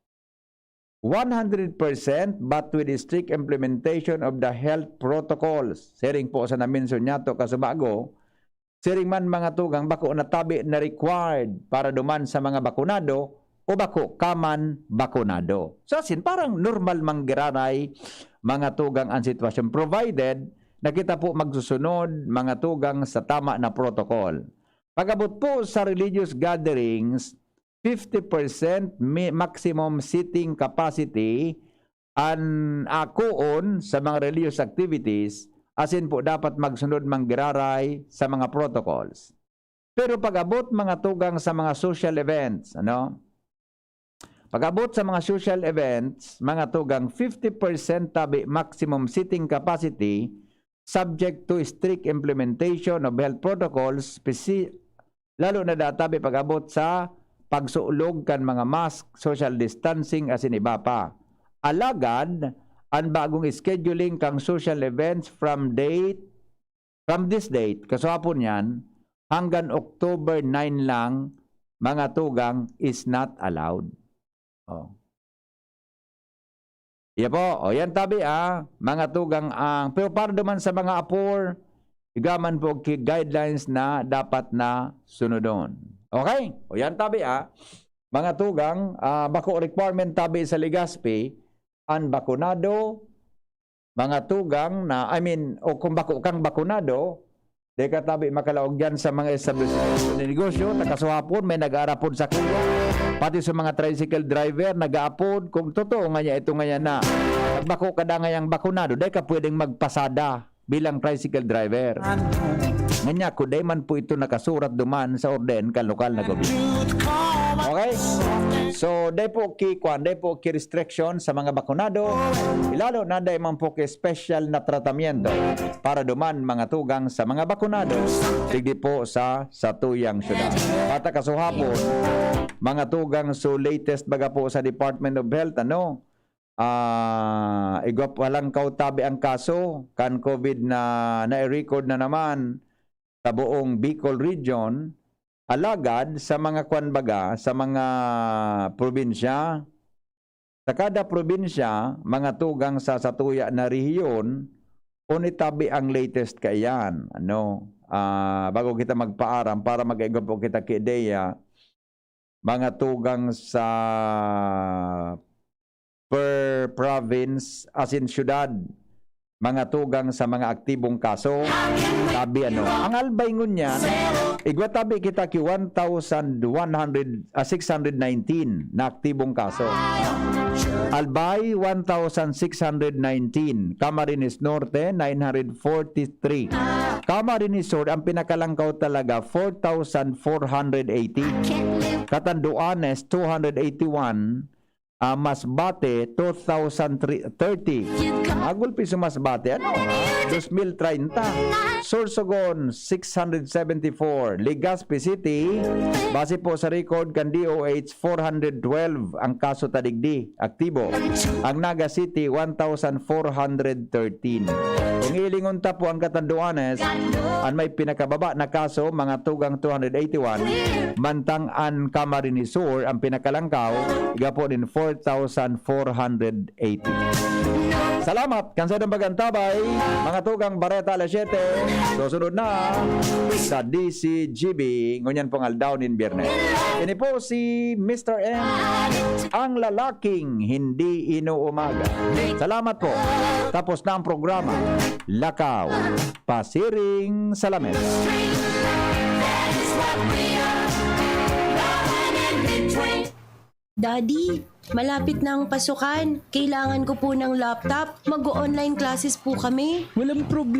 one hundred percent, but with strict implementation of the health protocols. Siring po sa na-mention niyato kasubago, siring man mga tugang, bako na tabi na required para duman sa mga bakunado o bako ka man bakunado. So, asin, parang normal man giraray, mga tugang, ang sitwasyon, provided na kita po magsusunod, mga tugang, sa tama na protocol. Pag-abot po sa religious gatherings, fifty percent mi-, maximum seating capacity an akoon sa mga religious activities, asin po dapat magsunod man giraray sa mga protocols. Pero pag-abot mga tugang sa mga social events, ano? Pag-abot sa mga social events, mga tugang, fifty percent tabi maximum seating capacity, subject to strict implementation of health protocols, spesi-, lalo na databi pag-abot sa pagsulog kan mga mask, social distancing, asin iba pa. Alagad, an bagong scheduling kan social events from date, from this date, kaswapon yan, hanggang October nine lang, mga tugang, is not allowed. Oh. Iya po. O, yan tabi, ah, mga tugang ang, pero para duman sa mga apor, igaman po ki guidelines na dapat na sunodon. Okay? O, yan tabi, ah, mga tugang, ah, bako requirement tabi sa Legazpi, an bakunado, mga tugang na, I mean, o kung bako kang bakunado, di ka tabi makalaog dyan sa mga establishment na negosyo, nakasuhapon, may nag-aarapod sa kuya. Pati sa mga tricycle driver, nag-aapod kung totoo nga niya ito nga yan na nagbako ka da ngayang bakunado, dai ka pwedeng magpasada bilang tricycle driver. Nganya ko, dai man po ito nakasurat duman sa orden kan lokal na gobyerno. Okay? So, dai po ki, kwan, dai po ki restriction sa mga bakunado. Ilalo na dai man po ki special na tratamiento para duman mga tugang sa mga bakunado, digdi po sa, sa tuyang syudad. Bata kasuhapon, mga tugang, so latest baga po sa Department of Health, ano? Ah, igwa pa lang kaw tabi ang kaso kan COVID na nai-record na naman sa buong Bicol Region. Alagad sa mga kwan baga, sa mga probinsya, sa kada probinsya, mga tugang sa satuya na rehiyon, on itabi ang latest kaiyan. Ano? Ah, bago kita magpaaram, para mag-igwa po kita ki ideya, mga tugang sa per province, as in syudad, mga tugang sa mga aktibong kaso. Sabi ano, ang Albay ngunyan, igwa tabi kita ki one thousand one hundred, ah, six hundred nineteen na aktibong kaso. Albay, one thousand six hundred nineteen. Camarines Norte, nine hundred forty-three. Camarines Sur, ang pinakalangkaw talaga, four thousand four hundred eighty. Catanduanes, two hundred eighty-one. Ah, Masbate, two thousand thirty. Magulpi sa Masbate, ano, ha? Dos mil treinta. Sorsogon, six hundred seventy-four. Legazpi City, base po sa record kan D O H, four hundred twelve ang kaso ta digdi, aktibo. Ang Naga City, one thousand four hundred thirteen. Kung ilingon ta po ang Catanduanes, an may pinakababa na kaso, mga tugang two hundred eighty-one, mantang an Camarines Sur, ang pinakalangkaw, igwa po nin four thousand four hundred eighty. Salamat kan sa bagang tabay, mga tugang, Bareta Alas Siyete. Susunod na sa D C G B, ngunyan pong aldaw nin Biyernes. Ini po si Mister M, ang lalaking hindi inuumaga. Salamat po. Tapos na ang programa. Lakaw, pasiring sa lamesa. Daddy, malapit na ang pasukan. Kailangan ko po ng laptop. Mag-o-online classes po kami. Walang problema.